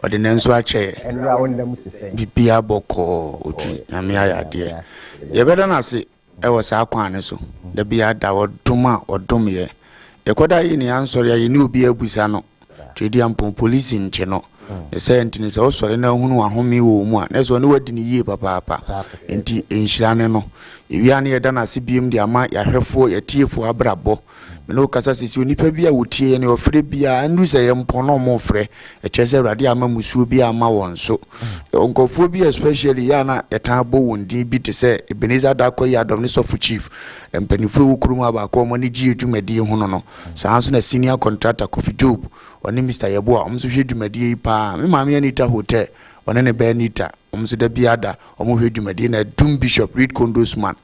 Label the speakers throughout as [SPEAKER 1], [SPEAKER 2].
[SPEAKER 1] Ɔde ne nso akyɛ yɛ.
[SPEAKER 2] Ɛnura wo nna mu te sɛn?
[SPEAKER 1] Biribiara bɔkɔɔ, Otwi. Nyame ayɛ adeɛ. Yɛbɛda no ase wɔ saa kwan no so. Da biara da ɔdom a ɔdom yɛ. Yɛkɔda yi ne yɛansɔre a yɛne obiara abusa no. Tweduampɔn polisi nkye no. Ne saa nti no sɛ wosɔre na wohunu w'ahome wɔ wo mu a, na ɛsɛ ɔne wo adi no yie papaapa. Nti nhyira ne no. Yɛwie a na yɛda no ase biom de ama yɛahwɛfoɔ, yɛatiefoɔ abrabɔ. Me ne wo kasa sisi onipa bi a wɔtie yɛn ɔfrɛ biara ɛndu sɛ yɛn mpɔn na wɔn frɛ ɛkyerɛ sɛ Awurade ama musuo bi ama wɔn so. Nkurɔfoɔ bi especially yɛ a na yɛtaa bɔ wɔn din bi te sɛ Ebenezer Darko Yiadom ne Sɔfo Chief mpanimfoɔ ɛwɔ kurom a baako a wɔn ani gye yɛ dwumadie ho no no. Saa nso na Senior Contractor Kofi Job ɔne Mister Yeboah wɔn nso hwɛ dwumadie yi paa. Me maame Anita Hotel ɔne ne ba Anita wɔn nso da biara da wɔn hwɛ dwumadie na Dum Bishop Reed Condos Man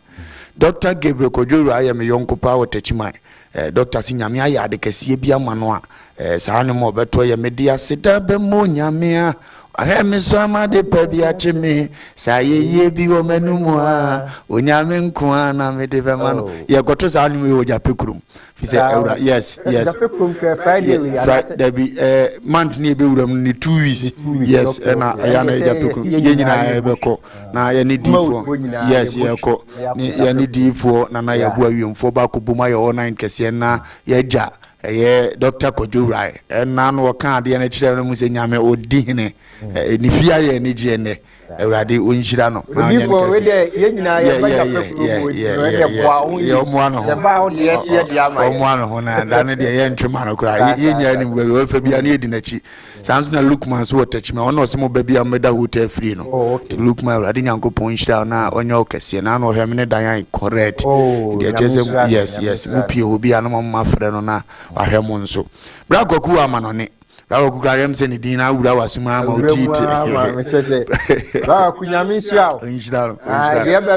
[SPEAKER 1] Doctor Gabriel Kwadwo Awuraa yɛ me yɔnko paa wɔ Techiman. Eh, Doctor se Nyame ayɛ ade kɛseɛ bi ama no a, eh, saa nnwom a ɔbɛtoɔ yɛ Mede aseda bɛma Onyame a wahwɛ me so ama ade pa bi akye me, sɛ ayɛyie bi wɔ m'anomu a, Onyame nko ara na mede bɛma no. Yɛkɔto saa nnwom yi wɔ Gyapɛ kurom. Fi sɛ awura yes yes.
[SPEAKER 2] Gyapɛ kurom kura Friday wei
[SPEAKER 1] anaasɛ. Dabi ɛɛ month ne yɛbɛwura mu ne 2 weeks. Yes, ɛna ɛyɛ na Gyapɛ kurom yɛn nyinaa yɛbɛkɔ na yɛne diifoɔ, yes, yɛkɔ ne yɛne diifoɔ nana yɛbu awiemfoɔ baako bom ayɛ all night kɛseɛ na yɛgya ɛyɛ Dr. Kwadwo Wurae ɛna no ɔka adeɛ no kyerɛ no mu sɛ Nyame ɔdi hene ne fie ayɛ anigyeɛ nnɛ. Awurade ɔnhyira no
[SPEAKER 2] na ɔnyɛ no kɛse. Wei deɛ yɛn nyinaa yɛba Gyapɛ kurom wɔ nti no ɛdeɛ boa wo yie.
[SPEAKER 1] Ɔmmoa ne ho.
[SPEAKER 2] Yɛba wo deɛ so yɛ deɛ ama yɛ.
[SPEAKER 1] Ɔmmoa ne ho na da no deɛ yɛntwe ma no koraa. Yɛn nyinaa nim baabi ɔbɛfa biara na yɛdi n'akyi. Saa nso na Lukman nso wɔ Techiman. Ɔno na ɔse mo ba bi a mommɛda hotel free no. Nti Lukman, Awurade Nyankopɔn nhyira wo na ɔnyɛ wo kɛseɛ. Na ano ɔhwɛ me ne dan ayɛ correct. Deɛ ɛkyerɛ sɛ yes yes mo pie hɔ biara na mo afrɛ no na wahwɛ mo nso. Bra Kwaku wɔ amanɔne. Bra Kwaku koraa yɛm sɛ ne din na awura w'asom ara ma
[SPEAKER 2] wotii te. Bra Kwaku, Nyame nhyira wo.
[SPEAKER 1] Nhyira no. Nhyira
[SPEAKER 2] no.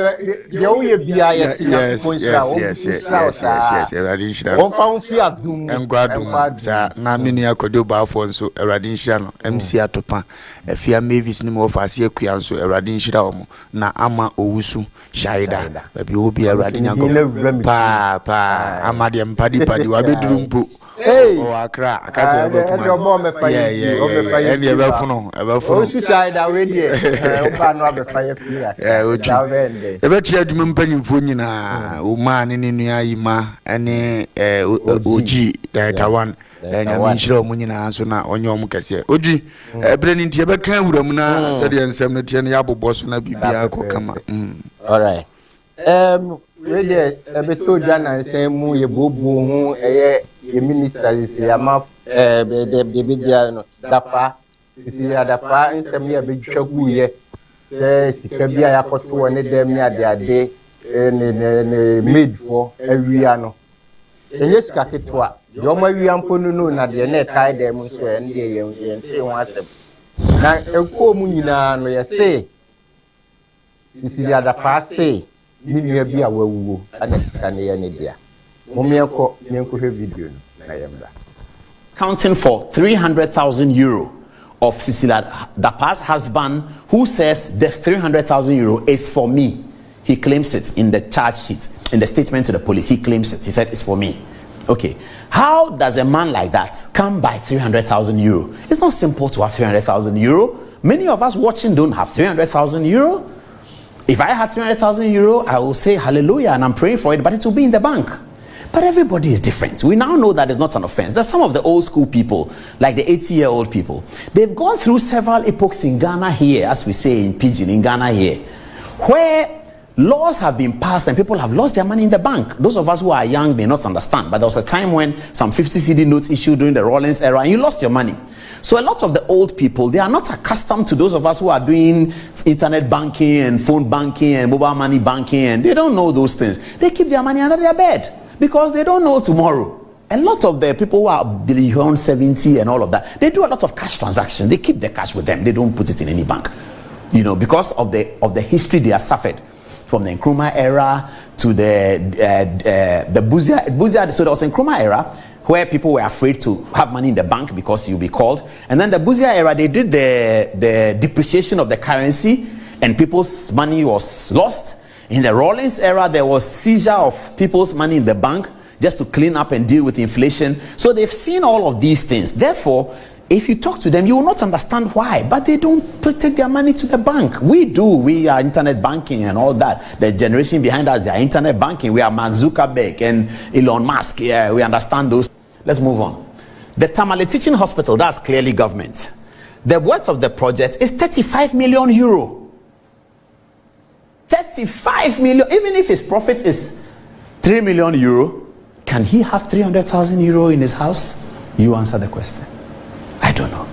[SPEAKER 2] Deɛ woyɛ biara yɛte Nyankopɔn nhyira wo. Nhyira wo saa.
[SPEAKER 1] Yes, Awurade nhyira no.
[SPEAKER 2] Wɔmfa wo mfiri adom mu.
[SPEAKER 1] Nkɔ adom mu. Saa na me nua Kwadwo Baafoɔ nso Awurade nhyira no. MC Atopa, Afia Mavis ne me wɔfa ase Akua nso Awurade nhyira wɔn. Na ama Owusu Shaida baabi ɔwɔ biara Awurade Nyankopɔn paa paa ama deɛ mpadi padi wabɛduru mpo. Ɔwɔ Accra aka sɛ ɛbɛ kuma
[SPEAKER 2] ɛnde ɔbɔ ɔmɛfa yɛ
[SPEAKER 1] bi ɔmɛfa yɛ ɛnde ɛbɛfono ɛbɛfono
[SPEAKER 2] osu Shaida wei deɛ ɔba no abɛfa yɛ fi
[SPEAKER 1] Accra otwi ɛbɛkyerɛ adwuma mpanyinfoɔ nyinaa Omaa ne ne nua Yima ɛne Oji Director One Nyame nhyira wɔn nyinaa nso na ɔnyɛ wɔn kɛseɛ. Odwi ɛberɛ no nti yɛbɛka awura mu na sɛdeɛ nsɛm no teɛ no yɛabobɔ so na biribiara kɔ kama.
[SPEAKER 2] Alright. Wei deɛ ɛbɛtɔ dwa nansan mu yɛbuobuo ho ɛyɛ yɛ minister sisi ama ɛɛ deɛ bɛgyina no Dapaah sisi Dapaah nsɛm yɛ bɛtwa guiɛ sɛ sika bi a yɛakɔto wɔ ne dɛm ne adeade ne ne ne maidfoɔ awia no ɛnyɛ sika ketewa deɛ ɔmo awia mpo no no na deɛ na ɛtae dɛm nso ɛno deɛ yɛn yɛnte ho asɛm na ɛkɔɔ mu nyinaa no yɛse sisi Dapaah se ne nua bi a wawuo ɛna sika no yɛ ne dea. Mommyɛnkɔ yɛnkɔhwɛ video no na yɛmmra.
[SPEAKER 3] Accounting for €300,000 of Cecilia Dapaah's husband, who says the €300,000 is for me. He claims it in the charge sheet, in the statement to the police. He claims it. He said, "It's for me." Okay. How does a man like that come by €300,000? It's not simple to have €300,000. Many of us watching don't have €300,000. If I had €300,000, I will say hallelujah and I'm praying for it, but it will be in the bank. But everybody is different. We now know that it's not an offense. There's some of the old school people, like the 80-year-old people. They've gone through several epochs in Ghana here, as we say in Pidgin, in Ghana here, where laws have been passed and people have lost their money in the bank. Those of us who are young may not understand, but there was a time when some 50 cedi notes issued during the Rawlings era and you lost your money. So a lot of the old people, they are not accustomed to those of us who are doing internet banking and phone banking and mobile money banking, and they don't know those things. They keep their money under their bed because they don't know tomorrow. A lot of the people who are beyond 70 and all of that, they do a lot of cash transactions. They keep the cash with them. They don't put it in any bank. Because of the history they have suffered from the Nkrumah era to the Busia. So there was Nkrumah era where people were afraid to have money in the bank because you'll be called. And then the Busia era, they did the depreciation of the currency and people's money was lost. In the Rawlings era, there was seizure of people's money in the bank just to clean up and deal with inflation. So they've seen all of these things. Therefore, If you talk to them, you will not understand why, but they don't take their money to the bank. We do. We are internet banking and all that. The generation behind us, they are internet banking. We are Mark Zuckerberg and Elon Musk. Yeah, we understand those. Let's move on. The Tamale Teaching Hospital, that's clearly government. The worth of the project is 35 million euro. 35 million, even if his profit is 3 million euro, can he have 300,000 euro in his house? You answer the question. I don't know.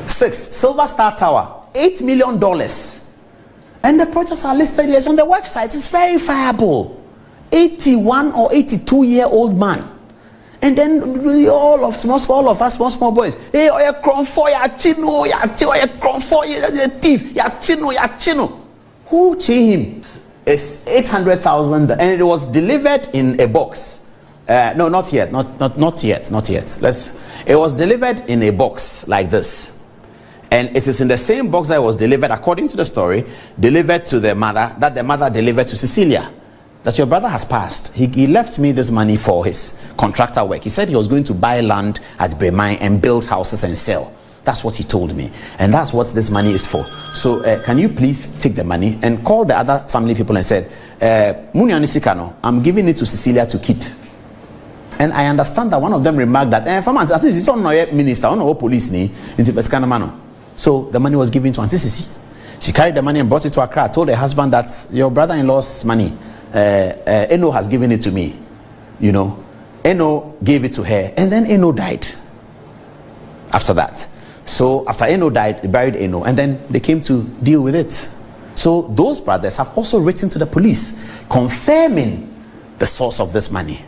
[SPEAKER 3] 6, Silver Star Tower, $8 million. And the projects are listed here. It's on the website. It's verifiable. 81 or 82-year-old man. And then we all of small, small, all of us, small, small boys. Hey, oh, ya kromfo, ya chino, ya chino, ya kromfo, ya thief, ya chino, ya chino. Who chi him? It's 800,000, and it was delivered in a box. No, not yet, not yet, not yet. It was delivered in a box like this. And it is in the same box that it was delivered, according to the story, delivered to the mother, that the mother delivered to Cecilia. That your brother has passed. He left me this money for his contractor work. He said he was going to buy land at Breman and build houses and sell. That's what he told me. And that's what this money is for. So can you please take the money and call the other family people and said, Muniani Sikano, I'm giving it to Cecilia to keep. And I understand that one of them remarked that, minister, police ni, So the money was given to Auntie Sisi. She carried the money and brought it to Accra. Told her husband that your brother-in-law's money, Eno has given it to me. Eno gave it to her, and then Eno died. After that. So after Eno died, they buried Eno, and then they came to deal with it. So those brothers have also written to the police, confirming the source of this money.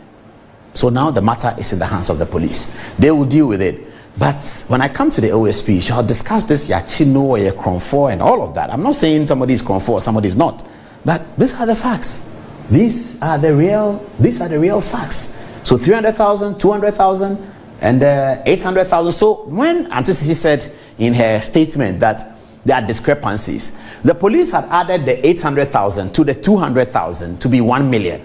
[SPEAKER 3] So now the matter is in the hands of the police. They will deal with it. But when I come to the OSP, shall discuss this Yachino or Kronfo and all of that. I'm not saying somebody is Kronfo or somebody is not. But these are the facts. These are the real facts. So 300,000, 200,000, and 800,000. So when Auntie Sisi said in her statement that there are discrepancies, the police had added the 800,000 to the 200,000 to be 1 million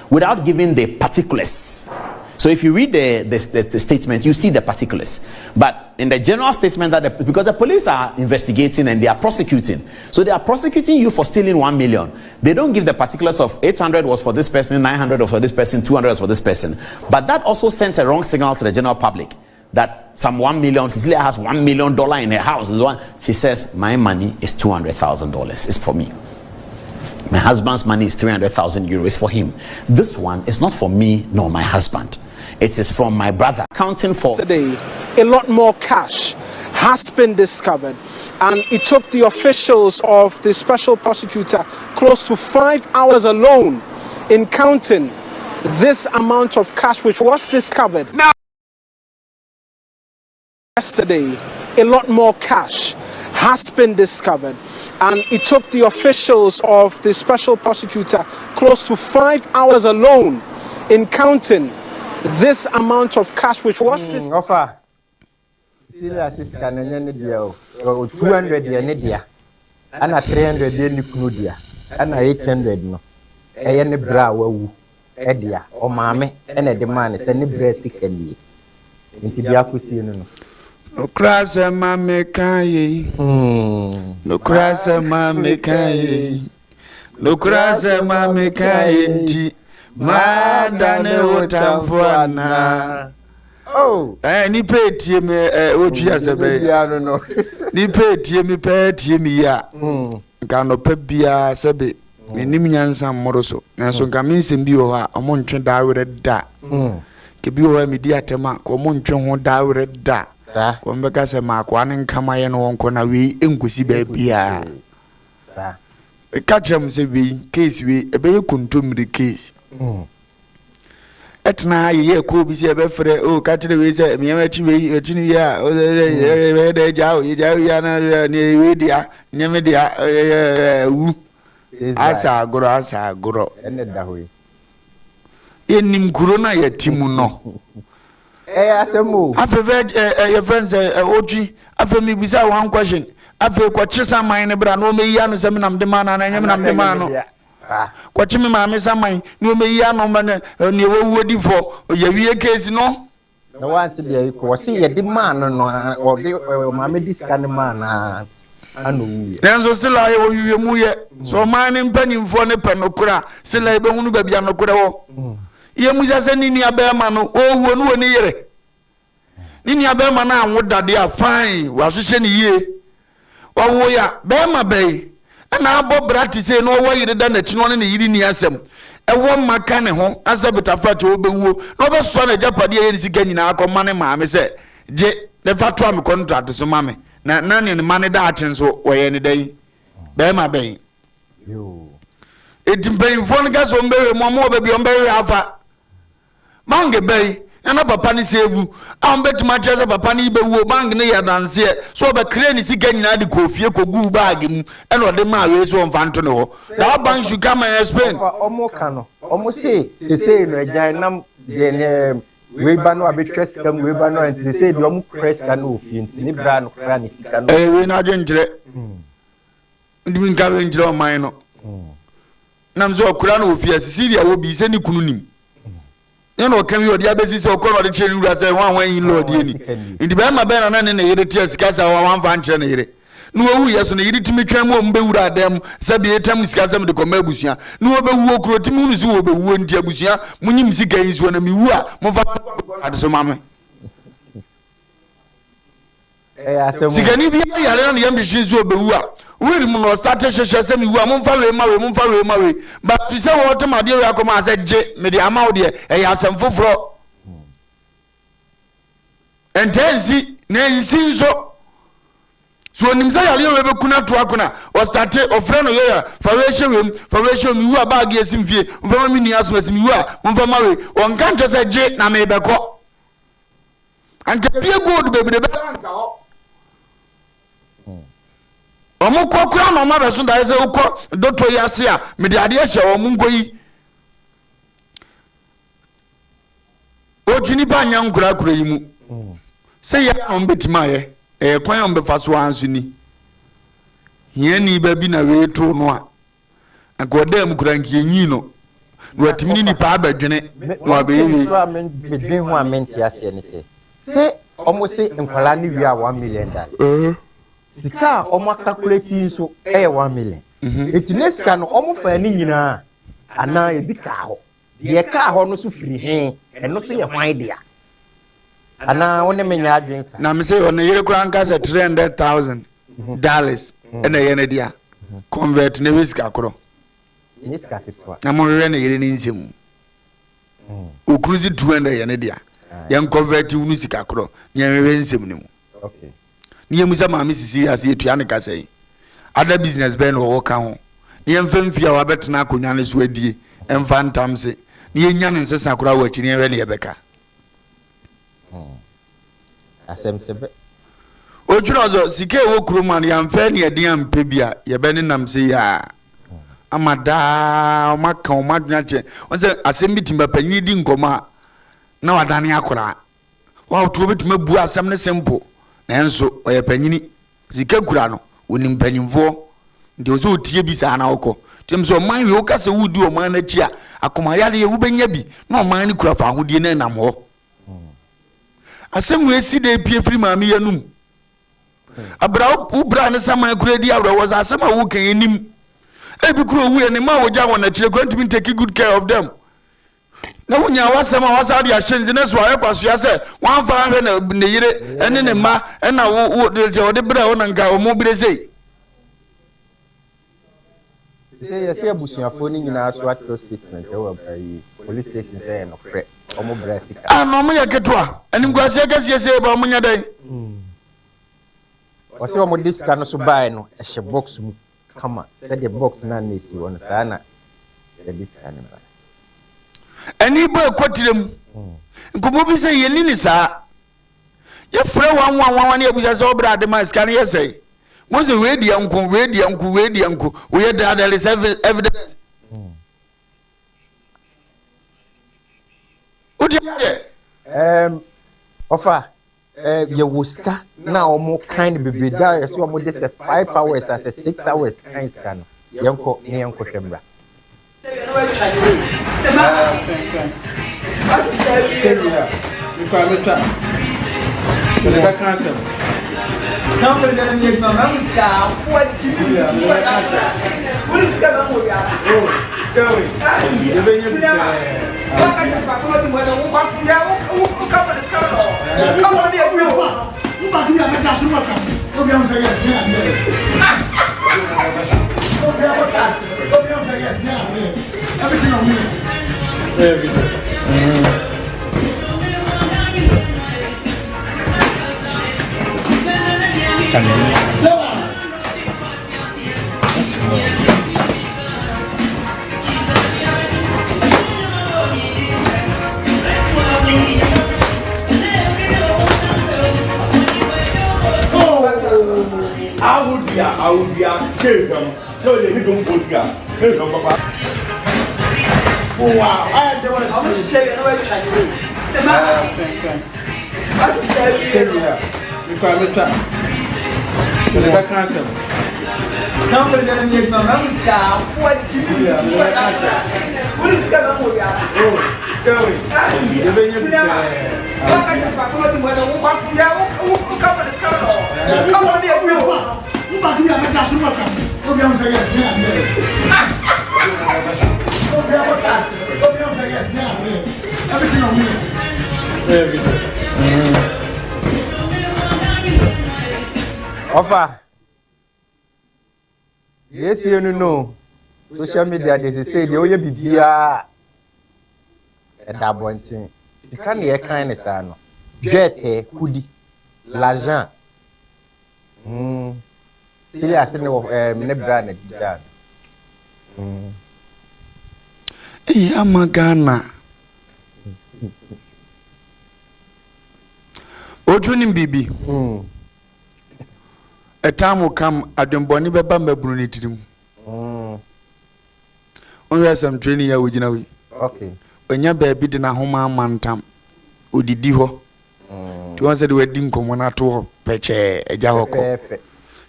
[SPEAKER 3] without giving the particulars. So if you read the statement, you see the particulars. But in the general statement, because the police are investigating and they are prosecuting. So they are prosecuting you for stealing 1 million. They don't give the particulars of 800 was for this person, 900 was for this person, 200 was for this person. But that also sent a wrong signal to the general public that some 1 million, Cecilia has $1 million in her house. She says, my money is $200,000. It's for me. My husband's money is 300,000 euros for him. This one is not for me nor my husband. It is from my brother. Counting for
[SPEAKER 4] today, a lot more cash has been discovered, and it took the officials of the special prosecutor close to 5 hours alone in counting this amount of cash which was discovered.
[SPEAKER 1] Now,
[SPEAKER 4] yesterday, a lot more cash has been discovered, and it took the officials of the special prosecutor close to 5 hours alone in counting this amount of cash which was this
[SPEAKER 2] offer. Cecilia Siska na 200 ye ne dia ana 300 ye ne kunu dia ana 800 no eye ne bra wawu e dia o maame e na de ma ne se ne bra sika nie nti dia kosie no no
[SPEAKER 1] no krasa ma me kan ye no krasa ma me kan ye no krasa ma me kan ye nti ma dane wotamfo ana.
[SPEAKER 2] Oh,
[SPEAKER 1] ni pe tie me otwi asebe
[SPEAKER 2] no
[SPEAKER 1] ni pe tie me pe tie me ya nka no pe bia sebe me nim nyansa mmoro so na so nka me nsem bi wo ha omo ntwe da were da ke bi wo me di atema ko omo ntwe ho da were da
[SPEAKER 2] sa
[SPEAKER 1] ko mbeka se ma akwa ne nkama ye no wonko na we enkosi ba bia
[SPEAKER 2] sa
[SPEAKER 1] e ka kyerɛ m sɛ we case we ebe ye kontomire case. Etna ye ko bi se be frɛ o ka kyerɛ we sɛ me ma chi we chi ni ya o de de jawo ye jawo ya na ne we dia ne me dia wu asa agoro asa agoro
[SPEAKER 2] ene da ho ye
[SPEAKER 1] enim kuro na ye timu no
[SPEAKER 2] asemo
[SPEAKER 1] afefe your friends otwi afe mi bisa one question afe ko chisa man ne bra no me ya no se me nam de man na nyem nam de man no kwa chimi maame saman ni o meyi ano ma ne wo wuodi fo ye wie case no
[SPEAKER 2] Na wante deɛ yi kɔ wɔse yɛde maa no no ɔde maame de sika no maa no ara ana owuiɛ.
[SPEAKER 1] Nanso Sela yɛ ɔhwehwɛmu yɛ. Sɛ ɔman no mpanimfoɔ no pɛ nokorɛ a, Sela yɛbɛhunu baabi a nokorɛ wɔ. Yɛmmisa sɛ ne nua barima no ɔrewuo no wɔ ne yere? Ne nua barima no anwo dadeɛ a, fine, wahyehyɛ no yie. Ɔwoe a, barima bɛn na abɔ bra te sei na ɔwɔ yere da n'akyi na ɔne ne yere nni asɛm, ɛwɔ mma ka ne ho na sɛ Betafrat ɔrebɛwuo na ɔbɛsoa n'agyapadeɛ a ɛyɛ ne sika nyinaa akɔma ne maame sɛ, Gye na fa toa me kɔntrate so ma me, na na ne mma no daakye nso wɔyɛ no dɛn? Barima bɛn? Enti mpanyimfoɔ no ka sɛ wɔbɛhwɛ mu, wɔwɔ baabi a wɔbɛhwehwɛ afa. Bank bɛn na na papa no save a wɔbɛtumi akyerɛ sɛ papa no yi bɛwuo? Bank no yɛ adanseɛ sɛ ɔbɛkree ne sika nyinaa de kɔɔ fie kɔguu baage mu ɛna ɔde maa wei sɛ ɔmfa nto ne hɔ. That bank should come and explain.
[SPEAKER 2] Ɔfa ɔmo ka no ɔmo se sesei no agyan nam deɛ ne wei ba no abɛtwa sika mu wei ba no a nti sesei deɛ ɔmo kura sika no wɔ fie nti ne bra no kura ne sika no.
[SPEAKER 1] Ɛyɛ wei no adwenkyerɛ. Ntumi nka wei nkyerɛ ɔman no. Nam sɛ ɔkora no wɔ fie a Cecilia wɔ bi sɛ ne kunu nim. Ne na ɔka wie ɔde abɛsi sɛ ɔkɔ na ɔde kyerɛ ne wura sɛ hwan hwan in law deɛ ni. Nti bɛrima bɛn na na ne ne yere te a sika saa wa wamfa ankyerɛ ne yere. Na ɔwu yɛ so ne yere tumi twɛn mu ɔmo bɛwura adan mu sɛ bee tam sika sɛ mede kɔma abusua. Na ɔbɛwuo koro ɔtumi hunu sɛ ɔbɛwuo nti abusua monyim sika yi nsuo na mewu a momfa ade so ma me.
[SPEAKER 2] Ɛyɛ asɛm o.
[SPEAKER 1] Sikani biara yare na ne yam hyehye nso ɔbɛwu a, will mu no ɔstate hyehyɛ sɛ mewu a momfa wei ma wei, momfa wei ma wei. But to sɛ wɔretem adeɛ wei akɔma a sɛ gye mede ama wo deɛ, ɛyɛ asɛm foforɔ. Ɛntaa nsi, na ɛnsi nso. So onim sɛ yareɛ wei bɛku no ato ako no a, ɔstate, ɔfrɛ no yɛyɛ, fa wei hyɛ wei mu, fa wei hyɛ wei mu, mewu a baage asi me fie, momfa ma me nua asomasi, mewu a momfa ma wei. Ɔnka nkyerɛ sɛ gye na merebɛkɔ. Anka pie gold bebrebe anka hɔ. Wɔn kɔ koraa na wɔn abɛso daeɛ sɛ wokɔ dɔtɔ yi ase a mede adeɛ hyɛ wɔn nkɔ yi. Otwi nipa nya nkora kuro yi mu. Sɛ yɛ na wɔn bɛtumi ayɛ ɛyɛ kwan a wɔn bɛfa so ara nso ni. Hiani ba bi na wei too no a Anka ɔdaa mu koraa nka yɛnyii no na watumi ne nipa abɛdwene na wabɛyɛ
[SPEAKER 2] yei. Nso a medwen ho a mente aseɛ ne sɛ, sɛ wɔn se nkwadaa no wia $1 million, sika a wɔn akakulati nso yɛ 1 million. Eti ne sika no wɔn faa ne nyinaa anaa ebi kaa hɔ? Deɛ ɛkaa hɔ no nso firi he? Ɛno nso yɛ hwan dea? Anaa wo ne me nyɛ adwene saa?
[SPEAKER 1] Na me se ɔne yere koraa nka sɛ $300,000 ɛna ɛyɛ ne dea. Convert na ɛyɛ sika korɔ.
[SPEAKER 2] Ɛnyɛ sika ketewa.
[SPEAKER 1] Na monhwehwɛ ne yere ne nsɛm mu. Okunu si 200 yɛ ne dea. Yɛn convert wunu sika korɔ na yɛnhwehwɛ nsɛm no mu. Ne yɛmu sɛ maame sisi ase yɛtua ne ka sɛn. Ada business bɛn na ɔwɔ ka ho. Ne yɛmfa mfie a wabɛtena akonnwa no so adie mfa ntam se. Ne yɛnya ne nsesa koraa wɔ akyi ne yɛhwɛ ne yɛbɛka.
[SPEAKER 2] Asɛm sɛ bɛ.
[SPEAKER 1] Otwerɛ ɔsɛ sika ɛwɔ kurom a no yɛamfa aniɛden ampɛ bi a yɛbɛnenam sei a ama daa wɔn aka wɔn adwene akyɛ wɔn sɛ asɛm bi tumi ba panyin di nkɔmɔ a na wadane akwaraa wɔato wɔbɛtumi abu asɛm no simple nanso ɔyɛ panyini sika kura no onim mpanyinfoɔ nti ɔsɛ otie bi saa na ɔkɔ tiɛm sɛ ɔman wei woka sɛ wodi ɔman no akyi a akomayareɛ wobɛnya bi na ɔman no kura fa ahodie na ɛnam hɔ. Asɛm wei si dɛ pie firi maame yi anum. Abira wo bra ne saman kura di awerɛhoɔ sɛ asɛm a woka yi nim. Ebi kura owu yɛ ne mma a wɔgya wɔn akyire kura ntumi take good care of them. Na wonya w'asɛm a wasa de ahyɛ nti ne so ayɛ kwasoa sɛ wɔamfa ahwɛ ne ne yere ne ne mma ɛna wo wo de ɔde brɛ wo na nka wɔn bere sei.
[SPEAKER 2] Sɛ yɛsɛ abusuafoɔ no nyinaa so atwerɛ statement ɛwɔ ayi police station sɛ ɛyɛ nokorɛ ɔmo brɛ sika.
[SPEAKER 1] Ah na ɔmo yɛ ketewa animguaseɛ kɛseɛ sei ba ɔmo nyɛ dɛn.
[SPEAKER 2] Ɔsɛ ɔmo de sika no so baeɛ no ɛhyɛ box mu kama sɛdeɛ box no a na ɛsi hɔ no saa na yɛde sika no baeɛ.
[SPEAKER 1] Ani bɔ ɛkɔ tirem nkɔmmɔ bi sɛ yɛnni ne saa yɛfrɛ wanwanwanwa ne yɛbusa sɛ ɔbrɛ ade ma sika no yɛ sɛe mo sɛ wei deɛ nko wei deɛ nko wei deɛ nko woyɛ daa there is evidence wode adeɛ
[SPEAKER 2] ɔfa yɛwɔ sika na wɔn kan no bebree da yɛ sɛ wɔn de sɛ 5 hours asɛ 6 hours kan sika no yɛnkɔ ne yɛnkɔ hwɛ mmra.
[SPEAKER 5] Hyehyɛ wie a. Mekɔ a mɛtwa. Mede bɛka asɛm.
[SPEAKER 6] Company bɛ na mi adwuma ma mu sika akoa timi mi bɛka sika. Wuli sika ma mu obi ase.
[SPEAKER 5] Oh, sika wei. Yɛbɛnya bi
[SPEAKER 6] Sinema.
[SPEAKER 5] pɛɛ.
[SPEAKER 6] Waka kyɛ fa kɔlɔ di mu ɛna wo kwasia wo wo company sika no. Company ewu o.
[SPEAKER 5] Ɛyɛ bi.
[SPEAKER 7] Awodua awodua sika ehwam sɛ ɔyɛ ne dɔm bɔ sika ehwam papa.
[SPEAKER 6] Ɔmo hyehyɛ yɛ na wɔatwa ne wei. Ɔhyehyɛ
[SPEAKER 5] Hyɛ
[SPEAKER 6] wie
[SPEAKER 5] wie
[SPEAKER 6] no.
[SPEAKER 5] a, mekɔ a mɛtwa. Mede bɛka asɛm.
[SPEAKER 6] Company bɛ na mi adwuma ma mu sika akoa timi mi bɛka sika. Wuli sika ma mu obi ase.
[SPEAKER 5] Oh, sika wei. Yɛbɛnya bi
[SPEAKER 6] Sinema.
[SPEAKER 5] pɛɛ.
[SPEAKER 6] Waka kyɛ fa kɔlɔ di mu ɛna wo kwasia wo wo company sika no. Company ewu o.
[SPEAKER 5] Ɛyɛ bi.
[SPEAKER 2] Ɔfa deɛ esie no no social media deɛ sese deɛ ɔyɛ biribiara ɛda abɔnten sika na yɛkan ne saa no dwɛɛtɛ kudi l'argent sili ase ne wɔ ɛɛ ne bra na di gyaa no.
[SPEAKER 1] Eyi ama Ghana. Otwu nim biribi. Ɛtam wo kam adwembɔne bɛba mmabunu ne tirim. Wohwɛ asɛmtwerɛni yi a wogyina hɔ yi.
[SPEAKER 2] Okay.
[SPEAKER 1] Ɔnya baabi de n'ahoma ama ntam. Odidi hɔ. Nti wɔn sɛ de wadi nkɔmmɔ no ato hɔ pɛkyɛɛ agya hɔ kɔ.
[SPEAKER 2] Fɛfɛɛfɛ.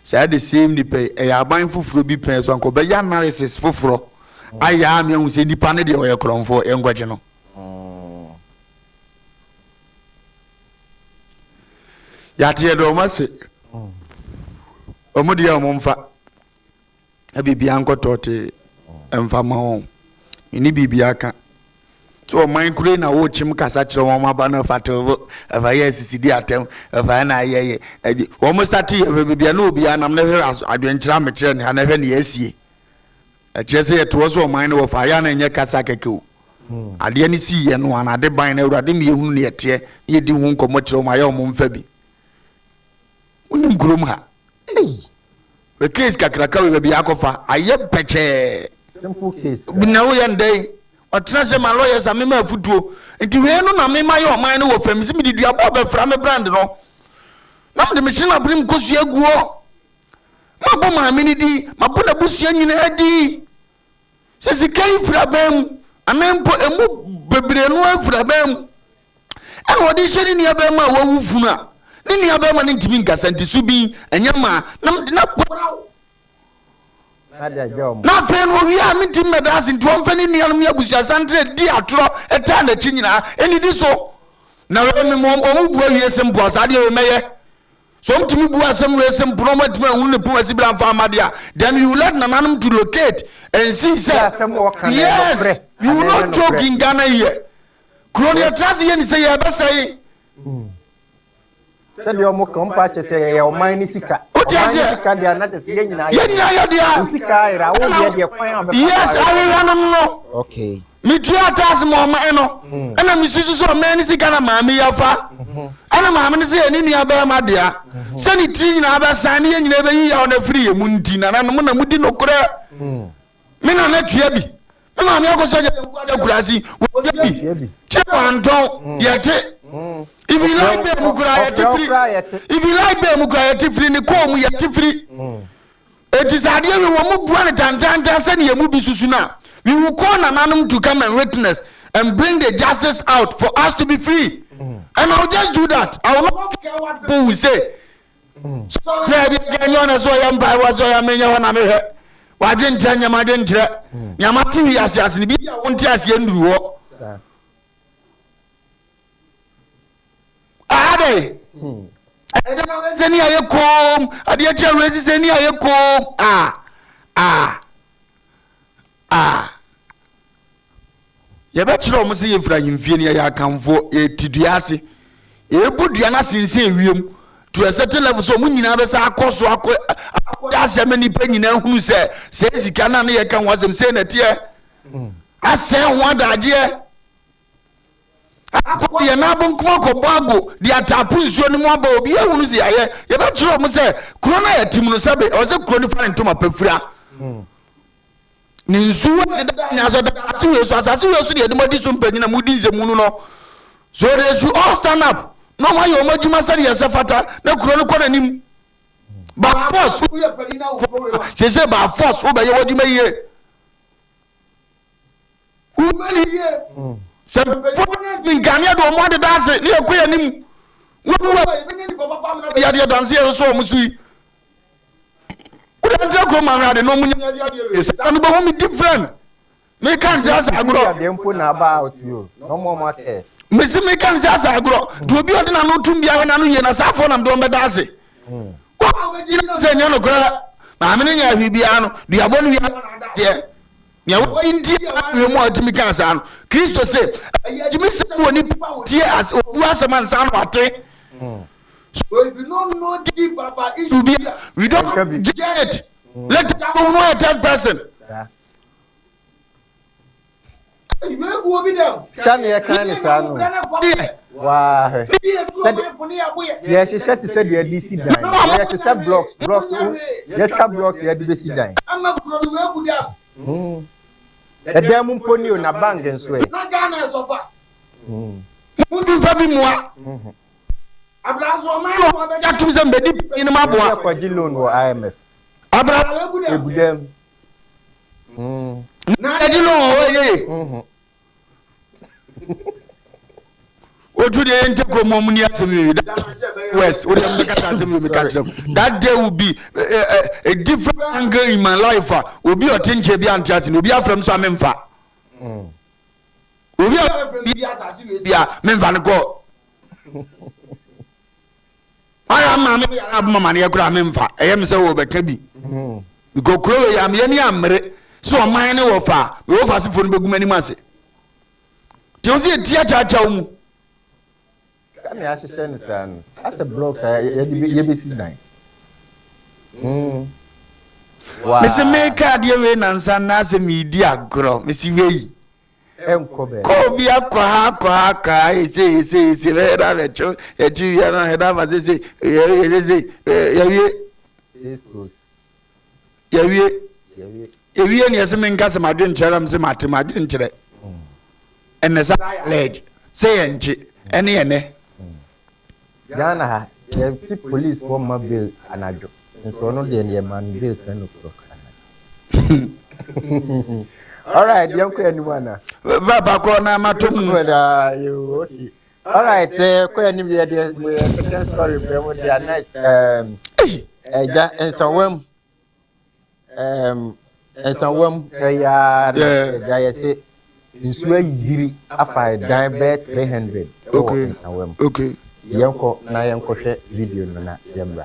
[SPEAKER 1] Saa the same nipa yi ɛyɛ aban foforɔ bi pɛn so anka ɔbɛyɛ analysis foforɔ ayɛ a meahu sɛ nipa no deɛ ɔyɛ korɔmfoɔ yɛnkɔgye no. Yɛate yɛde wɔn ase. Wɔn deɛ wɔn mfa. Na biribiara nkɔtɔ te mfa ma wɔn. Menni biribiara ka. So ɔman kuro yi na wɔrekyem kasa kyerɛ wɔn aba no ɛfa tewo ɛfa yɛ asisidi atɛm ɛfa ɛna ayɛ yɛ ɛdi wɔn starte yɛ hwɛ baabi a na obiara nam na hwɛ adwenkyerɛ amekyerɛ ne ha na hwɛ ne asie ɛkyerɛ sɛ yɛtoɔ so ɔman no wɔfa ayɛ a na ɛnyɛ kasa kɛkɛ o adeɛ no sii yɛ no ana ade ban no awurade ma yɛhunu ne yɛteɛ na yɛdi ho nkɔmmɔ kyerɛ wɔn ayɛ wɔn mfa bi wonim kurom ha hwɛ case kakraka wei baabi akɔfa ayɛ pɛkyɛɛ
[SPEAKER 2] Simple case.
[SPEAKER 1] na woyɛ ndɛn ɔtena sɛ ma lawyers a mema afotuo nti wei no na mema yɛ ɔman no wɔ fam sɛ mede duabɔ bɛfra me brand no na mede mehyɛ no abene mkɔsua aguɔ mabɔ maame no din mabɔ n'abusua nyinaa din sɛ sika yi firi aban mu anaa mpo ɛmu bebree no afiri aban mu ɛna ɔde hyɛ ne nua bɛrima a wawu funu a ne nua bɛrima no ntumi nkasa nti so bi ɛnyɛ maa na mede na bɔraw
[SPEAKER 2] Na de agya wɔn.
[SPEAKER 1] Na afei no owie a mentumi mmɛda ase nti ɔmfa ne nuanom ne abusuasantere di atorɔ ɛtaa n'akyi nyinaa ɛnidi so na wei me wɔn wɔn bu awie se mpo a saa deɛ wei mɛyɛ so wɔn tumi bu asɛm wei se mpo na wɔn atumi ahunu ne pon asi bere amfa ama deɛ a then you let nananom to locate and see
[SPEAKER 2] Sɛ
[SPEAKER 1] sɛ
[SPEAKER 2] asɛm a wɔka no ɛyɛ
[SPEAKER 1] yes
[SPEAKER 2] nokorɛ
[SPEAKER 1] we will
[SPEAKER 2] anaa
[SPEAKER 1] not
[SPEAKER 2] ɛnyɛ
[SPEAKER 1] joke
[SPEAKER 2] nokorɛ.
[SPEAKER 1] in Ghana here kuro no yɛtra ase yɛ ne sɛ yɛbɛsɛe
[SPEAKER 2] Sɛdeɛ wɔn ka wɔn pa kyɛ sɛ yɛyɛ ɔman ne sika.
[SPEAKER 1] Wote
[SPEAKER 2] Ɔman ne
[SPEAKER 1] aseɛ?
[SPEAKER 2] sika deɛ ana kyɛ sɛ yɛn nyinaa
[SPEAKER 1] yɛn nyinaa yɛ dea
[SPEAKER 2] Wo sika ayera wo deɛ deɛ kwan a wɔbɛfa so
[SPEAKER 1] yes
[SPEAKER 2] ayera.
[SPEAKER 1] ahwehwɛ no no
[SPEAKER 2] Okay.
[SPEAKER 1] metua tax ma ɔman no ɛna mesusu sɛ ɔman no sika na maame yi afa ɛna maame no sɛ yɛ ne nua bɛrima dea sɛ ne tiri nyinaa bɛsan ne yɛn nyinaa bɛyi yaw no afiri yɛ mu nti nananom na modi nokorɛ me nana tua bi me maame akɔ sɛ gya ada kurase wɔtua bi
[SPEAKER 2] Tua bi.
[SPEAKER 1] kyɛ wantɔn yɛte Even light bill mu kura yɛte
[SPEAKER 2] Ɔfrɛ wo
[SPEAKER 1] firi
[SPEAKER 2] koraa yɛte.
[SPEAKER 1] even light bill mu kura yɛte firi ne kɔn mu yɛte firi. Eti sɛ adeɛ wi wɔn mu bua ne tantantan sɛdeɛ yɛn mu bi susu no a we will call nananom to come and witness and bring the justice out for us to be free. And I will just do that. I will not care what people will say. So kyerɛ bi ɛgɛ nyɛ ɔna sɛ ɔyɛ mpa ɛwɔ sɛ ɔyɛ menyɛ hɔ na mehwɛ. Wadwe nkyerɛ nyɛ madwe nkyerɛ. Nea mate wi ase ase no bi a wonte aseɛ nduru hɔ.
[SPEAKER 2] Saa.
[SPEAKER 1] Adɛn? Ɛsɛ ni ayɛ koom, adeɛ kye awura sisɛ ni ayɛ koom. Ah, ah, ah. Yɛbɛkyerɛ wɔn sɛ yɛfiri ahemfie no, yɛyɛ Akanfoɔ, yɛte dua ase. Yɛbu dua no asensɛn ewiem to a certain level sɛ wɔn nyinaa bɛsa akɔ so akɔ akɔda ase ama nnipa nyinaa hunu sɛ sɛ sika no a ne yɛka ho asɛm sei na ɛteɛ. Asɛe ho adagyeɛ. Akɔ de yɛn abonkom akɔbɔ ago de ataapo nsuo no mu aba obi ahunu sɛ yɛayɛ. Yɛbɛkyerɛ wɔn sɛ kuro no a yɛte mu no sɛbe ɛwɔ sɛ kuro no fa ne ntoma pa fira. Ne nsuwa deda nyinaa so asase wei so asase wei so deɛ yɛde mo adi so mpanyin a modi nsɛmunu no. So they should all stand up na wɔn ayɛ wɔn adwuma sɛdeɛ ɛsɛ fata na kuro no kɔ n'anim. By force woyɛ panyin na wɔ kuro wei ma sese by force wobɛyɛ w'adwuma yie. Wobɛyɛ yie. Sɛ mpanyinfoɔ no ntumi nkanea de wɔn adeda ase ne yɛkɔ yɛn anim. Wɔn a yɛbɛnya nipa papa amena de adeɛ danse yɛn so wɔn so yi. Wode ntra kurom ahwɛ ade na ɔmo nya adeɛ wei saa no bɛhu me different. Meka ne sɛ asa agorɔ.
[SPEAKER 2] Deɛ mpo na aba out yo na ɔmo ɔmo akɛ.
[SPEAKER 1] Mesi meka ne sɛ asa agorɔ. Nti obi a ɔde n'ano tum biara n'ano yie na saa afɔ nam de wɔn bɛda ase. Wɔn a wɔbɛgyina sɛ nyɛ nokorɛ maame no nyɛ ahwɛ biara no duabɔ no wia seɛ. Nea wɔyi nti a ahwɛ mu a ɔtumi kaa saa no Kristo se ɛyɛ agyimisɛm wɔ nipa a ɔtie ase obu asɛm ansa na wate. So if you no know deep about issue bi a, we don't get it. Later you know a third person.
[SPEAKER 2] Sika ne yɛka ne saa no. Waa hwɛ. Sɛde yɛhyehyɛ te sɛ deɛ yɛde si dan. Yɛyɛ te sɛ blocks blocks yɛtwa blocks yɛde bɛsi dan. Ɛdan mu mpo ni o na bank nso ɛ.
[SPEAKER 1] Mfa bi mua. Abra nso ɔman no abɛgye atom sɛ mbɛdi panyin no aboa.
[SPEAKER 2] Yɛ kɔgye loan wɔ IMF.
[SPEAKER 1] Abra
[SPEAKER 2] egu dɛm.
[SPEAKER 1] Na yɛgye loan wɔ hɔ ɛyɛ ye. Otu deɛ yɛn ntɛ kɔn mu ɔmo ni asɛm yi west o deɛ mo bɛka asɛm yi mi ka kyerɛ mo that day will be a, a, a different angle in my life a obi ɔte nkyɛn bi ante ase na obi afrɛ m so a memfa obi a ɔfrɛ mi bi asase wei bi a memfa no kɔ. Ayɛ ama me yare aboma maneɛ koraa memfa ɛyɛ me sɛ wɔbɛka bi because kuro wei ameyɛ ne ammere sɛ ɔman ne wɔfa a mewɔ fa asefoɔ no bɛgu m'anim ase nti wo sɛ yɛtia kyaakyaw mu
[SPEAKER 2] Sika na yɛahyehyɛ no saa no asɛ blocks a yɛde yɛbɛsi dan. Mm.
[SPEAKER 1] Wow. Mese meka adeɛ wei nansa na asɛ meredi agorɔ mese wei
[SPEAKER 2] Ɛnkɔ baabi.
[SPEAKER 1] Kɔ obi akɔ ha akɔ ha akɔ ha ese ese ese bɛyɛ dɛ abɛkyew yɛkye wia no ahwɛ dɛ aba sese yɛwie sese yɛwie. Yɛwie. Yɛwie ne yɛsɛ menka sɛ madwenkyerɛ na mesɛ mate madwenkyerɛ. Ɛnɛ sa alleged sɛ yɛnkye ɛne ɛnɛ.
[SPEAKER 2] Ghana ha yɛse police foɔ mma bail anadwo nso ɔno deɛ yɛ ma no bail 10 o'clock anadwo. Alright yɛn kɔ anim ana.
[SPEAKER 1] Papa kɔ na ma to mu.
[SPEAKER 2] Okay. Alright eh, kɔ anim yɛ deɛ mo yɛ second story brɛ mo deɛ na ɛɛm ɛgya nsawam. Um, Nsawam ɛyɛ ara na ɛgya yɛ se nsuo ayiri afa ɛdan bɛyɛ 300 ɛwɔ Nsawam. Yɛnkɔ na yɛnkɔhwɛ video no na yɛmmra.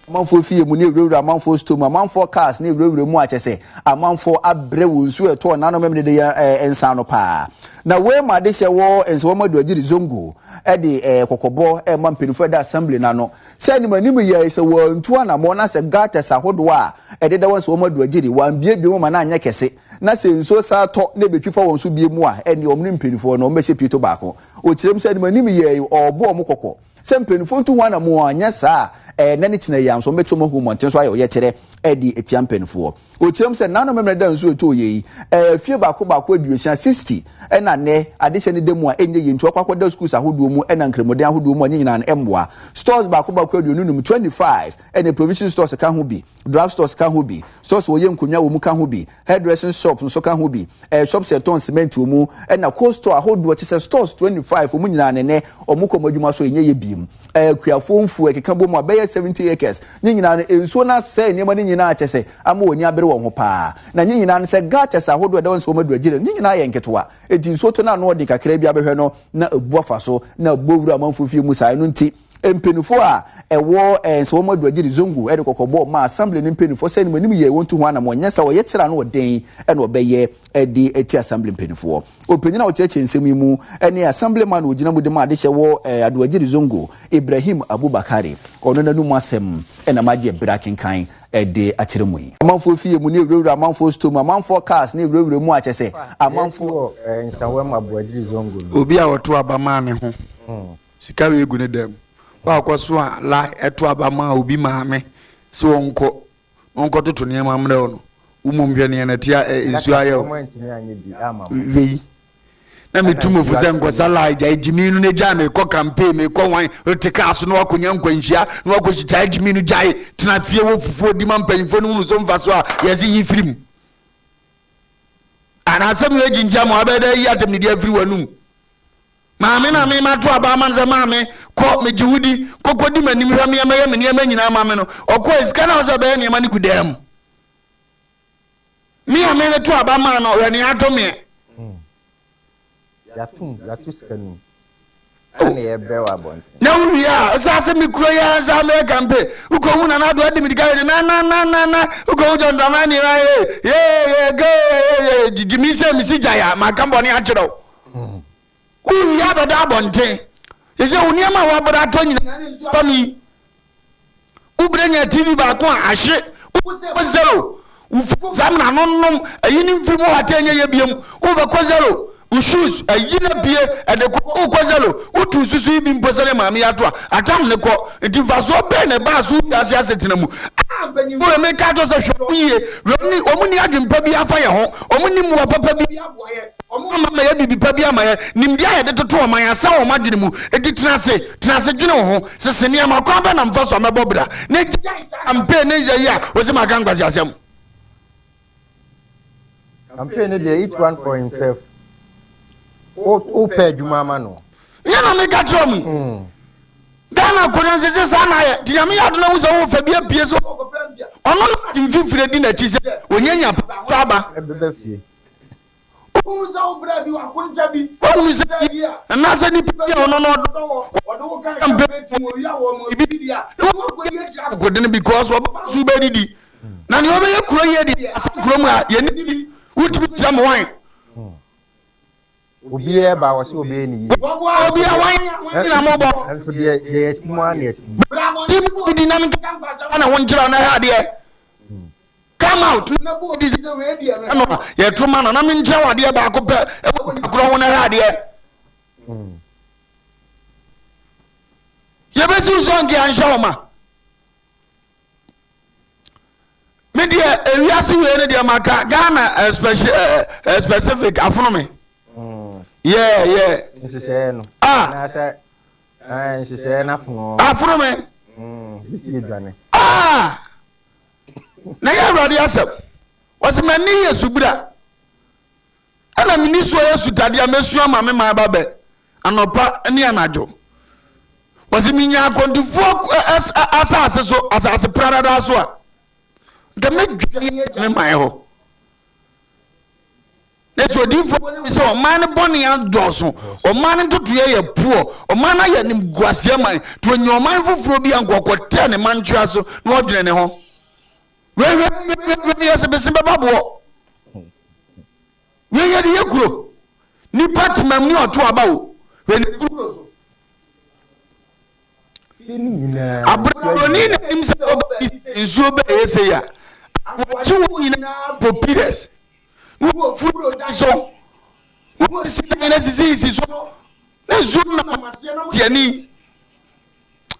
[SPEAKER 8] Amanfoɔ fie mu ne awurawura amanfoɔ store mu, amanfoɔ cars ne awurawura mu a kyɛ sɛ amanfoɔ abrɛ wɔ nsuo a ɛtɔɔ n'ano memene de yɛ eh, nsa ano paa. Na wei ma adehyɛ wɔ Nsawam Aduagyiri Zongo de eh, kɔkɔbɔ ɛma mpanimfoɔ ɛda assembly no ano Sɛ anim anim yɛe sɛ wɔantu anammɔn na sɛ gutters ahodoɔ a ɛdeda wɔn sɛ wɔn adu agyiri, wɔambiebie mu ma no anyɛ kɛse, na sɛ nsuo san tɔ na ɛbɛtwi fa wɔn so bio mu a, ɛnneɛ wɔn ne mpanimfoɔ no wɔbɛhyɛ pieto baako. Ɔkyerɛm sɛ anim anim yɛe ɔrebɔ wɔn kɔkɔ sɛ mpanimfoɔ ntu ho anammɔn, anyɛ saa a, ɛnnɛ ne kyena yi ara nso wɔbɛte wɔn agu mmɔnten so ayɛ ɔyɛkyerɛ de atia mpanimfoɔ. Ɔkyerɛm sɛ nnanom mmerɛ da nsuo ɛtɔɔ yɛ yi, ɛɛ fie baako baako aduosia, 60, ɛna nnɛ adehyɛ no da mu a ɛnyɛ yie nti wɔakɔ akɔda schools ahodoɔ mu ɛna nkramodan ahodoɔ mu a ne nyinaa no ɛmmoa. Stores baako baako 25, 25, ɛna provision stores ka ho bi, drug stores ka ho bi, stores wɔyɛ nkonnwa wɔ mu ka ho bi, hairdressing shops nso ka ho bi, ɛɛ shops yɛtɔn cement wɔ mu ɛna cold store ahodoɔ kyesɛ stores 25 wɔn nyinaa no nnɛ wɔn kɔ wɔn adwuma so ɛnyɛ yie biem. Akuafoɔ mfuo a ɛkeka bɔ mu a bɛyɛ 70 acres ne nyinaa no nsuo no asɛe nneɛma no nyinaa kyɛ sɛ ama wɔn ani abere wɔn ho paa. Na ne nyinaa no sɛ gutters ahodoɔ a ɛda wɔn sɛ wɔn adu agyina no ne nyinaa yɛ nketewa. Enti nsuo tɔ no ano ɔden kakraa bi abɛhwɛ no na abu afa so. na bɔ wura amanfoɔ fie mu saa. Ɛno nti, mpaninfoɔ a ɛwɔ Nsawam Aduagyiri Zongo de kɔkɔbɔ maa Assembly no mpaninfoɔ sɛ animanim yɛ wɔntu ho anamɔn, nyɛ saa ɔyɛ kyerɛ ano ɔden na ɔbɛyɛ de atia Assembly mpaninfoɔ. Ɔpanyin a ɔkyerɛkyerɛ nsɛm yi mu ne Assemblyman a ɔgyina mu de ma adehyɛ wɔ Aduagyiri Zongo, Ibrahim Abubakari. Ɔno n'anum asɛm na magye bere akenkan de akyerɛ mu yi. Amanfoɔ fie mu ne awurawura amanfoɔ store mu, amanfoɔ cars ne awurawura mu a kyerɛ sɛ amanfoɔ.
[SPEAKER 2] Yɛsi wɔ Nsawam Abuagyiri Zongo no.
[SPEAKER 1] Obi a ɔto aba maa ne ho sika wei gu ne dam. Wo a wokɔso a la ɛto aba maa obi maame sɛ ɔnkɔ na ɔnkɔtoto nneɛma mmerɛ wo no, wo mmom hwɛ nea nɛte a nsuo ayɛ wo wei. Na metu mo fo sɛ nkɔsa lie, gyae gyimi no na gyae mekɔ campaign, mekɔ wan, wote kaa so na wakɔnya nkwanhyia na wakɔsi gyae gyimi no gyae, tena fie wɔ fufuo di ma mpanyinfoɔ no hunu so mfa so a yɛse yi firi mu. Anaasɛm wei gyingyam a wobɛyɛ dɛ ayi atɛmdidi afiri w'anum. Maame na me mato aba ama no sɛ maame kɔ megye wo di kɔ kɔdi m'anim hwɛ me mɛyɛ me nneɛma nyinaa ma me no ɔkɔɛ sika no a ɔsɛ ɔbɛyɛ nneɛma no gu dan mu me a me meto aba maa no hwɛ nea ato meɛ.
[SPEAKER 2] Yɛatom yɛato sika no mu ɛna yɛbrɛ wɔ abɔnten.
[SPEAKER 1] Na wowie a ɔsɛ asɛ me kuro yi ara nsa mɛyɛ kampe wokɔhu Nana Addo adi mirika yɛ na na na na na wokɔhu John Dramani ye ye ye ye ye ye gyimi sɛ mesi gyae a maka bɔne akyerɛ wo. Wowie a bɛda abɔnten. Te sɛ wo nneɛma a woabrɛ atɔ nyinaa ne nsuo aba mi. Wobrɛ nya TV baako a ahye. Wokɔ zero. Wo samina no nom ayi ne mfiri mu hɔ atɛ nyɛ yɛ biom. Wobɛkɔ zero. Wo shoes ayi na pie ɛde kɔ. Wokɔ zero. Wotu susu yi bi mpo sɛdeɛ maame yi ato a atam ne kɔ. Nti mfasoɔ bɛn na ɛbaa so wiase asetena mu? A mpanyinfoɔ wei meka ato sɛ hwɛ wɔn yie. Wɔn nni adwempa bi afa yɛn ho. Wɔn nni mmoa papa bi aboa yɛn. Wɔn ama ma yɛ biribi pa bi ama yɛ. Nimdeɛ a yɛde toto ɔman asan wɔn adwene mu. Enti tena ase, tena ase dwene wo ho. Sese nneɛma, kwan bɛn na mfa so a mɛbɔ bra? Na gyae saa campaign ne yɛ yi a wose maka nkwaseasɛm.
[SPEAKER 2] Campaign no deɛ each one for himself. Wo wopɛ adwuma ama no.
[SPEAKER 1] Nyɛ na meka kyerɛ wɔn yi. Ghana akonnwa nsese saa na ayɛ. Nti Nyame yɛ adom na wohu sɛ wofa bi apue so ɔno na mfifire di n'akyi sɛ ɔnya nya pa aba.
[SPEAKER 2] Ɛbɛba fie.
[SPEAKER 1] Wohunu sɛ wo bra bi, w'akonta bi, wohunu sɛ bi a, anaasɛ nipa bi a ɔno no ɔdɔ wɔ, ɔde wo ka mpɛ mu, owia wɔ ma obi di a, na wakɔdi akyire akokode no because ɔbɛba so wobɛdidi. Na nea ɔbɛyɛ kuro yie deɛ, ase kuro mu a, yɛnni bi, wotumi kyerɛ mo wan.
[SPEAKER 2] Obiara ba wɔ sɛ ɔbɛyɛ ne yie.
[SPEAKER 1] Wɔboa obiara wan na mobɔ.
[SPEAKER 2] Nso deɛ deɛ yɛte mu ara na yɛte mu.
[SPEAKER 1] Bra abɔnten mu di na menka nkwasɛm na wo nkyerɛ na hwɛ adeɛ. Come out na bɔ odi sɛ wei deɛ mehwɛ no a yɛto ma no na menkyerɛ wo adeɛ baako pɛ ɛwɔ nipa korɔ ho na hwɛ adeɛ. Yɛbɛsi wo so anke anhyɛ wo ma. Me deɛ ewiase wei no deɛ maka Ghana eh, speci eh, eh, specific afono me. Yeah, yeah.
[SPEAKER 2] Nhyehyɛeɛ no.
[SPEAKER 1] Ah.
[SPEAKER 2] Anaasɛ nhyehyɛeɛ no afono.
[SPEAKER 1] Afono me.
[SPEAKER 2] Mm,
[SPEAKER 1] ah. Na ɛyɛ Awurade asɛm. Ɔse m'ani yɛ subura ɛna me nisuo yɛ sutadeɛ a mɛsu ama me man ba bɛ anɔpa ne anadwo. Ɔse menya akwantufoɔ asase so asase pradadaa so a nka mɛdwane agya me man hɔ. Na sɛ odiyifoɔ no sɛ ɔman no bɔne adɔɔso, ɔman no ntotoeɛ yɛ poɔ, ɔman no ayɛ animguaseɛ man, nti ɔnya ɔman foforɔ bi a nka ɔkɔtɛɛ ne man ntwea so na ɔdwene ne ho. Wei wei wei wei yɛ sɛ bese bɛba boɔ. Wei yɛde yɛ kuro. Nipa temam ne ɔto aba o. Wei ne kuro so. Abroni na nim sɛ ɔbɛ nsuo bɛyɛ sɛ ya. Wɔkye wɔn nyinaa bɔ pires. Na wɔforo dan so. Na wɔsi dan na sisisisi so. Na nsuo nam aseɛ na tiani.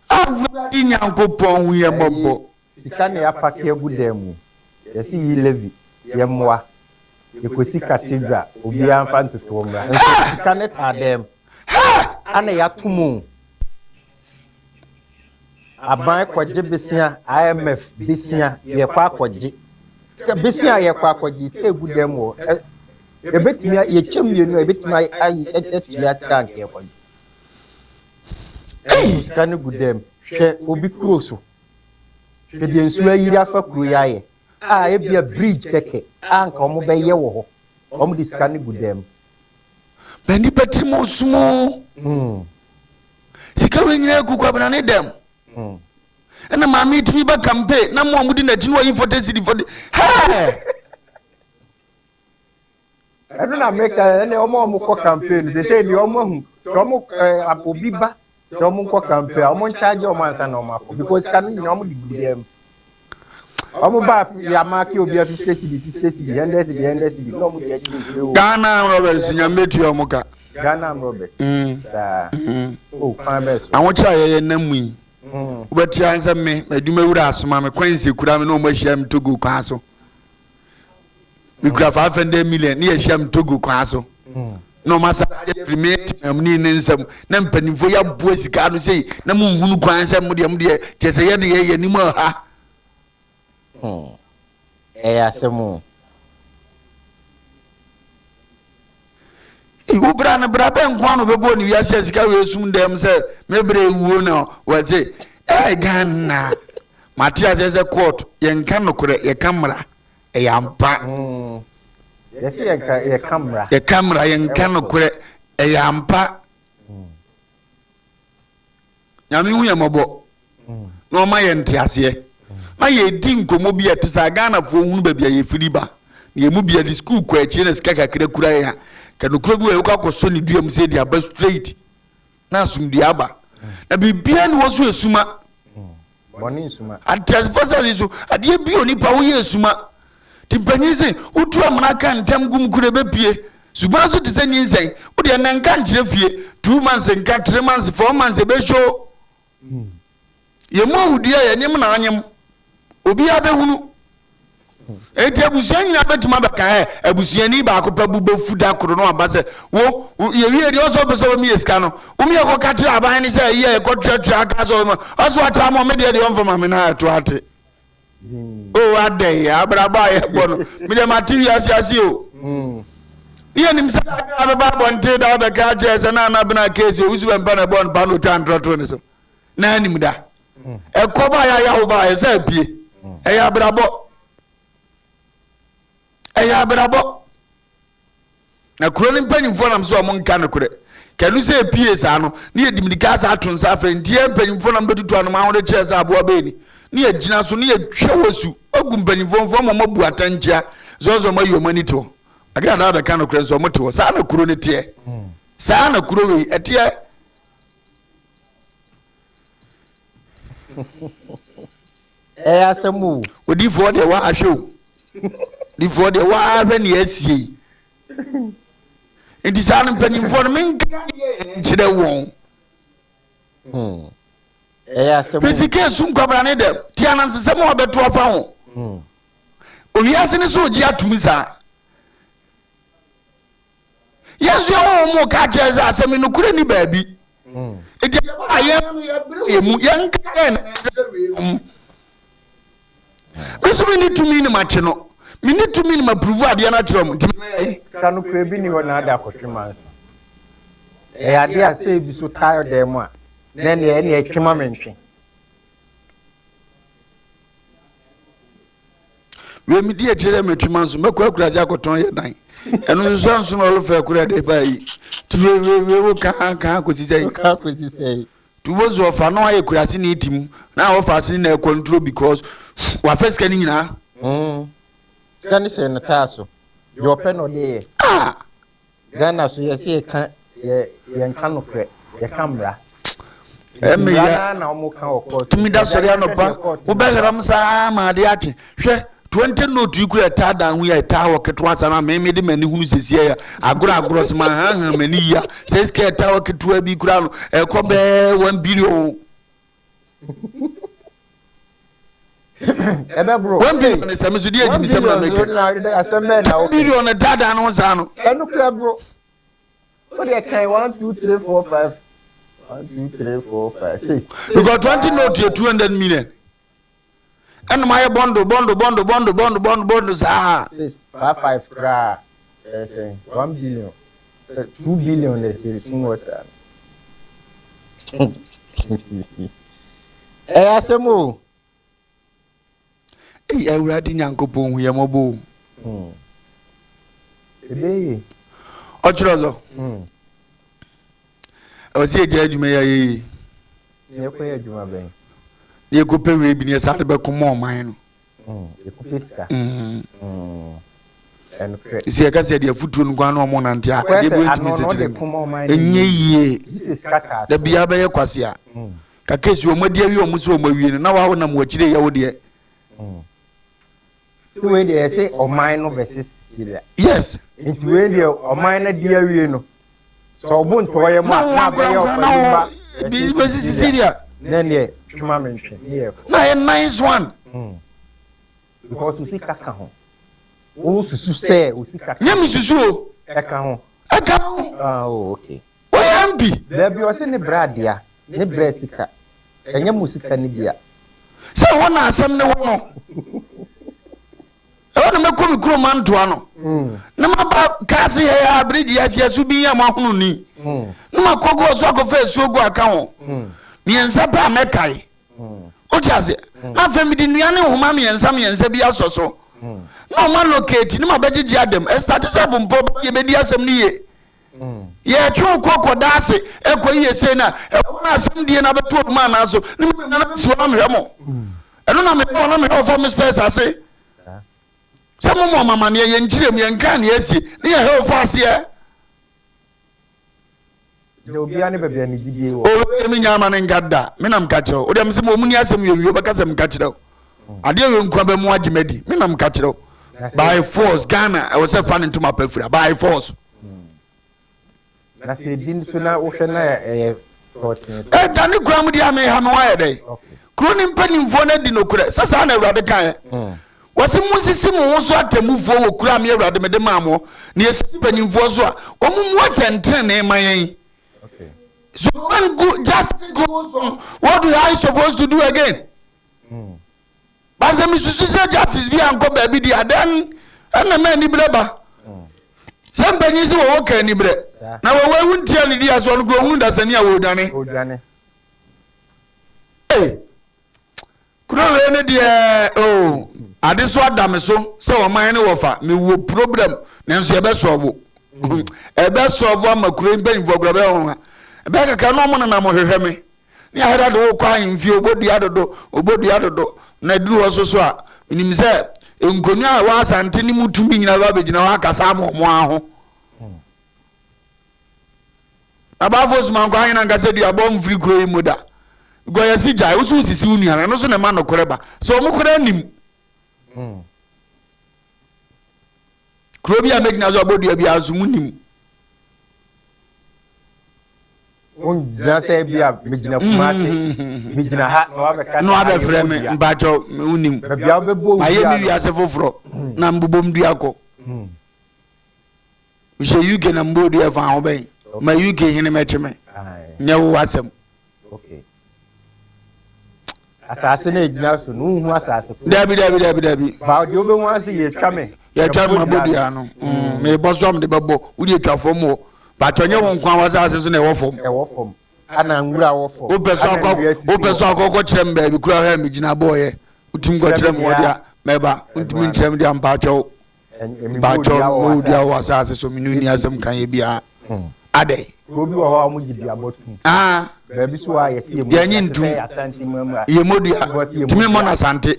[SPEAKER 1] Awurade Nyankopɔn hu yɛn mmɔbɔ.
[SPEAKER 2] Sika na yɛapake agu dan mu. Yɛse yi levy, yɛmmoa. Yɛkɔsi cathedral, obiara mfa ntotoɔ mmra. Nso sika no taa dan mu. Ana yɛato mu o. Aban kɔgye besea, IMF besea, yɛkɔ akɔgye. Sika besea a yɛkɔ akɔgye, sika egu dan mu hɔ. Yɛbɛtumi, yɛkyɛ mmienu a, yɛbɛtumi ayi atua sika anka yɛkɔgye. Nso sika no gu dan mu. Hwɛ obi kuro so. Hwɛ deɛ nsuo ayiri afa kuro yi ayɛ a ebia bridge kɛkɛ a anka wɔn bɛyɛ wɔ hɔ. Wɔn de sika no gu dɛm.
[SPEAKER 1] Bɛ nipa tirim ɔsom o. Sika wei nyinaa gu Kwabena ne dɛm. Ɛna maame yi tumi ba kampe na mo a modi n'akyi no wayi 40 cedi 40. Hɛɛ!
[SPEAKER 2] Ɛno na meka ɛne wɔn a wɔkɔ campaign sɛ sɛ deɛ wɔn ahu sɛ wɔn ɛɛ obi ba sɛ wɔn nkɔ campaign a wɔn nkyagye wɔn ansa na wɔn akɔ because sika no nyinaa wɔn de gu dɛm wɔn ba yamake obi a 50 cedi 50 cedi 100 cedi 100 cedi na wɔn de akyire nkyire wɔ.
[SPEAKER 1] Ghana robbers nyame tua wɔn ka.
[SPEAKER 2] Ghana robbers saa o kwan bɛɛ so.
[SPEAKER 1] Ahokyere a yɛyɛ nam mu yi wobɛte ara sɛ me m'adwuma wura asoma me kwan nsekura me na wɔn ahyia me Togo kwan so. Mekura 500 million ne yɛahyia me Togo kwan so. Na wɔn asa afiri me temamuni ne nsam na mpanimfoɔ yi aboa sika no sei na monhunu kwan sɛ mo deɛ mo deɛ kyerɛ sɛ yɛde yɛ yɛn anim ɔha.
[SPEAKER 2] Ɛyɛ asɛm o.
[SPEAKER 1] Ei, wo bra no bra bɛn nko ara na ɔbɛbɔ ne wiase a sika wei sum dɛm sɛ me brɛ wuo na wɔse ɛɛ Ghana. Mate aseɛ sɛ court yɛnka nokorɛ yɛka mmara ɛyɛ ampa.
[SPEAKER 2] Mm. Yɛse yɛka yɛka mmara.
[SPEAKER 1] Yɛka mmara yɛnka nokorɛ ɛyɛ ampa. Nyame hu yɛn mmɔbɔ na ɔma yɛn nteaseɛ na yɛdi nkɔmmɔ bi a ɛte saa. Ghanafoɔ hunu baabi a yɛfiri ba na yɛn mu bi yɛde sukuu kɔ akyire na sika kakra kura yɛn a ka nokorɛ bi wɔ yɛkɔ akɔsɔ ne dua mu sɛ de aba straight na asomdua aba na biribiara ne wɔ so esuma.
[SPEAKER 2] Bɔne nsuma.
[SPEAKER 1] Ateasefoɔ asase so adeɛ bi onipa woyɛ esuma. Nti mpanyin se wotu amena ka ntam gu mu koro ɛbɛpue. Suban nso te sɛ nyinsɛn. Wodeɛ nnɛ nka nkyerɛ fie. 2 months nka, 3 months, 4 months ɛbɛhyo. Yɛn mu awudua yɛ nyem na anyem. Obiara bɛhunu. Enti abusua nyinaa bɛtumi abɛka ɛ abusuani baako pɛ bo bɛfu da koro no aba sɛ wo yɛwie deɛ ɔsɛ ɔpɛ sɛ ɔbɛmi yɛ sika no womi yɛkɔka kyerɛ aban ne sɛ ɛyi a yɛkɔtuatua aka sɛ ɔma ɔsɛ wakyɛ ama me deɛ deɛ ɔmfa ma me no ɛto ate o adɛn abrabɔ a yɛbɔ no medeɛ mate wiase ase o ne yɛnim sɛ adwene bɛba abɔnten da wobɛka akyerɛ sɛ na anabena kesi owusu bɛmpa na ɛbɔ no pa na ɔtwa ntorɔtoo ne so na anim da ɛkɔ ba yɛ ayawo ba ɛsɛ apue. Ɛyɛ abrabɔ, ɛyɛ abrabɔ. Na kuro no mpanyinfoɔ nam sɛ wɔn nka nokorɛ. Kɛno sɛ epie saa no, ne yɛ dimirika asa ato nsa afɛ nti yɛ mpanyinfoɔ nam bɛtutu anoma ahode kyerɛ sɛ aboa bɛyɛ ni. Ne yɛ gyina so ne yɛ twa wɔ su agu mpanyinfoɔ mfoɔ ma wɔn abu atɛnkyea sɛ ɔsɛ wɔn ayi wɔn ani te hɔ. Agradaa bɛka nokorɛ nso wɔn te hɔ. Saa na kuro no teɛ. Saa na kuro wei ɛteɛ.
[SPEAKER 2] Ɛyɛ asɛm o.
[SPEAKER 1] Odiifoɔ deɛ wahwɛ o. Odiifoɔ deɛ wahwɛ nea asie yi. Nti saa no mpanimfoɔ no menka nkyerɛ wɔn.
[SPEAKER 2] Hmm. Ɛyɛ asɛm o.
[SPEAKER 1] Sika esu nkwabra ne dɛm. Ti anansesɛm a ɔbɛto afa ho. Hmm. Owiase ne so ogye atum saa. Yɛn nso yɛn honhom mu ka kyerɛ sɛ asɛm yi nokorɛ ni baabi. Enti ɛba a yɛn no yɛbrɛ yɛn mu, yɛnka yɛn na yɛnhwɛ weinom. Me nso menni tumi ne makye no, menni tumi ne mapuruvu adeɛ no akyerɛ wɔn, nti mɛyɛ.
[SPEAKER 2] Sika nokorɛ bi nni hɔ na ada akɔtwe mansa. Ɛyɛ adeɛ a sɛ ebi so taa dan mu a, na ɛneɛ ɛneɛ twe ma mentwe.
[SPEAKER 1] Wei medi akyire dɛ matwi ma nso mɛkɔ akurase akɔtɔn yɛ dan ɛno nso so anso na ɔlefɛ kora de ba yi ti wei wei wei wo kaa kaa kɔsi sɛ
[SPEAKER 2] yi kaa kɔsi sɛ yi
[SPEAKER 1] tubo so ɔfa no ayɛ kurase ne ti mu na ɔfa ase na ɛkɔ nturo because wafa sika no nyinaa.
[SPEAKER 2] Sika no hyɛ no taa so deɛ ɔpɛ na ɔde yɛ.
[SPEAKER 1] Ah.
[SPEAKER 2] Ghana so yɛse yɛka yɛ yɛnka nokorɛ yɛka mmara.
[SPEAKER 1] Nti
[SPEAKER 2] mmara naa na wɔn ka wɔ court.
[SPEAKER 1] Tumi da sɔre anɔpa wobɛhram saa ma ade akye hwɛ 20 note yi kura ɛtaa dan ho yi a ɛtaa hɔ ketewa saa na meme de m'ani hunu sɛsi yɛ agorɔ agorɔ sɛ ma hanhan m'ani yi a sɛ sika ɛtaa hɔ ketewa bi kura no ɛkɔ bɛɛ 1 billion.
[SPEAKER 2] Ɛbɛboro.
[SPEAKER 1] 1 billion sɛ me so deɛ agyimisɛm na meka. 1 billion daadaa no ho saa no.
[SPEAKER 2] Ɛno kura bro. O deɛ kan 1 2 3 4 5 1 2 3 4 5 6.
[SPEAKER 1] Because 20 note yɛ 200 million. Ɛnum ayɛ bɔndo bɔndo bɔndo bɔndo bɔndo bɔndo bɔndo saa.
[SPEAKER 2] 6 5 5 koraa ɛyɛ sɛn 1 billion 2 billion na ɛsum wɔ saa no. Ɛyɛ asɛm o.
[SPEAKER 1] Ei Awurade Nyankopɔn hu yɛ mmɔbɔ o.
[SPEAKER 2] Hmm. Ebeye.
[SPEAKER 1] Ɔkyerɛ sɔ. Ɛwɔ sɛ yɛgya adwuma yi ayɛ yie.
[SPEAKER 2] Na yɛkɔyɛ adwuma bɛn?
[SPEAKER 1] Na yɛkɔpɛ wei bi na yɛsan de bɛko ma ɔman no.
[SPEAKER 2] Yɛkɔpɛ sika. Ɛnokorɛ.
[SPEAKER 1] Sɛ yɛka sɛ yɛde afutuo no nko ara na wɔn nante a, adeɛ bi ntumi nsekyerɛ mu. Ɛnyɛ yie. Da biara bɛyɛ kwasea. Ka case wɔn adi awie wɔn sɛ wɔn awie no na wawo nam wɔakyire yɛ wo deɛ.
[SPEAKER 2] Sɛ wei deɛ yɛsɛ ɔman no versus Syria.
[SPEAKER 1] Yes.
[SPEAKER 2] Nti wei deɛ ɔman no adi awie no sɛ ɔbo ntɔɔ yɛ mu a na abɛyɛ ɔfa
[SPEAKER 1] lumba versus Syria.
[SPEAKER 2] Ne deɛ twema me ntwe ne yɛ kɔ.
[SPEAKER 1] Na yɛ nice one.
[SPEAKER 2] Because osika ka ho. Wo susu sɛ osika ka ho.
[SPEAKER 1] Nyɛ me susu o.
[SPEAKER 2] Ɛka ho.
[SPEAKER 1] Ɛka ho.
[SPEAKER 2] Ah oh okay.
[SPEAKER 1] Wɔyɛ MP.
[SPEAKER 2] Dabi ɔse ne brɛ adea, ne brɛ sika, ɛnyɛ mo sika no bi a.
[SPEAKER 1] Sɛ ɛhɔ na asɛm no wɔ no, ɛhɔ na mɛkɔ me kurom antoa no, na maba kaase yɛ yɛ abere gye ase asu bi yɛ mo ahono ni, na makɔ gu ɔso akɔfa asuo gu aka ho, mmiɛnsa pɛ a mɛkae. Wote ase? Na afei mede nnua ne nhoma mmiɛnsa mmiɛnsa bi asɔ so, na ɔma locate ne ma bɛgyegye adam. Ɛstate sɛ abompɔ yɛbɛdi asɛm no yie. Yɛtwe wo kɔ kɔda ase ɛkɔ yie sei na ɛwɔ na asɛm die na bɛto oduma anaa so ne me nana si hɔ na mehwɛ mo. Ɛno na mehwɛ hɔ na mehwɛ ɔfa me spɛs ase. Sɛ mo mɔ mamaneɛ yɛn nkyerɛ mu yɛn nka ne asie ne yɛhwɛ ɔfa aseɛ.
[SPEAKER 2] Deɛ obiara ne baabi a ne gyidie wɔ.
[SPEAKER 1] O me nya ama ne nka da me na mka kyerɛ wo deɛ mesɛ mo ni asɛm yɛ wie wobɛka sɛ mka kyerɛ wo adeɛ wei nkwa bɛ mu agye madi me na mka kyerɛ wo by force Ghana ɛwɔ sɛ fa ne ntoma pa fira by force.
[SPEAKER 2] Na sɛ ɛdi nso na wohwɛ na ɛyɛ tɔɔten so.
[SPEAKER 1] Ɛda ne kwan mu deɛ a meha me ho ayɛ dɛn? Kuro no mpanimfoɔ no adi nokorɛ sɛ saa na Awurade kaeɛ. Wɔse monsisi mo ho so atemmufoɔ wɔ kuro a me Awurade mede maa mo, na yɛsisi mpanimfoɔ so a, wɔmmu atɛntenenee ma yɛn. So when go, justice goes on, what do I supposed to do again? But sɛ mesusu sɛ justice bi ankɔ baabi di a, then ɛna ma aniberɛ ba. Sɛ mpanyin sɛ wɔwɔ ka aniberɛ, na wɔwɔ ewu ntia ne di aso ɔno kura ohunu dasani a wɔredwane. Hey, kuro wei ne deɛ o oh, ade so ada me so sɛ ɔman ne wɔfa mewɔ problem nanso yɛbɛsɔɔbo ɛbɛsɔɔbo ama kuro yi mpanyinfoɔ kura bɛyɛ wɔn ha ɛbɛyɛ kakra na wɔn nenam hwehwɛ me ne ahɛrɛ de wokɔ ahemfie obodua dodo obodua dodo na eduru hɔ so so a menim sɛ nkonnwa a ɛwɔ asante ne mu tumi nyinaa bɛ abɛgyina hɔ akasa ama wɔn aho. Abafo soma nkɔ ahene ankasa duabɔ mfiri kuro yi mu da. Because yɛsi gyae, wo so wosisi wo nua no, ɛno so na ɛma nokorɛ ba. Sɛ wɔn koraa nim. Kuro bi a mɛgyina so abɔ dua biara so mu nim.
[SPEAKER 2] Wongyina sɛ bi a megyina Kumase, megyina ha na wabɛka
[SPEAKER 1] Na wabɛfrɛ me, mpakyɛw, wonim.
[SPEAKER 2] Baabi a wobɛbɔ wo
[SPEAKER 1] dua no. Mayɛ me wiase foforɔ na mbobom dua kɔ. Mehyɛ UK na mbɔ dua fa ho bɛn. Ma UK hene mɛkye me. Nyɛ wo asɛm.
[SPEAKER 2] Asase na egyina so no wohu asase ko.
[SPEAKER 1] Dabi dabi dabi dabi.
[SPEAKER 2] Ba deɛ wobɛhu ase yɛtwa me.
[SPEAKER 1] Yɛtwa me mabɔ dua no. Mebɔ so a mede bɛbɔ. Wode atwa fam hɔ. Bàtɔ nyɛ wo nko a w'asase so na ɛwɔ fam.
[SPEAKER 2] Ɛwɔ fam. Ana nwura wɔ fam.
[SPEAKER 1] Wopɛ so akɔ wopɛ so akɔkɔ kyerɛ me baabi kura hɔ a megyina bɔɔyɛ. Wotumi kɔ kyerɛ me hɔ deɛ mɛba. Wontumi nkyerɛ me deɛ mpaakyɛw. Mpakyɛw mo dua wɔ asase so mene nni asɛm ka yɛ biara adɛn.
[SPEAKER 2] Kuro bi wɔ hɔ a wɔn gye duabɔ tum.
[SPEAKER 1] Ah.
[SPEAKER 2] Baabi so a yɛte yɛ
[SPEAKER 1] mu dua te sɛ
[SPEAKER 2] Asante mu mu a.
[SPEAKER 1] Yɛ mu dua tumi mmɔ no Asante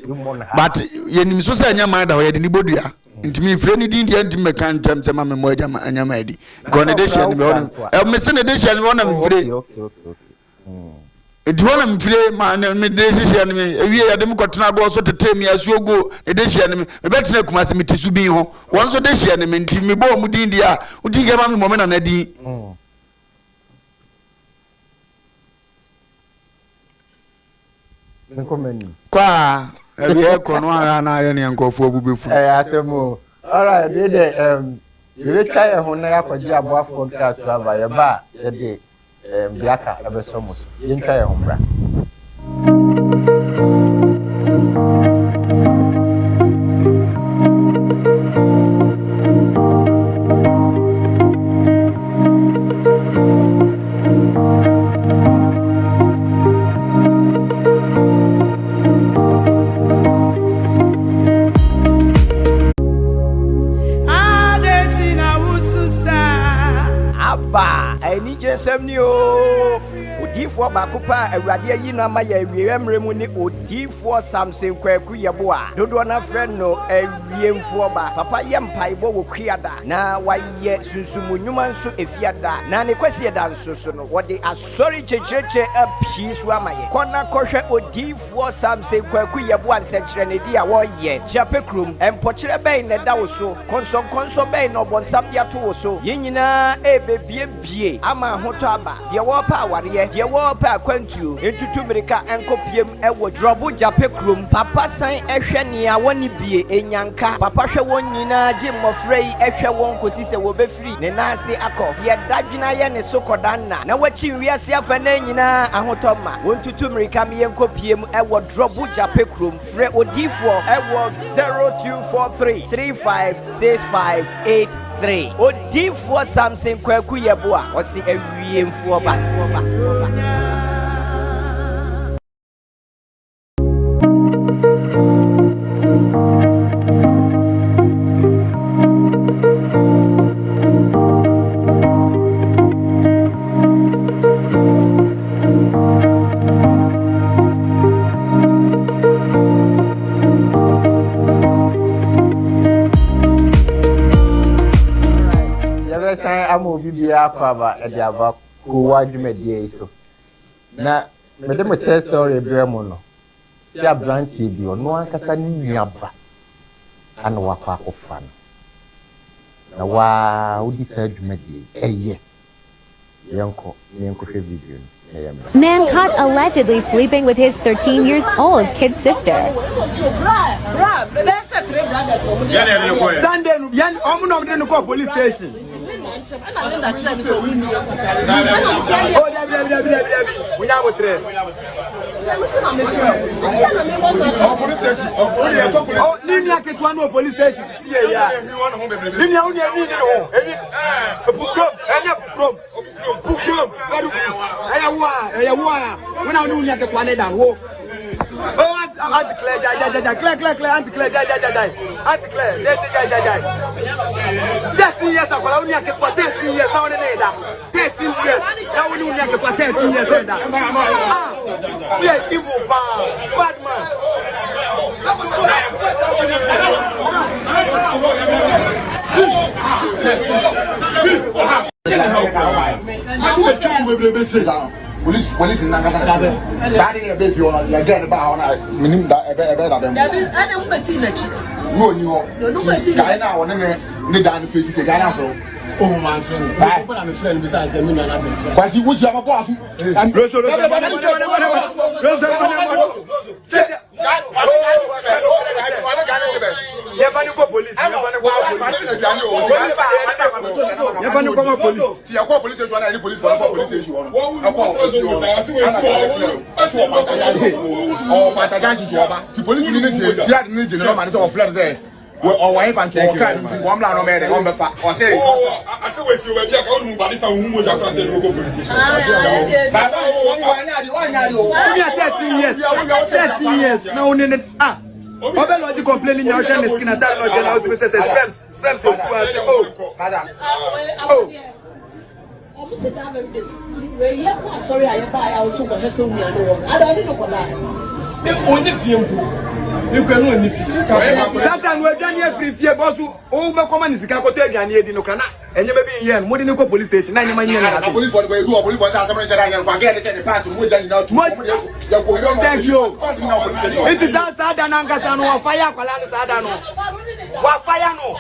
[SPEAKER 1] but yɛnim so sɛ ɛnyɛ man da hɔ yɛde ne bɔ dua ntumi mfire ne din deɛ ntumi mɛka nkyɛm sɛ ma me mmɔ agya anyama adi because ne de hyɛ ne bɛ hɔ no mese ne de hyɛ ne hɔ na mfire. Enti hɔ na mfire ma ne me de hyehyɛ ne me ewie yɛde me kɔtena agorɔ so tetee me asuo guo ne de hyeɛ ne me mebɛtena Kumasi mete so bin ho wɔn nso de hyeɛ ne me nti mebɔ wɔn din deɛ a wotumi kɛ ma me mmɔ me nana din. Kɔ a ɛbi ɛkɔ no ara na ayɛ nea nkurɔfoɔ bu bɛfu.
[SPEAKER 2] Ɛyɛ asɛm o. Alright, wei deɛ um, yɛbɛtwa yɛn ho na yɛakɔgye aboafoɔ nkratoɔ aba. Yɛba a yɛde um, deɛ aka ɛbɛsɔ mo so. Yɛntwa yɛn ho mmra.
[SPEAKER 6] Aba, anigyesɛm ni o!
[SPEAKER 9] Odiyifoɔ baako pɛ a Awurade ayi no ama yɛn awieeɛ mmerɛ mu ne Odiyifoɔ Samson Kwaku Yeboah. Dodoɔ no ara frɛ no Awiemfoɔ Ba. Papa yɛ mpaebɔ wɔ Kuada na wayɛ sunsum nnwuma nso Efiada na ne Kwasiada nso so no wɔde Asɔre nkyerɛkyerɛ apii so ama yɛn. Kɔ na kɔhwɛ Odiyifoɔ Samson Kwaku Yeboah nsɛnkyerɛnede a wɔyɛ. Kyiapɛ kurom. Mpɔkyerɛ bɛn na ɛda wo so? Kɔnsɔnkɔnsɔ bɛn na ɔbɔnsam de ato wo so? Yɛn nyinaa rebebiebie ama ahotɔ aba. Deɛ wɔrepɛ awareɛ, deɛ wɔrepɛ akwantuo, ntutu mmirika nkɔpiem wɔ Dwrɔbo Gyapɛ kurom. Papa san hwɛ nea wɔnni bie, nnyanka. Papa hwɛ wɔn nyinaa gye mmɔfra yi hwɛ wɔn kɔsi sɛ wɔbɛfiri ne nan ase akɔ. Deɛ dadwene ayɛ ne so kɔda nna, na wakyi wiase afanan nyinaa ahotɔ ma. Wɔntutu mmirika me yɛnkɔpiem wɔ Drɔbo Gyapɛ kurom. Frɛ odiyifoɔ wɔ 0243 35 65 83. Odiyifoɔ Samson Kwaku Yeboah, ɔse awiemfoɔ ba.
[SPEAKER 2] Yɛbɛsan ama obi biara akɔ aba de aba kowa dwumadie yi so. Na mede mo test story brɛ mo no, sɛ aberanteɛ bi, ɔno ankasa ne nua ba ana wakɔ akɔfa no. Na waa wodi saa dwumadie yi, ɛyɛ. Yɛnkɔ na yɛnkɔhwɛ video no na yɛmmra.
[SPEAKER 10] Man caught allegedly sleeping with his 13 years old kid sister.
[SPEAKER 6] Sunday no yɛn ɔmo na ɔmo de no kɔ police station. Oh, dabi dabi dabi dabi dabi. Munya abotrɛ. Oh, police station. Oh, ni nua ketewa no wɔ police station. Si yɛ ya. Ni nua wo nua ni ni ho. Eyi pukurom, ɛnyɛ pukurom. Pukurom, very good. Ɛyɛ wo a, ɛyɛ wo a. Wo na wo ne wo nua ketewa ne da wo. Oh, Auntie Claire, jai, jai, jai, Claire, Claire, Claire, Auntie Claire, jai, jai, jai, jai. Auntie Claire, jai, jai, jai, jai. 13 years akwala wo nua ketewa 13 years na wo ne ne da. 13 years na wo ne wo nua ketewa 13 years da. Ah, we are evil paa, bad man.
[SPEAKER 11] Polisi polisi nankasa na ɛsɛ saa de yɛ bɛ fi hɔ no yɛ gɛn ba hɔ na minim da ɛbɛ ɛbɛ da bɛn.
[SPEAKER 12] Dabi ɛna mo bɛ si n'akyi.
[SPEAKER 11] Ní òní hɔ ti guy na ɔne ne ne dan no fesi sɛ guy na sɔrɔ.
[SPEAKER 13] O mo maa nfrɛ no. Mo kɔ na mi frɛ no bisa sɛ mi nana bɛ fɛ.
[SPEAKER 11] Kwasi wuti a ma bɔ asu.
[SPEAKER 6] Roso roso roso roso yɛfa ne kɔ polisi yɛfa ne kɔ polisi yɛfa ne kɔ ma polisi.
[SPEAKER 11] Ti yɛ kɔ polisi station na yɛ ni polisi fɔ polisi station hɔ no ɛkɔ efi hɔ ɛna gari filɛ ɛsɛ wɔ pata junction ɔwɔ pata junction so ɔba ti polisi ni ne gye tia ne gye ne nɔma ne sɛ ɔfilɛ no sɛ ɔwɔ yɛn fa nti ɔwɔ kaa ne nti wɔn mla nɔmɛ yɛ dɛ wɔn bɛ fa ɔsɛ.
[SPEAKER 7] Ase wɔ esi wɔ bi a ka wɔn mu ba de sa ohun mo jakura sɛ ɛdɔkɔ polisi station.
[SPEAKER 6] Baba wɔn yɛ 13 years 13 years na wɔn ne ne ah ɔbɛ lɔji complain ni nya ɔhwɛ ne skin ataare na ɔhyɛ na ɔtumi sɛ sɛ sperms sperms osu ase oh oh.
[SPEAKER 12] Ɔmo se that very days wei yɛ kɔ asɔre a yɛ baa yɛ a ɔso kɔhwɛ sɛ onua no wɔ hɔ ada ɔne no kɔ daa.
[SPEAKER 13] Ɔnni fie mpo me kura no ɔnni fie.
[SPEAKER 6] Satan no aduane afiri fie bɔ so o mɛkɔma ne sika kɔtɔ aduane adi no kora na ɛnyɛma bi nyɛ no mode ne kɔ police station na ɛnyɛma nyɛ no ase.
[SPEAKER 11] Police fɔ edu wɔ police fɔ sɛ asɛm no nhyɛ da nyɛ no kwa gɛɛ ne sɛ ne paati mo gya nyinaa tu yɛ kɔ yɛ
[SPEAKER 6] Thank you. Nti saa saa da no ankasa no wɔfa yɛ akwadaa no saa da no wafa yɛ no.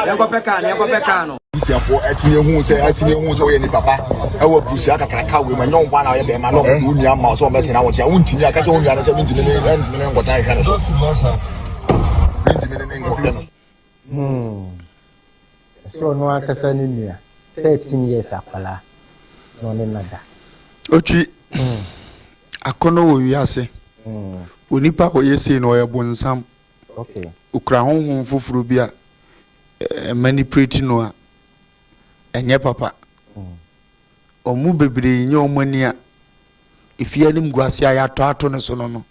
[SPEAKER 6] Yɛnkɔpɛ kaa no yɛnkɔpɛ kaa no.
[SPEAKER 11] Abusuafoɔ atumi ehu sɛ atumi ehu sɛ ɔyɛ nipa pa ɛwɔ abusua kakraka wei mu ɛnyɛ wɔn na ɔyɛ bɛrima na ɔmo nua ma sɛ ɔmɛtena wɔn nkyɛn wontumi aka kyɛ wɔn nua no sɛ mentumi ne ɛntumi ne nkɔtena nhwɛ no so mentumi ne ne nkɔhwɛ no so.
[SPEAKER 2] Hmm. Ɛsɛ ɔno ankasa ne nua, 13 years akwadaa na ɔne no da.
[SPEAKER 1] Otwi, akɔnnɔ wɔ wiase. Onipa a ɔyɛ sei no, ɔyɛ bonsam.
[SPEAKER 2] Okay.
[SPEAKER 1] Okura honhom foforɔ bi a ɛmanipulate no a, ɛnyɛ papa. Wɔn mu bebree nyɛ wɔn ani a. Efie animguase a yɛatɔ ato ne so no no.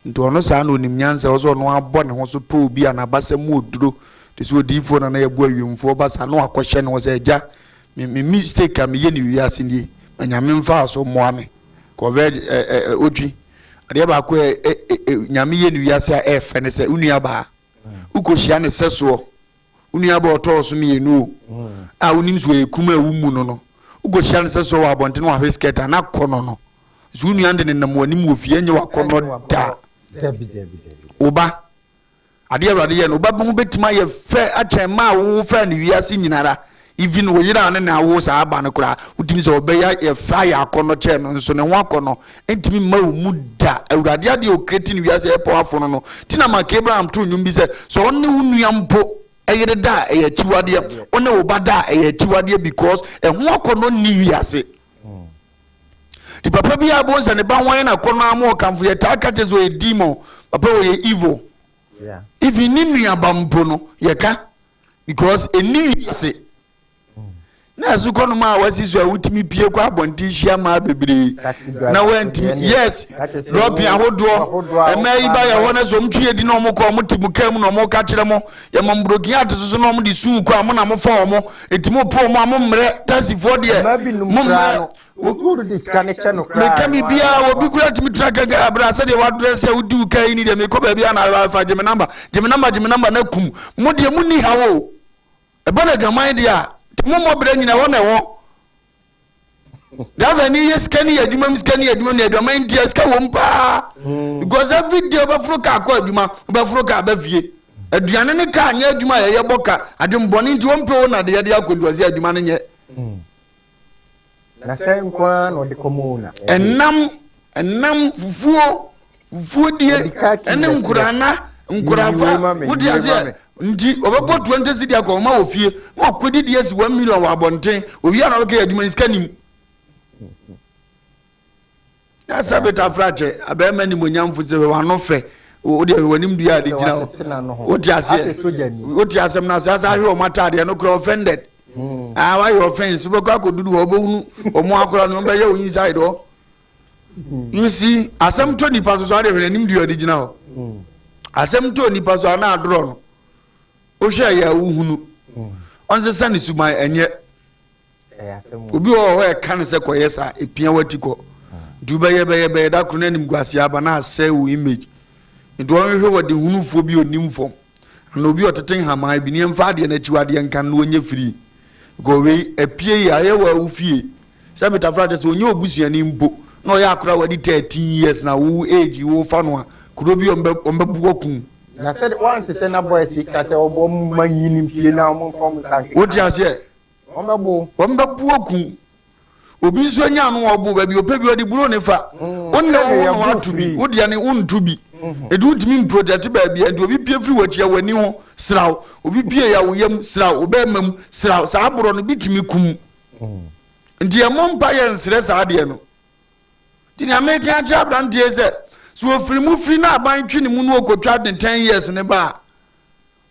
[SPEAKER 1] Nti ɔno saa na ɔnim nyansa, ɛwɔ sɛ ɔno abɔ ne ho so pɛ obi a n'abasa mu oduro te sɛ odiyifoɔ Nana Yɛboa Awiemfoɔ ba saa na wakɔhyɛ ne ho sɛ agya me me mistake a meyɛ ne wiase nie ma Nyame mfaa so mmoa me kɔ vɛg ɛ ɛ ɛ otwi adeɛ baako ɛ ɛ ɛ Nyame yɛ ne wiase a ɛɛfɛ ne sɛ wo nua baa wokɔhyia ne sɛsoɔ Wo nuabaa a ɔtɔɔ so mienu o, a wonim sɛ ɔyɛ kum a wommu no no, wokɔhyia no sɛ sɛ ɔwɔ abɔnten na wahwe skirt a, na kɔ no no. So wo nua no de nenam w'anim wɔ fie, ɛnyɛ w'akɔnnɔ da. Wo ba, adeɛ Awurade yɛ no, wo ba ho bɛtumi ayɛ fɛ akyɛn mmaa a wowo fɛ no wiase nyinara. Even wo yere a ne na awo saa aba no koraa, wotumi sɛ ɔbɛyɛ yɛ fɛ ayɛ akɔnnɔ kyɛn no, nso ne ho akɔnnɔ ntumi mma wo mu da. Awurade adeɛ a ɔcreate no wiase ɛyɛ powerful no no, ti na Mark Abraham too nnwom bi sɛ, sɛ ɔne wo nua mpo yere da a, ɛyɛ akyiwadeɛ, wo ne wo ba da a, ɛyɛ akyiwadeɛ because ɛho akɔnnɔ nni wiase. Nti papa bi a bohu sɛ ne ba ho ayɛ no akɔnnɔ ama ɔkamfo, yɛtaa ka kyerɛ sɛ ɔyɛ demon, papa ɔyɛ evil. Even ne nuaba mpo no, yɛka because ɛnni wiase na ɛso kɔ nom a wasi so a wotumi pie kɔ abɔnten hyia mmaa bebree na wantumi yes drɔpin ahodoɔ mmaa yi ba yɛ hɔ na sɛ wɔn twi edi na wɔn kɔ wɔn te mu kaa mu na wɔn ka kyerɛ mo yɛ mo mbrokin ate soso na wɔn de suu kɔ a mo na mo fa wɔn eti mo po wɔn a mo mmerɛ taxifoɔ deɛ mo mmerɛ Meka biribiara, obi koraa tumi tena kankan abere a sɛdeɛ wadrɛse a wodi wo kaa yi ni deɛ mekɔ baabi a na afa gye me namba, gye me namba, gye me namba na kum. Mo deɛ monni haw o. Ɛba no adwaman deɛ a, nti mommɔ berɛ nyina ɛhɔ na ɛwɔ. Driver ni yɛ sika ni yɛ adwuma mu sika ni yɛ adwuma mu adwaman nti sika wɔ mu paa. Hmm. Because every day wobɛforo kaa kɔ adwuma, wobɛforo kaa ba fie. Aduane ne kaa nyɛ adwuma a yɛyɛ bɔ ka. Adwembɔne nti wɔmpɛ wo na de yɛde akɔ nti wɔsɛ adwuma no nyɛ.
[SPEAKER 2] Hmm. Na sɛ nko ara na ɔde kɔma o na.
[SPEAKER 1] Ɛnam, ɛnam, fufuo, fufuo die, ɛne nkorana, nkorafa, wote aseɛ? Nti ɔbɛbɔ 20 cedi akɔ ɔma wɔ fie, na wakɔdi di asi 1 million wɔ abɔnten, owie a na ɔbɛka yɛ adwuma yi sika nim. Na sɛ betafra kyɛ abɛɛma nimonyamfo sɛ wano fɛ wo deɛ w'anim dua a de gyina hɔ wote aseɛ wote asɛm no ase asa ahwɛ wɔn ataadeɛ no kora offended hmm. ah wayɛ offense wobɛkɔ akɔduru hɔ wobɛhunu wɔn akora no wɔbɛyɛ wo inside hɔ hmm. you see asɛm tɔ nipa so so ade hwɛ n'anim dua de gyina hɔ hmm. asɛm tɔ nipa so ana adorɔ no wohwɛ yɛ wohunu ɔnsesa ne suban ɛnyɛ Obi wɔ hɔ a ɛka no sɛ kɔyɛ saa, epia w'ati kɔ. Nti wobɛyɛ bɛyɛ bɛyɛ da koro na animguaseɛ aba na asɛe wo image. Nti wɔnhwehwɛ wɔdehunufoɔ bi a ɔnim fam anaa obi a ɔtete nhamaa bi ne yɛmfa adeɛ no akyiwadeɛ nka no na ɔnyɛ free. Because wei apue yi ayɛ wɔ wo fie. Sɛ metafra kyɛ sɛ ɔnyɛ obusuani mpo na ɔyɛ akora a wadi 13 years na wo age yi wofa no a kuro bi ɔmbɛbu wakum.
[SPEAKER 2] Na sɛ wante sɛ na boys yi ka sɛ wɔn mma nyini mpie na wɔn mfa wɔn nsa nkeka.
[SPEAKER 1] Wote aseɛ?
[SPEAKER 2] Wɔbɛbo.
[SPEAKER 1] Wɔbɛbo aku. Obi nso anya ano a ɔbo baabi ɔpɛ bi ɔde buro ne fa.
[SPEAKER 2] Mm,
[SPEAKER 1] Wo nna
[SPEAKER 2] sɛdeɛ
[SPEAKER 1] wo na
[SPEAKER 2] yɛbo
[SPEAKER 1] wato bi,
[SPEAKER 2] firi.
[SPEAKER 1] wo deɛ ne wonto bi.
[SPEAKER 2] Mhm.
[SPEAKER 1] Enti wontumi mprotɛte baabi a nti obi pie firi w'akyi a w'ani ho sraw, obi pie a wo yam sraw, wo bɛrima mu sraw. Saa borɔ no bi tumi kum. Nti yɛmmɔ mpaeɛ nsrɛ saa adeɛ no. Nti nea meka akyerɛ aberanteɛ yi sɛ, sɛ ɔfiri mu firi na aban twe ne mu na ɔkɔtwa ne 10 years ne ba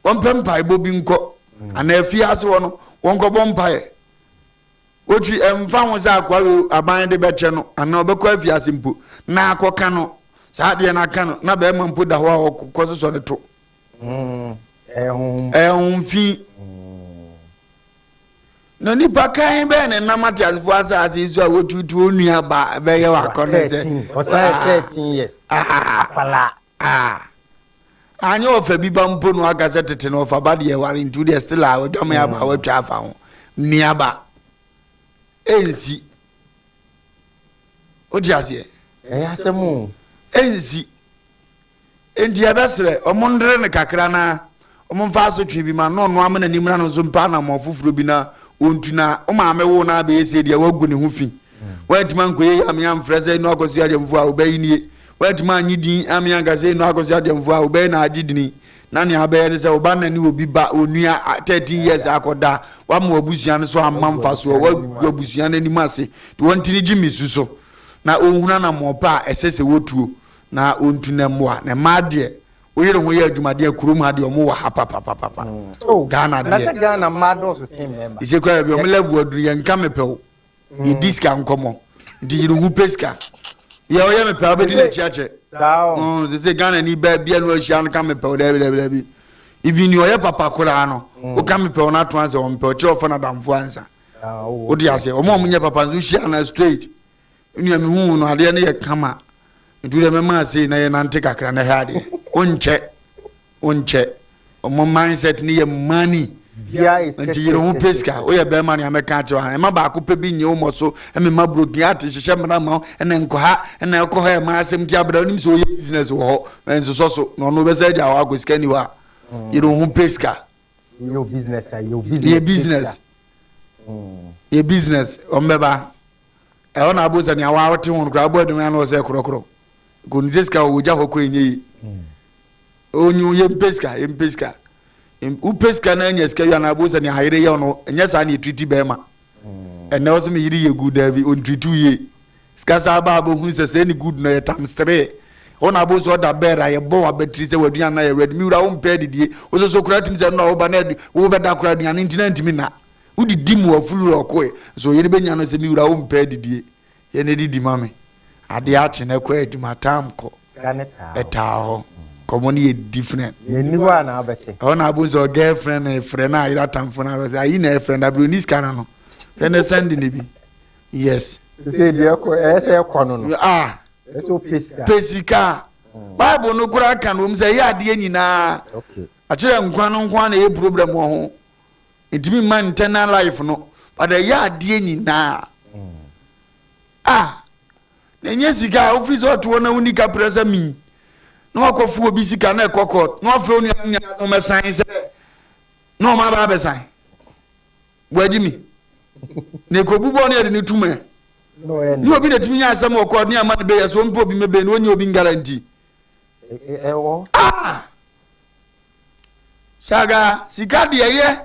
[SPEAKER 1] a, wɔmpɛ mpaebɔ bi nkɔ anaa afiase hɔ no wɔnkɔbɔ mpaeɛ otwi ɛmfa ho sɛ akoa wei aban de bɛkyɛ no anaa ɔbɛkɔ afiase mpo na akɔka no saa adeɛ no aka no na bɛrima mpo da hɔ a ɔkɔ sosɔ ne to ɛyɛ honhom fi na nipa kan bɛyɛ ne nam ateasefoɔ asase yi so a wotutu onua ba bɛyɛ wakɔ no sɛ
[SPEAKER 2] ɔsan 13 years akwalaa
[SPEAKER 1] Ah anyɛ ɔfa bi ba mpo no aka sɛ tete no ɔfa ba deɛ ware nti deɛ still a ɔdwama aba a watwa afa ho nnuaba ɛnsi wote aseɛ
[SPEAKER 2] ɛyɛ asɛm o
[SPEAKER 1] ɛnsi nti ɛbɛsrɛ ɔmo ndere no kakra na ɔmo mfa asotwe bi ma no ɔno ama n'anim na no nso mpa anammɔn foforɔ bi na ɔntu na wo maame wo na abɛyɛ sei deɛ wagu ne ho fi Woantumi ankɔyɛ yei ammea amfrɛ sɛ Eno Akɔsoa Adeɛmfoɔ a wobɛyi nie. Woantumi annye din ammea anka sɛ Eno Akɔsoa Adeɛmfoɔ a wobɛyɛ na agye dini. Na nea abɛyɛ ne sɛ wo ba nna ne obi ba onua 13 years akɔda a, woama w'abusua no so amma mfasoɔ, woagu abusua no anim ase. Nti wɔntini gye me su so na ɔnhunu anammɔn pa a ɛsɛ sɛ wɔtuo na ɔntu na mmoa. Na mmaa deɛ, wo yere ho yɛ adwumaden a kurom ha deɛ ɔmo wɔ ha papapapapa. Ghana
[SPEAKER 2] Na
[SPEAKER 1] deɛ.
[SPEAKER 2] sɛ Ghana mmaa dɔɔso sen mmarima.
[SPEAKER 1] Ɛsɛ koraa baabi a ɔmo level aduru yɛnka mepɛ wo. Yɛdi sika nkɔmmɔ. Nti yere ho pɛ sika. Yɛ ɔyɛ me pɛ wobɛdi n'akyi akyɛ. Sɛ sɛ Ghana ni baa bia no ahyia no ka me pɛ daabi daabi daabi. Even ni ɔyɛ papa koraa no, woka me pɛ no ato ansa ɔmpɛ ɔkyerɛ ɔfa no adamfo ansa. Wote aseɛ? Ɔmo a ɔmo nyɛ papa nso hyia no straight. Nua me hu no adeɛ no yɛ kama. Nti deɛ mɛma ase na yɛnante kakra na hwɛ adeɛ. Wonkyɛ. Wonkyɛ. Ɔmo mindset no yɛ money. Nti yere ho pɛ sika. Woyɛ bɛrima nea mɛka akyerɛ wo ha. Ɛma baako pɛ bi nye wo mmɔ so. Ɛmema broken heart nhyehyɛ mmara mma wo. Ɛna nkɔ ha. Ɛna ɛkɔ hɔ ɛma asɛm nti abra wonim sɛ ɔyɛ business wɔ hɔ. Ɛnsosɔ so. Na ɔno ɔbɛsan agya hɔ akɔ sika ni hɔ a. Yere wo ho pɛ sika.
[SPEAKER 2] Yɛ business a yɛ business.
[SPEAKER 1] Yɛ business. Yɛ business. Wɔn bɛba. Ɛhɔ na abo sɛ nea wɔte ho no koraa abɔ aduane ano sɛ korɔkorɔ. Kò ne sɛ sika wɔ gya hɔ kɔ ɛnyɛ yie. Onyu yɛ mpɛ sika yɛ mpɛ sika. Wopɛ sika na anya sika wie anaa abo sɛ nea ayere yɛ no ɛnyɛ saa na yɛtiriti bɛrima. Ɛnɛ wɔ sɛ me yere yɛ good daabi ɔntiriti yie. Sika saa ba abɛhunu sɛ sɛ ne good no yɛ times three. Wo na abo sɛ ɔda bɛɛd a yɛbɔ w'abatiri sɛ w'aduane na yɛ ready. Me wura wompɛ adidie. Wo soso koraa tumi sɛ ɛno a woba na wobɛda koraa aduane nti na ntumi nna. Wodidi mu wafuru wura ɔkoe. Nso wo yere bɛnya no sɛ me wura wompɛ adidie. Yɛ na didi ma me. Adeɛ akye na ɛkɔ adwuma time kɔ. Ɛtaa hɔ. Nkɔmmɔ no yɛ different.
[SPEAKER 2] Yɛnni hɔ a na wobɛte.
[SPEAKER 1] Ɛhɔ na abo sɛ girlfriend na ɛfrɛ na ayere atamfo no sɛ ayi na ɛfrɛ na abiri oni sika no no. Hwɛ na send ne bi. Yes.
[SPEAKER 2] Sɛ deɛ ɛkɔ ɛyɛ sɛ ɛkɔ no no.
[SPEAKER 1] Ah.
[SPEAKER 2] Ɛsɛ ɔpɛ sika.
[SPEAKER 1] Pɛ sika. Bible no koraa ka no wɔm sɛ ɛyɛ adeɛ nyinaa.
[SPEAKER 2] Okay.
[SPEAKER 1] Akyerɛ nkwa no nko ara na ɛyɛ problem wɔ ho. Ntumi mma internal life no but ɛyɛ adeɛ nyinaa. Ah. Na ɛnyɛ sika a wofiri sɛ ɔte hɔ na wonni kaprɛ sɛ mi na wakɔfo obi sika na ɛkɔ court na wafrɛ wo nua nyinaa na ɔmɛsan sɛ na ɔma aba abɛsan. Wagye mi. Na ekobu bɔɔ no yɛde ne tum ɛ. Ne obi na etumi nya asɛm wɔ court ne ama ne bɛyɛ so ɔmpɛ obi mɛbɛn na ɔnyɛ obi ngaranti.
[SPEAKER 2] Ɛwɔ.
[SPEAKER 1] Ah! Saga, sika deɛ yɛ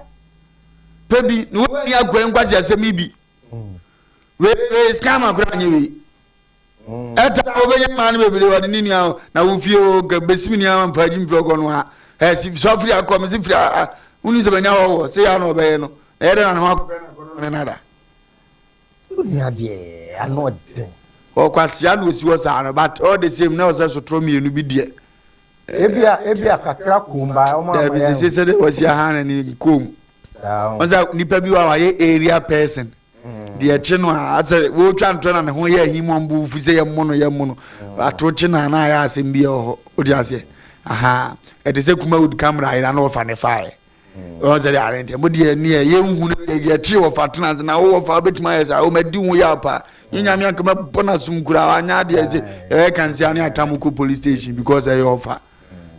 [SPEAKER 1] pɛ bi na wɔnni akoa nkwasi asɛm yi bi. Wei wei scammer koraa nyɛ wei. Ɛta wobɛnya mmaa no bebree wɔde ne nua na wo fie o bɛsi me nua mfa agyi mfiri ɔkɔ no ha. Ɛ si so afiri akɔ me se firi a wonu sɛ bɛnya hɔ wɔ sɛ yɛ na ɔbɛyɛ no. Na yɛ dɛ na ne ho akɔpɛ na akɔnɔ ne nada.
[SPEAKER 2] Wonua deɛ ano ɔden.
[SPEAKER 1] Ɔkwasia na osi hɔ saa no but all the same na ɔsɛ sotorɔ mmienu bi deɛ.
[SPEAKER 2] Ebia ebia kakra kom ba ɔmo ama
[SPEAKER 1] yɛn. Dabi sese sɛ de wɔsi aha na ne kom. Wɔn sɛ nipa bi wɔ a wayɛ area person. Deɛ ɛkye no a asɛ wɔretwa ntorɔ na ne ho yɛ ahi mu ɔmbo fi sɛ yɛmmo no yɛmmo no. Atoro kye no a na ayɛ asɛm bi wɔ hɔ. Wote aseɛ? Aha. Ɛte sɛ Kumawood camera ayera na wɔfa ne faeɛ. Wɔn sɛ de are nkyɛn. Mo deɛ neɛ yɛnhu no yɛkye wɔfa tena ase na wo wɔfa wobɛtumi ayɛ saa. Wɔn adi ho yɛ apa. Yɛ nyame anka mɛbɔ n'asom koraa wanyɛ adeɛ sɛ yɛyɛ kansia ne atam kɔ police station because ɛyɛ ɔfa.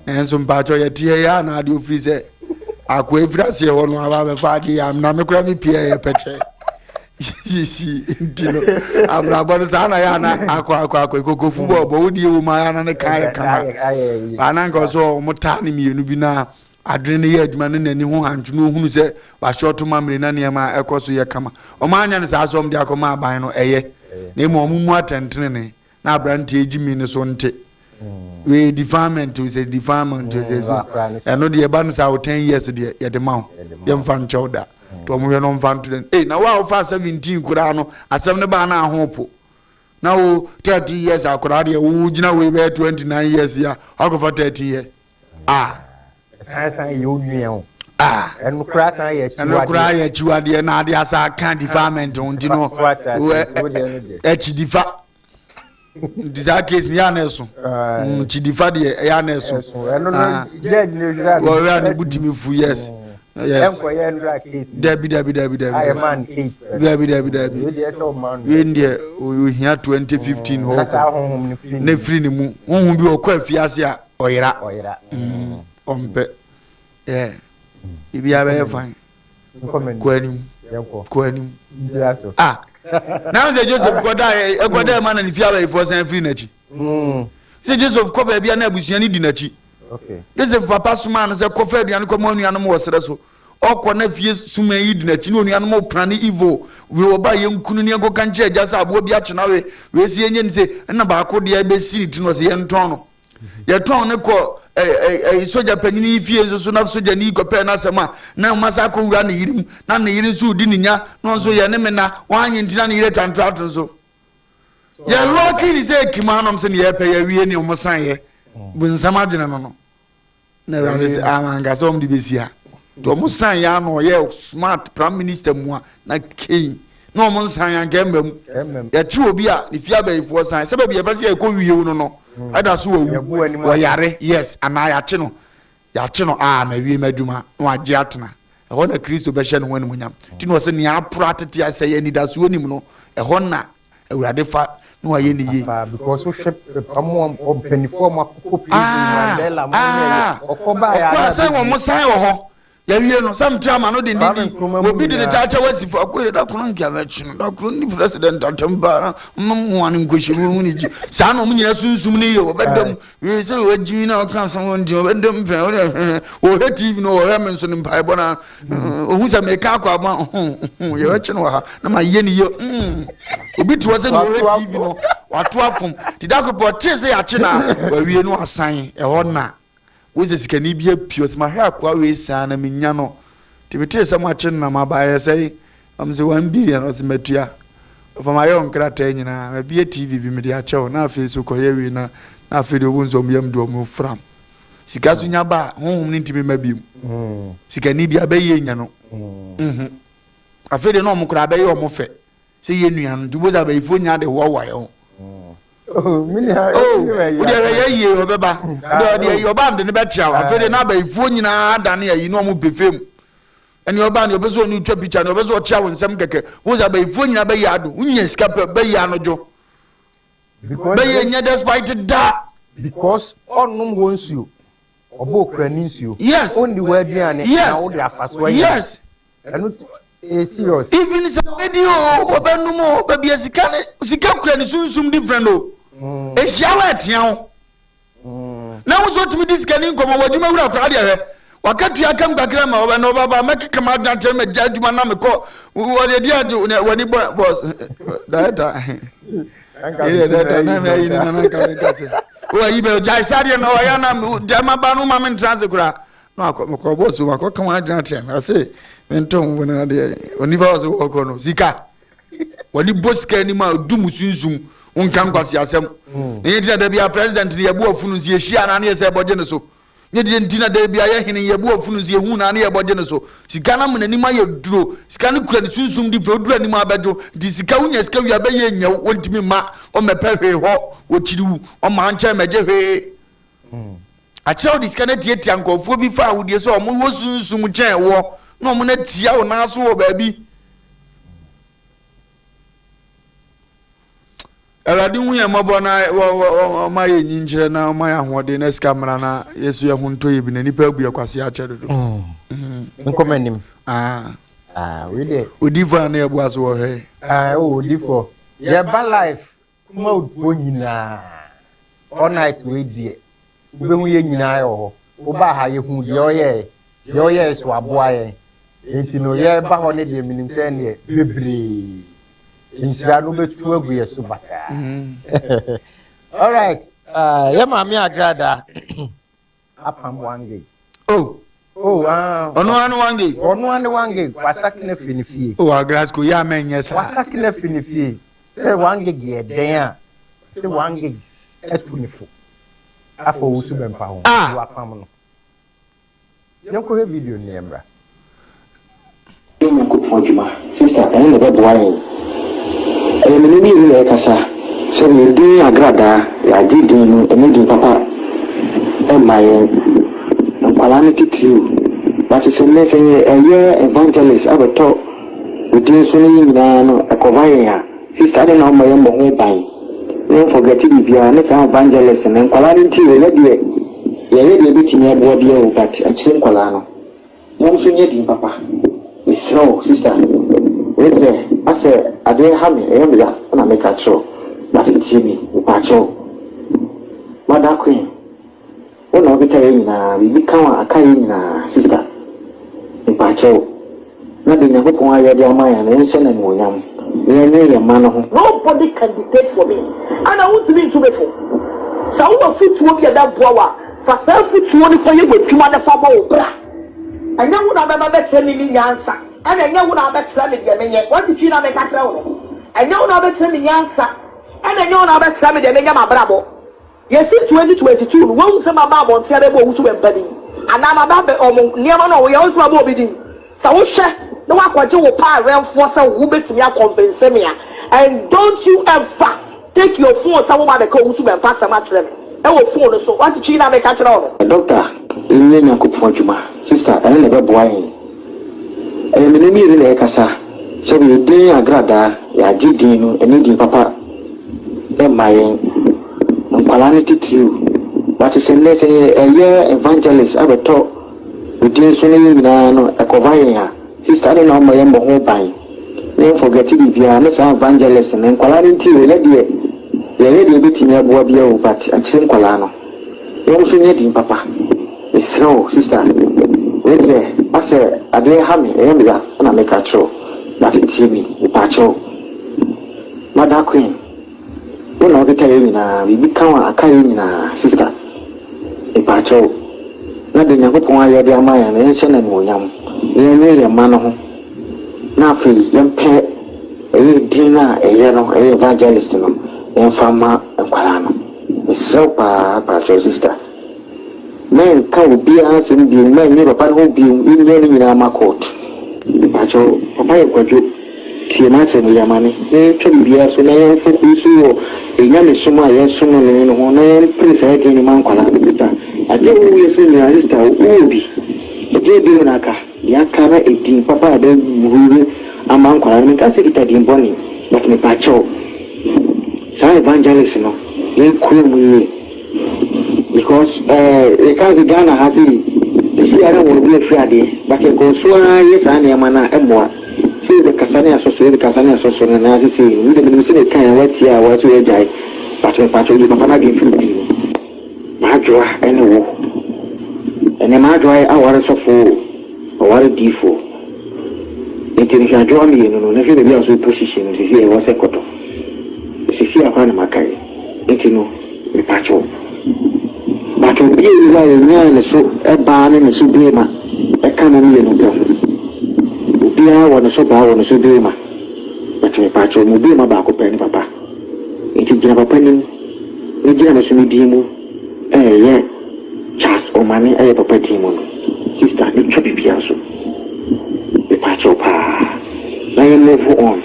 [SPEAKER 1] Nanso mpakyɛ yɛte yɛ yɛ ana adeɛ ofiri sɛ akoa efiri aseɛ hɔ no aba abɛfa adeɛ yɛ amena me koraa me pie yɛ pɛkyɛ sisi nti no abrabɔ no saa na yɛ ana akɔ akɔ akɔ kokofu bɔ ɔbɔ wodie wɔ mu ayɛ ana ne ka yɛ kama ana nka ɔsɛ ɔmo taa ne mmienu bi na adwene no yɛ adwuma ne n'ani ho hantwo na ohunu sɛ wahyɛ ɔto mamire na nneɛma ɛkɔ so yɛ kama ɔmo anya no saa so ɔmo de akɔma aban no ɛyɛ na emu ɔmo mu atɛntenene na aberanteɛ gyimi no so nte wei defilement o sɛ defilement o sɛ so ɛno deɛ ɛba no saa o ten years deɛ yɛde ma wo yɛmfa nkyɛw da nti ɔmo hwɛ no ɔmfa nto dɛn ei na wo a wofa 17 koraa no asɛm no baa na aho po na wo 13 years akoraa deɛ wo gyina wei bɛyɛ 29 years yi a wakɔfa 13 years ah
[SPEAKER 2] San san yɛ onua o.
[SPEAKER 1] Ah.
[SPEAKER 2] Ɛno koraa san yɛ akyiwadeɛ.
[SPEAKER 1] Ɛno koraa yɛ akyiwadeɛ na ade asa aka defilement ho nti no akyidifa nti saa case no yɛ ana ɛso kyidifa deɛ ɛyɛ ana ɛso.
[SPEAKER 2] Ɛno no judge no hwɛ a.
[SPEAKER 1] Wɔhwɛ a ne bu tumi fu yes. Yes.
[SPEAKER 2] Ɛnkɔyɛ ndra case.
[SPEAKER 1] Dabi dabi dabi dabi.
[SPEAKER 2] Ayɛ man eight.
[SPEAKER 1] Dabi dabi dabi.
[SPEAKER 2] Wei deɛ ɛsɛ ɔman.
[SPEAKER 1] Wei deɛ ohia 2015 hɔ.
[SPEAKER 2] Na saa honhom no firi ne mu.
[SPEAKER 1] Ne firi ne mu. Honhom bi ɔkɔ afiase a. Ɔyera.
[SPEAKER 2] Ɔyera.
[SPEAKER 1] Mm, ɔmpɛ. Yeah. Biribiara bɛyɛ fine. Kɔ anim. Kɔ anim. Ah. Na sɛ Joseph kɔda ɛkɔda ɛma na ne fie abayifoɔ san firi n'akyi.
[SPEAKER 2] Mm.
[SPEAKER 1] Sɛ Joseph kɔ baabi a na abusua no di n'akyi. Joseph papa somaa no sɛ kɔfa aduane kɔma onuanom wɔ serɛ so. Ɔkɔ na fie suma yi di n'akyi ne onuanom pra ne evil. Wei ɔba yɛn kunu ne yɛnkɔka nkyerɛ agya sɛ aboa bi akye no awe. Wei sɛ yɛnyɛ ne sɛ ɛna baako deɛ bɛsi ne ti no ɔsɛ yɛntɔn no. Yɛtɔn no kɔ ɛɛ sogya panyin yi fie nso so na sogya ni kɔpɛɛ n'asɛm a na ɔma sa akɔwura ne yere mu na ne yere nso redi ne nya na ɔnso yɛ ne me na wɔanye nti na ne yere atwa ntorato nso. Yɛ lɔɔki ne sɛ ekima nom sɛ ne yɛpɛ yɛwie ne ɔmo san yɛ. Bonsam adwene no no. Na awurade sɛ ah manka sɛ ɔmo de bɛsi ha. Nti ɔmo san yɛ ano ɔyɛ smart prime minister mu a na kei na ɔmo nsan yɛ anka ɛmma mu. Yɛkye obi a ne fie abayifoɔ san sɛ baabi yɛpɛ sɛ yɛkɔ wie no no ɛda so wawu wɔyare yes anaa yɛakye no Yɛakye no a, mawie m'adwuma, na wagye atena. Ɛhɔ na Kristo bɛhyɛ ne ho animuonyam. Nti na ɔse, nea aporo atete asɛe, anidasoɔ nnim no, ɛhɔ na Awurade fa na wayɛ no yie.
[SPEAKER 2] Papa because wohwɛ ɔmo mpanyinfoɔ ɔmo akokɔ prison Mandela mo ne ɛyɛ ɔkɔ baa yɛ
[SPEAKER 1] Ɔkɔ a sɛ wɔn san wɔ hɔ yɛwie no sɛ mte ama no dendenden obi de ne kyaakyɛ wasi fa kɔ yɛ da kono nka mɛkye no da kono ni president atɛm paa mmoa no nkɔhyɛ mu hu ne gyi saa na ɔmo nyina sunsum no yɛ wɔbɛda mu Wei sɛ wagyimi na ɔka asɛm wɔ nti ɔbɛda mu fɛn ɔde ɔhwɛ tv no ɔhwɛ me nso no mpaebɔ na ɔhu sɛ meka akɔ ama yɛbɛkye no wɔ ha na mayɛ ne yie obi te hɔ sɛ ne ɔhwɛ tv no wato afom nti da koro pɛ ɔtee sɛ yɛakye no a wawie no asan ɛhɔ na wo sɛ sikani bi apue ɔsɛ mahwɛ akoa wei saa na menya no nti metee sɛ moakye no na maba ɛyɛ sɛe Ɔm se one billion ɔse matua. Ɔfa mayɛ wo nkrataa nyinaa mabie TV bi mede akyɛ wo na afei so kɔyɛ wei na na afei deɛ wobɛhu sɛ ɔmo yam de ɔmo fram. Sika so nya ba a honhom no ntumi mma biom. Sikani bi abɛyɛ nya no. Mhm. Afei deɛ na ɔmo koraa abɛyɛ ɔmo fɛ sɛ yɛ nua no nti wobɛhu sɛ abayifoɔ nyinaa de hoahoa yɛn ho.
[SPEAKER 2] Oh,
[SPEAKER 1] wo deɛ hwɛ yɛ yie ɔbɛba. Wo deɛ ɔde ayi ɔba a mede no bɛkyea wo. Afei deɛ na abayifoɔ nyinaa adane ayi na ɔmo pɛ fam. Ɛne ɔbaa nea ɔpɛ sɛ ɔne twa picture nea ɔpɛ sɛ ɔkyea wo nsɛm kɛkɛ wo sɛ abayifoɔ nyinaa bɛyɛ ado wonya sika pɛ bɛyɛ anodwo bɛyɛ nyɛ despite da.
[SPEAKER 2] Because ɔnnom hɔ nsuo ɔbɔ okura ne nsuo
[SPEAKER 1] yes
[SPEAKER 2] ɔnni hɔ aduane
[SPEAKER 1] yes
[SPEAKER 2] na wode afa so anya
[SPEAKER 1] yes
[SPEAKER 2] ɛno ɛyɛ serious.
[SPEAKER 1] Even sɛ ɔbɛdi o ɔbɛnum o baabi a sika ne sika kura ne sunsum different o ehyia wo ɛtea wo. Na wo nso wotumi di sika ni nkɔmmɔ wɔ adwuma wura koraa deɛ hwɛ wakatua kam kakra ma wɔbɛ na ɔbaba mɛkeka ma adwene akyerɛ magya adwuma na mekɔ wɔde adi agye w'ani bɔ bɔs director yɛrɛ director na mɛ ayi ne nana nka meka sɛ o ayi bɛ gyae saa deɛ na ɔyɛ na deɛ ma ba no ma me ntena ase koraa na wakɔ mekɔ bɔs wakɔ ka wɔn adwene akyerɛ me ase mentɔ ho bo na adeɛ onipa wɔ so wɔkɔ no sika W'ani bɔ sika anim a odu mu sunsum wonka nkwaseasɛm. Na yɛn nti na da biara president no yɛbo afunu nso yɛhyia no a na yɛ sɛ yɛbɔgye no so. Nyɛ deɛ nti na da biara yɛ hene yɛbo afunu nso yɛhu no a na yɛbɔgye no so. Sika no ama n'anim ayɛ duro. Sika no kura ne sunsum di fɛ oduru anim a abɛdwo. Nti sika wonya sika wie a bɛyɛ nya wo wɔntumi mma ɔmmɛpɛ hwee hɔ wɔkyiri wo ɔmma nkyɛn mmɛgye hwee. Akyerɛ wode sika no atiatia nkurɔfoɔ bi fa ahodie sɛ wɔn wɔ sunsum kyɛn woɔ na wɔn no atia wo nan so wɔ baabi. Awurade hu yɛn mmɔbɔ na ɔma yɛ nyinkyerɛ na ɔma yɛ ahoɔden na sika mmara na yɛso yɛ ho ntɔ yɛ bi na nipa abu yɛ kwase akyɛ dodo.
[SPEAKER 2] Nkɔmɔ anim.
[SPEAKER 1] Ah.
[SPEAKER 2] Ah, wei deɛ.
[SPEAKER 1] Odiifo a na yɛboa so wɔ hwɛ.
[SPEAKER 2] Ah, oh, odiifo. Yɛba life Kumawoodfoɔ nyinaa all night wei deɛ wobɛhu yɛn nyinaa wɔ hɔ. Wobaa ha yɛhuu deɛ ɔyɛɛ, deɛ ɔyɛɛ so aboa yɛn. Enti no yɛreba hɔ no deɛ menim sɛ ɛneɛ bebree nhyira no bɛtu agu yɛ so basaa. All right, uh, yɛ maame agrada. Apam one gig.
[SPEAKER 1] Oh.
[SPEAKER 2] Oh, ah.
[SPEAKER 1] Ɔno ano one gig.
[SPEAKER 2] Ɔno ano one gig. Wasaki na firi ne fie.
[SPEAKER 1] Oh, Agrasco yɛ ama nyɛ saa.
[SPEAKER 2] Wasaki na firi ne fie. Sɛ one gig yɛ dɛn a, sɛ one gig atu ne fo. Afa owusu bɛmpa ho.
[SPEAKER 1] Ah.
[SPEAKER 2] Wapam no. Yɛnkɔhwɛ video no yɛmmra.
[SPEAKER 14] Yɛ Nyankopɔn adwuma sister ɛno na ɛbɛboa yɛn. Ɛyɛ me ne mmienu na ɛkasa sɛ yɛn din agradaa yɛagye din no ɛnyɛ din papa ɛmma yɛn nkwadaa no titiriw but sɛ nnɛ sɛ yɛyɛ evangelist abɛtɔ wo din so ne yɛn nyinaa no ɛkɔva yɛn a sister adɛn na womma yɛmmɔ ho ban na yɛn forget biribiara ne saa evangelist no nkwadaa no nti o yɛ deɛ yɛyɛ deɛ ɛbɛtumi aboa biara o but akyire nkwadaa no. Mom so nyɛ din papa. Mesrɛ wo sister wei deɛ asɛ adeɛ ha me ɛyɛ me ya na meka kyerɛ wo but tie me mepaakyɛw mother queen wo na wokeka yɛn nyinaa biribi ka wo a aka yɛn nyinaa sister mepaakyɛw na deɛ Nyankopɔn ayɛ de ama yɛn no yɛnhyɛ no animuonyam na yɛnwene yɛn mma no ho.
[SPEAKER 12] Nobody can dictate for me ɛna wontumi ntu me fo. Sɛ wowɔ afotuo bi a ɛbɛboa wo a, Fa saa afotuo no kɔyɛ w'adwuma na fa bɔ wo bra. Ɛnyɛ wo na wobɛba abɛkyerɛ me me nyansa, ɛna ɛnyɛ wo na wobɛkyerɛ me deɛ menyɛ. Woate twi no a meka kyerɛ wo no? Ɛnyɛ wo na wobɛkyerɛ me nyansa. Ɛna ɛnyɛ wo na wobɛkyerɛ me deɛ menyɛ m'abrabɔ. Yɛsi 2022 no, woahu sɛ maba abɔnten abɛbɔ Owusu Bɛmpa din? Anaa maba abɛ wɔn nneɛma no a wɔyɛ, woahu sɛ mabɔ obi din? Sɛ wohwɛ na woakɔgye wo paa awɛmfoɔ sɛ wobɛtumi akɔnvense me a, and don't you ever take your phone sɛ woba abɛka Owusu Bɛmpa asɛm akyerɛ me ɛwɔ phone no so. Woate twi no a meka kyerɛ wo no?
[SPEAKER 14] Doctor nyɛ Nyankopɔn adwuma sister ɛno na ɛbɛboa yɛn ɛyɛ mene mienu na yɛkasa sɛdeɛ din agradaa yɛagye din no ɛnyɛ din papa ɛmma yɛn nkwadaa no titiriw but sɛ nnɛ sɛ yɛyɛ evangelist abɛtɔ odin so no yɛn nyinaa no ɛkɔva yɛn a sister adɛn na woma yɛmmɔ ho ban na yɛn forget biribiara ne saa evangelist no nkwadaa no nti o ɛnɛ deɛ yɛyɛ deɛ ɛbɛtumi aboa biara o but akyire nkwadaa no wɔn nso nyɛ din papa mesrɛ wo sister wei deɛ asɛ adeɛ ha me ɛyɛ me ya na meka kyerɛ wo but tie me mepaakyɛw Mother Queen wo na wokeka yɛn nyinaa biribi ka wo a aka yɛn nyinaa sister mepaakyɛw na deɛ Nyankopɔn ayɛ de ama yɛn no yɛnhyɛ no animuonyam na yɛnwene yɛn mma no ho na afei yɛmpɛ ɛyɛ din a ɛyɛ no ɛyɛ evangelist no yɛmfa mma nkwadaa no mesrɛ wo paa paakyɛw sister mɛnka obiara asɛm bio mɛnwe papa no ho bio yɛnyɛ ne nyinaa ma court mepaakyɛw papa yɛ kwadwo Tie m'asɛm yi, Amane, na yɛntwa biribiara so na yɛmfa kuro so wɔ yɛn nyamesom a yɛsom no no ho na yɛmpere saa din no ma nkwadaa no. Sista, adeɛ a wowɔ wiase mu nyinaa, sista, wowɔ bi. Ɛdeɛn bio na aka? Deɛ aka na edin papa a ɛbɛwure ama nkwadaa no. Menka sɛ kita din bɔne, but mepakyɛw, saa evangelist no, yɛnkura mu yie. Because eh, yɛka sɛ Ghana ha sei, sisi ara wɔn bi afiri adeɛ, but yɛkɔ so ara yɛ saa nneɛma no a, ɛmmoa. Sɛ yɛbɛkasa ne asɔ so, yɛbɛkasa ne asɔ so no anaa sesei no, me deɛ menim sɛ meka a woatie a woa sɛ woagyae, but mepakyɛw yi papa no adwene firi wo tiri mu. M'adwoa ne wo. Ɛnɛ m'adwoa aware sɔfo o, ɔware diifoɔ. Nti no hwɛ adwoa mienu no na hwɛ baabi a wo so wo position no sesei ɛwɔ sɛ kɔtɔ. Sesei a koraa na makae. Nti no mepakyɛw. But obi nni hɔ a yɛnyaa ne so baa ne ne so beema ɛka mo mienu pɛ ho. Obiara wɔ ne so baa wɔ ne so beema. But mepakyɛw mo beema baako pɛ ne papa. Nti gyina papa nim na gyina me so me din mu ɛɛyɛ Charles Omane ɛyɛ papa din mu no sister ne twa biribiara so. Mepakyɛw paa na yɛ move on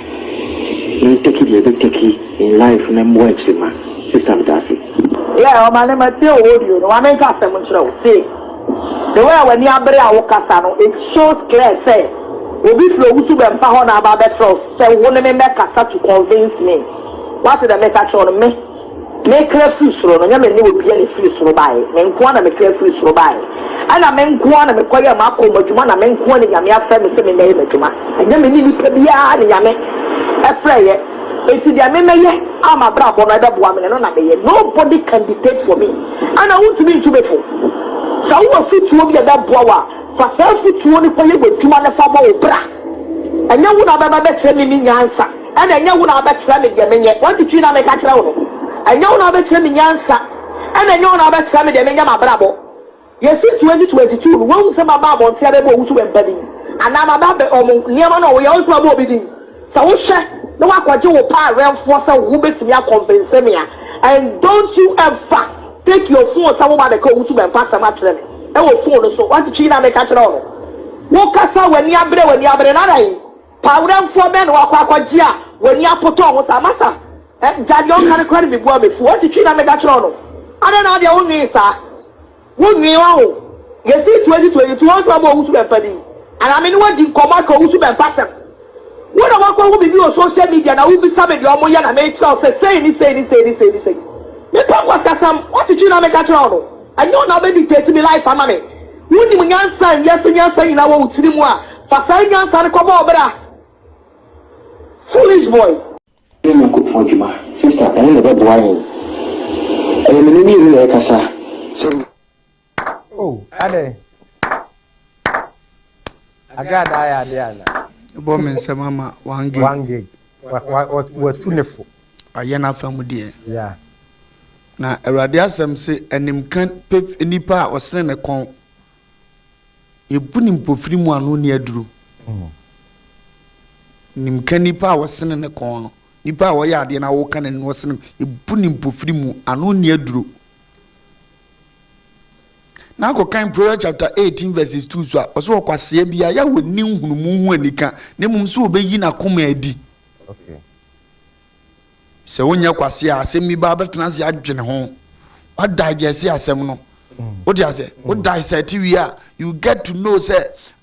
[SPEAKER 14] na yɛn take deɛ yɛbɛ take in life na mmoa akyiri ma sister medase.
[SPEAKER 12] Yeah Omane matie wo audio no ma menka asɛm nkyerɛ wo tie the way a w'ani abere a wo kasa no it shows clear sɛ obi firi owusu bɛmpa hɔ na aba abɛfrɛ wo sɛ wo ne me mmɛkasa to convince me wate deɛ meka kyerɛ wo no me Me kra firi soro no, nyɛ me ne obia na ɛfiri soro baeɛ, me nko ara na me kra firi soro baeɛ, ɛna me nko ara na mekɔyɛɛ m'akɔm adwuma, na me nko ara na Nyame afrɛ me sɛ memmɛyɛ m'adwuma, ɛnyɛ me ne nipa biara na Nyame frɛeɛ, enti deɛ me mɛyɛ a m'abrabɔ no ɛbɛboa me no, ɛno na meyɛ, nobody can dictate for me, ɛna wontumi ntu me fo, sɛ wowɔ afotuo bi a ɛbɛboa wo a, fa saa afotuo no kɔyɛ w'adwuma na fa bɔ wo bra, ɛnyɛ wo na wobɛba bɛkyerɛ me me nyansa. Ɛna ɛnyɛ wo na wobɛkyerɛ me deɛ menyɛ. Woate twi no a meka kyerɛ wo no? Ɛnyɛ wo na wobɛkyerɛ me nyansa, ɛna ɛnyɛ wo na wobɛkyerɛ me deɛ menyɛ m'abrabɔ. Yɛsi 2022 no, woahu sɛ maba abɔnten abɛbɔ Owusu Bɛmpa din? Anaa maba abɛ wɔn nneɛma no a wɔyɛ, woahu sɛ mabɔ obi din? Sɛ wohwɛ na woakɔgye wo paa awɛmfoɔ sɛ wobɛtumi akɔnvinse me a, and don't you ever take your phone sɛ woba abɛka Owusu Bɛmpa asɛm akyerɛ me ɛwɔ phone no so. Woate twi no a meka kyerɛ wo no? Wokasa a w'ani abere, w'ani abere, na adɛn? Pawrɛmfoɔ bɛn na wakɔ akɔgye a w'ani apotɔ ho saa? Masa, eh, gya deɛ ɔka no koraa no mebu a mefu. Ɔte twi na meka kyerɛ wo no. Adɛn na adeɛ wonwee saa? Wonwee waho. Yɛsii 2022 wɔn nso abɔ owusu bɛmpa din. Anaa me ne wo adi nkɔmmɔ aka owusu bɛmpa sɛm. Wo na wakɔhu biribi wɔ social media na wobisa me deɛ ɔmo yɛ na mekyerɛ wo sɛ sei ne sei ne sei ne sei ne sei. Mepɛ nkwaseasɛm. Woate twi na meka kyerɛ wo no. Ɛnyɛ wo na wobɛ dictate me life ama me. Wonim nyansa a wiase nyansa nyinaa wɔ wo tiri mu a, fa saa nyansa no kɔbɔ wo bra. Foolish boy.
[SPEAKER 14] Yɛ Nyankopɔn adwuma sister ɛno na ɛbɛboa yɛn ɛyɛ mene mienu na yɛkasa sɛ.
[SPEAKER 2] Oh, adɛn? Agradaa yɛ adeɛ ana?
[SPEAKER 1] Bɔ me nsɛm ama one gig.
[SPEAKER 2] One gig. Watu ne fo.
[SPEAKER 1] Wayɛ n'afa mu deɛ.
[SPEAKER 2] Yeah.
[SPEAKER 1] Na Awurade asɛm se, Animka pef nipa a ɔsene ne kɔn, yɛbu no mpofiri mu ano nni aduro. Animka nipa a ɔsene ne kɔn no. Nipa a ɔyɛ adeɛ na woka n'ani na ɔsene ebu ne mpofiri mu ano nni aduro. Na akɔkan Proverbs chapter 18 verses 2 so a, ɔsɛ ɔkwasea bi a yɛ a wɔnni nhunumu ho anika na mmom sɛ ɔbɛyi n'akoma adi. Sɛ wonyɛ kwasea a, asɛm bi ba a wobɛtena ase adwene ho. Woadigest asɛm no. Wote aseɛ? Wo dissect wie a, you get to know sɛ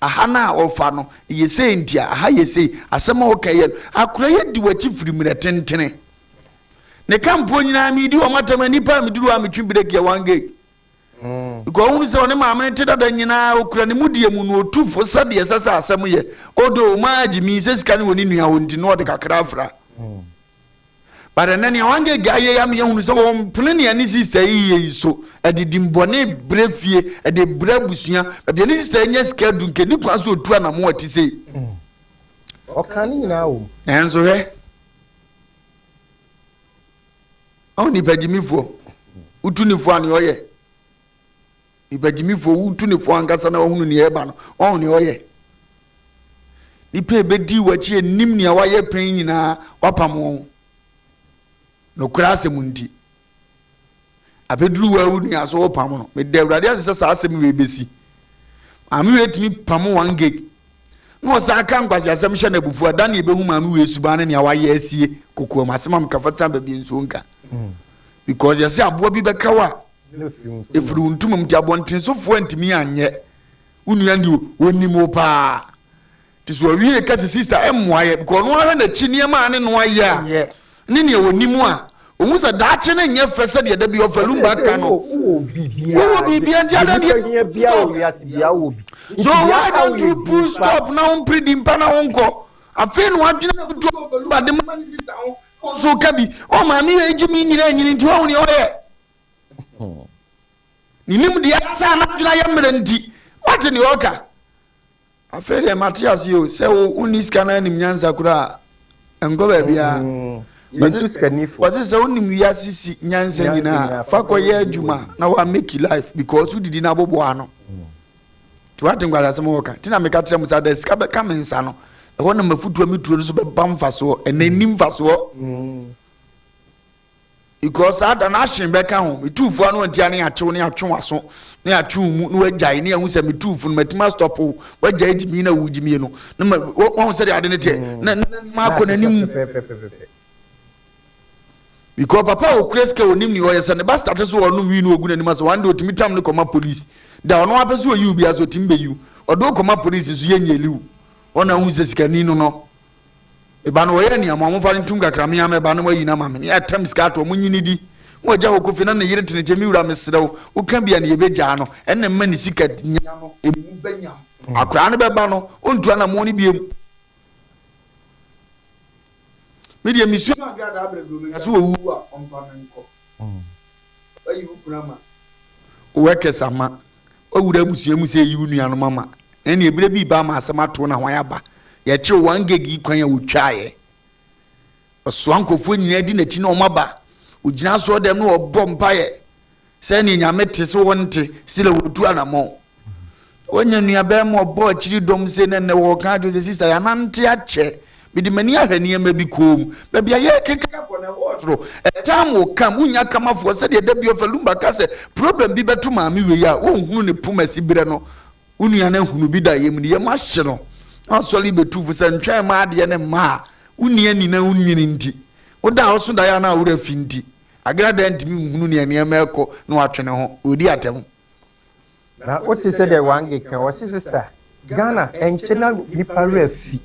[SPEAKER 1] aha no a ɔfa no, ɛyɛ sei nti a, aha yɛ sei. Asɛm a ɔka yɛ no, akora yi adi w'akyi firi mmerɛ tentene. Ne kamfoɔ nyinaa medi wɔn atɛm a, nnipa a meduru hɔ a metwe breki yɛ one gig. Because ɔhunu sɛ ɔne maame no te dada nyinaa ɔkura ne mudie mu na ɔtu fo sɛdeɛ ɛsɛ sɛ asɛm yɛ. Although ɔmaa gyimi sɛ sika no wɔ ne nua hɔ nti na ɔde kakra afra. But ɛnɛ nea Wangege ayɛ yi ama yɛahunu sɛ ɔmpene nea ne sista yi yɛ yi so. Ɛde dimmɔne brɛ fie, ɛde brɛ abusua. Baabi a ne sista yi nya sika adu nka ɛnni kwan sɛ ɔtu anammɔn a ɛte sei.
[SPEAKER 2] Ɔka ne nyinaa wom.
[SPEAKER 1] Nanso hwɛ, ɔho nipa gyimifoɔ, wotu ne fo a nea ɔyɛ. Nipa gyimifoɔ, wotu ne fo ankasa na wahunu nea ɛreba no, ɔho nea ɔyɛ. Nipa a ebedi w'akyi anim nea wayɛ pɛn nyinaa, wapam wɔn. Nokorɛ asɛm nti. Abɛduru wo a wo nua so wopam no. Meda Awurade ase sɛ saa asɛm wei bɛsi. Maame wei tumi pam one gig. Na ɔsan ka nkwaseasɛm hyɛ no abufuo a, da ne yɛbɛhu maame wei suban ne nea wayɛ asie kokoam. Asɛm a meka fa san baabi nsuo nka. Because yɛsɛ aboa bi bɛka wo a, ɛfiri wo ntoma mu nti abɔntensofoɔ antumi anyɛ. Wo nua deɛ ɔnim wo paa. Nti sɛ ɔwie ka sɛ sister ɛmmoa yɛ because ɔno ara hwɛ n'akyi nneɛma a ne no ayɛ a ne nea ɔnim a ɔhu sɛ daakye no nyɛ fɛ sɛdeɛ da bi ɔfa lumba ka no.
[SPEAKER 2] Wowɔ
[SPEAKER 1] biribiara nti adɛn deɛ stop. So why don't you pull stop na wo mpere di mpa na wo nkɔ. Afei na wadwene abutu ɔfa lumba de ma ne sister ho nso ka bi. Ɔ maame yɛ egye mi nyina nyini nti wahu nea ɔyɛ. Ne nimdeɛ asa a n'adwene ayɛ mmerɛ nti, wate deɛ ɔka? Afei deɛ mate aseɛ o, sɛ wo wonni sika na anim nyansa koraa a, ɛnkɔ baabiara.
[SPEAKER 2] Yɛntu sikanifo.
[SPEAKER 1] Wɔse sɛ wonim wiase si nyansa nyinaa, fa kɔyɛ adwuma na wa make life because wodidi na aboboa ano. Nti wate nkwasasɛm a wɔka. Nti na meka kyerɛ mo sɛ ada sika bɛka me nsa no, ɛhɔ na m'afutuo a metuo no so bɛba mfasoɔ. Ɛnɛ nni mfasoɔ. Because saa da no ahyen bɛka ho. Metuu fo ano antia ne akyew ne atwe w'aso ne atwe wo mu na wagyae ne ahu sɛ metuu fo no matumi astɔpo wo wagyae gyimi na wogyimie no na ma wahu sɛdeɛ ade no teɛ mm. na na makɔ n'anim. Because papa a okura sika onim nea ɔyɛ sɛ ne ba starte so ɔnom wii no ogu n'anim ase one day otumi tam ne kɔma police da ɔno apɛ sɛ oyiw bi ase otumi bɛyiw ɔde okɔma police nso yɛ nyeliw ɔna ahu sɛ sikani no no Me ba no ɔyɛ nea mo a momfa no ntom kakra, me ara mɛba na moayi no ama me. Ne yɛatam sika ato hɔ, monyi no di. Na wagya hɔ kɔ fie na ne yere te ne nkyɛn, me wura mesrɛ wo, woka bi a na yɛbɛgyaa no, ɛnna mma ne sika nya no emu bɛnyam. Akwadaa no bɛba no, ɔntu anammɔn no biom. Me deɛ mesua agradaa berɛ bi, meka sɛ ɔwu a ɔmfa me nkɔ. Wayi wo kunu ama, wo workers ama, wawura abusua mu sɛ eyi wo nuanom ama. Ɛnneɛ berɛ bi reba ama asɛm ato wo na hwan aba? Yɛkyerɛ one gig yi kwan a wɔtwaeɛ. Ɔsoa nkurɔfoɔ nyinaa di n'akyi na wɔn aba. Ɔgyina asɔre dɛm na ɔbɔ mpaeɛ sɛ neɛ Nyame te sɛ wɔnte sɛ wɔtu anammɔn. Wanya nuabarima ɔbɔ akyiri dɔm sei na nnɛ wɔka akyerɛ sɛ sista yɛanante akyɛ mede m'ani ahwɛ nneɛma bi koom baabi a yɛrekeka akɔ no ɛhɔ soro a time will come wonya kamafoɔ sɛdeɛ da bi ɔfa Lumba ka sɛ problem bi bɛto maame wei a wonhunu ne poma si berɛ no wo nua no ahunu bi da yam ne yam ahye no na wasɔre bɛtu fo sɛ ntwɛn ma adeɛ ne mma a wonni ani na wonwene nti woda a woso daeɛ a na aworɔ afi nti Agradaa ntumi nhunu nea nneɛma ɛkɔ na watwe ne ho ɔredi atɛm.
[SPEAKER 2] Na wote sɛdeɛ Wange ka, ɔse sister Ghana ɛnkyɛ na nipa werɛ afi,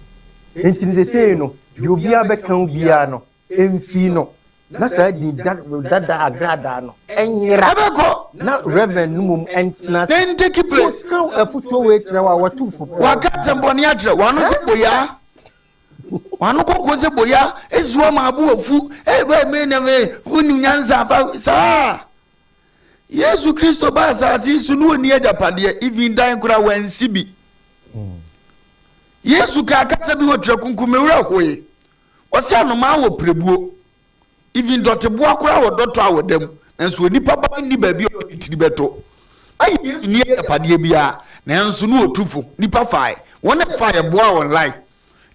[SPEAKER 2] nti no sesei no deɛ obiara bɛka wo biara no ɛmfii no, na saa din dada agradaa no ɛnyera,
[SPEAKER 1] Ɛbɛkɔ.
[SPEAKER 2] na Reverend no mmom ɛntena ase.
[SPEAKER 1] Na ɛntake place.
[SPEAKER 2] Woka afutuo wei kyerɛ wo a wɔto fo paa.
[SPEAKER 1] Waka asɛmbɔne akyerɛ w'ano sɛ boyaa, w'ano kɔkɔɔ sɛ boyaa, esi hɔ ma abo afu, ee bɛɛ me na me, wonim nyansa fa saa. Yesu Kristo baa asase yi so na ɔnni agyapadeɛ, even dan koraa wansi bi. Yesu kaa kasa bi wɔ Twerɛ Kronkron me werɛ hoe. Ɔsɛ anomaa wɔ pirebuo, even dɔteboa koraa wɔ dɔtɔ a wɔda mu, nanso onipa ba nni baabi a ɔde ne tiri bɛto. Na Yesu nni agyapadeɛ biara, nanso na ɔtu fo. Nnipa fae. Wɔn a ɛfaeɛ boaa wɔn life.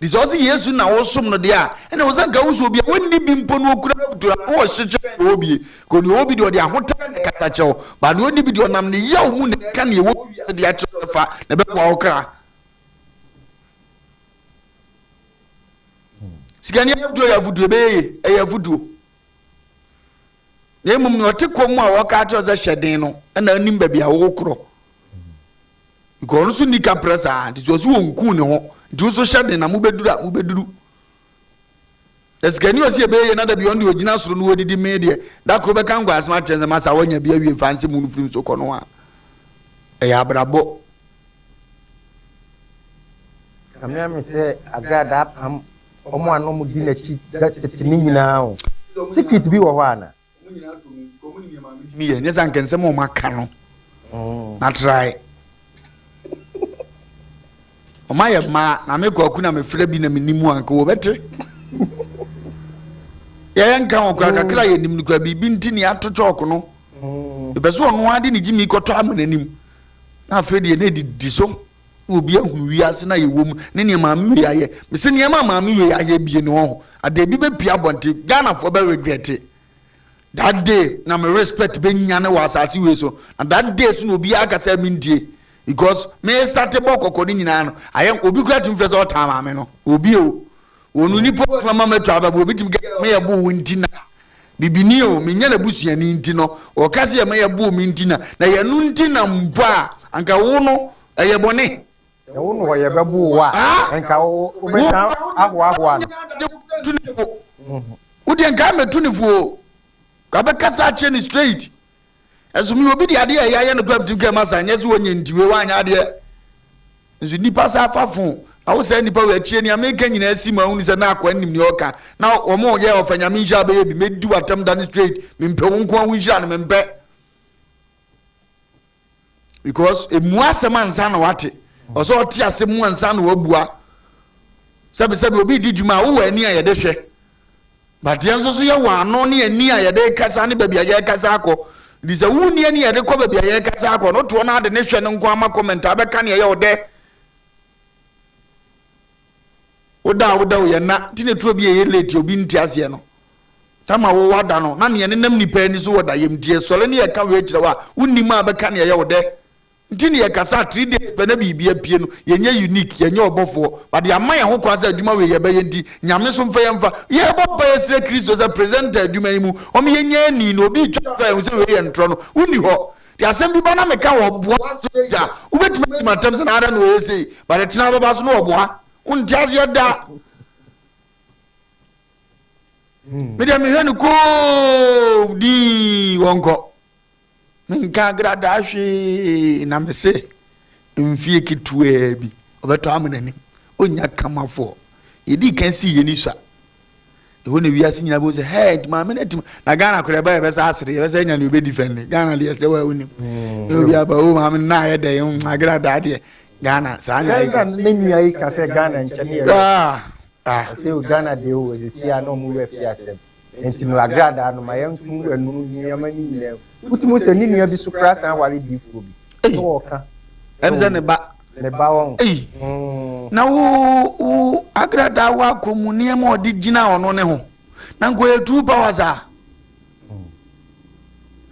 [SPEAKER 1] Nti sɛ ɔse Yesu na wosom no deɛ a, ɛna ɛwɔ sɛ nka wo sɛ obi a ɔnni bi mpo no ɔkura afotuo a, na ɔhyehyɛ deɛ ɔwɔ bie. Kɔ deɛ ɔwɔ bi deɛ ɔde ahoteɛ na ɛkasa kyerɛ wo, but deɛ ɔnni bi deɛ ɔnam ne yaw mu na ɛka deɛ ɛwɔ wiase de akyerɛ wo sɛ fa na ɛbɛboa wo kra. Sikani afotuo yɛ afotuo, ɛbɛyɛ yie, ɛyɛ afotuo. Na mmom nea ɔte kɔm mu a wɔka akyerɛ sɛ hyɛ den no ɛna anim baabi a wɔkorɔ. Because ɔno nso nni kaprɛ saa nti sɛ ɔsi wɔn nku ne ho nti wo nso hyɛ den na mobɛduru a mobɛduru. Na sikani ɔsi ɛbɛyɛ yie na dabi ɔno deɛ ɔgyina soro no wɔdidi mee deɛ da koro bɛka nkɔ asɛm akyerɛ sɛ masa wɔanya bi awie mfa nse mu no firim so kɔ no a ɛyɛ abrabɔ.
[SPEAKER 2] Kamea me sɛ agradaa pam wɔn a na wɔdi n'akyi da tete no nyinaa o. Secret bi wɔ hɔ ana?
[SPEAKER 1] Wɔn nyinaa tɔ mu because wɔn nim nea maame tumi yɛ. Nyɛ sɛ anka nsɛm a wɔn aka no na trae. Wɔn ayɛ mmaa na me kwaku na mefrɛ bi na menim mu anka wɔbɛte. Yɛyɛ nka wɔn kora kakra yɛ nim no kora biribi nti ne ato kyɔɔko no. Ɛpɛ sɛ ɔno ara de ne gyimi kɔtɔ ama n'anim. Na afei deɛ na ɛdidi so na obi ahunu wiase na yɛwɔ mu ne nea maame wei ayɛ. Mese nneɛma a maame wei ayɛ bie no ɔho. Adeɛ bi bɛpie abɔnten Ghanafoɔ bɛ regret. That day na me respect bɛ nyane wɔ asase wei so. Na that day so na obiara aka sɛ mentie. Because me start bɔ kɔkɔ no nyinaa no ayɛ obi kura tumi fɛ sɛ ɔtaa maame no. Obi o. Wɔn nipa otumi ama matwa aba bi obi tumi kɛ meyɛ bo wo nti na bibini o menyɛ n'abusuani nti no ɔka sɛ yɛ meyɛ bo me nti na na yɛ no nti na mpo a anka wo no ɛyɛ bɔne.
[SPEAKER 2] Sɛ wo no ɔyɛ bɛbo wo a nka wo wobɛsan ahoahoa no.
[SPEAKER 1] Wo deɛ nka mɛtu ne fo o ka bɛkasa akyerɛ ne straight ɛso mi obi de adeɛ a ɛyɛ ayɛ no kora metumi kɛ masa nyɛ sɛ wɔnyɛ nti wei wanyɛ adeɛ nso nipa sa afa fo na wo saa nipa wei akyire nea meka nyinaa si ma ahunu sɛ na akoa nim nea ɔka na wɔn yɛ ɔfa nyame nhyira bɛyɛ bi mɛdi watam da no straight mempɛ wo nko a wo nhyira no mempɛ because emu asɛm ansa na wate ɔsɛ ɔte asɛm mu ansa na wabua sɛbisɛbi obi di dwuma a wowɔ ani a yɛde hwɛ but yɛn nso so yɛwɔ ano ne ani a yɛde kasa ne baabi a yɛrekasa akɔ nti sɛ wonni ani a yɛde kɔ baabi a yɛrekasa akɔ no toɔ no ade ne hwɛ no nko ama comment abɛka ne ɛyɛ ɔdɛ Woda a woda o yɛ nna nti na ɛturo bi a ɛyɛ late obi nte aseɛ no tama wo wada no na neɛ nenam nipa ani so wɔ da yam nti yɛsɔre ne yɛka wei kyerɛ wo a wonnim a bɛka neɛ ɛyɛ wo dɛ nti ne yɛkasa 3 days pɛ na biribi apue no yɛnyɛ unique yɛnyɛ ɔbɔfoɔ but yɛama yɛn ho kwan sɛ adwuma wei yɛbɛyɛ nti Nyame so mfa yɛmfa yɛbɔ mpa yɛsrɛ Kristo sɛ presenter adwuma yi mu ɔmo yɛnyɛ ani na obi twa twa yɛn ho sɛ wei yɛ ntorɔ no wonni hɔ Nti asɛm bi ba na meka wɔ boa straight a, wobɛtumi adi m'atam sɛ na adɛn na ɔyɛ sei, but ɛtena bɛba so na ɔboa. Wonte aseɛ da. Me deɛ mehwɛ no koom dii wɔnkɔ. Menka agradaa hwee na mese mfie ketewaa bi ɔbɛtɔ ama n'anim. Ɔnya kamafoɔ. Yɛdii kan sii yɛn ani sua. Ɛhɔ na wiase nyinaa bɛhu sɛ hɛɛ nti maame no atim na Ghana koraa ɛba yɛbɛsa asere yɛbɛsa anya nea ɔbɛdi fɛn ne Ghana deɛ sɛ wa wonim mm. na obi aba o maame no na ayɛ dɛ mm, agradaa deɛ Ghana saa na
[SPEAKER 2] ayɛ ne nua yi ka sɛ Ghana nkyɛn yɛ ah, ah. ɔsɛ o Ghana deɛ o ɛsisi a na ɔmo wura fi asɛm nti no agradaa no ma yɛntum ɛnu nneɛma ne nyinaa wotumi sɛ ne nua bi so koraa san ware diifoɔ bi na wɔka
[SPEAKER 1] ɛm sɛ ne ba
[SPEAKER 2] Ne ba wɔn.
[SPEAKER 1] Ei, na wo wo agradaa wakɔ mu nneɛma ɔde gyina ɔno ne ho na nka ɔyɛ two powers a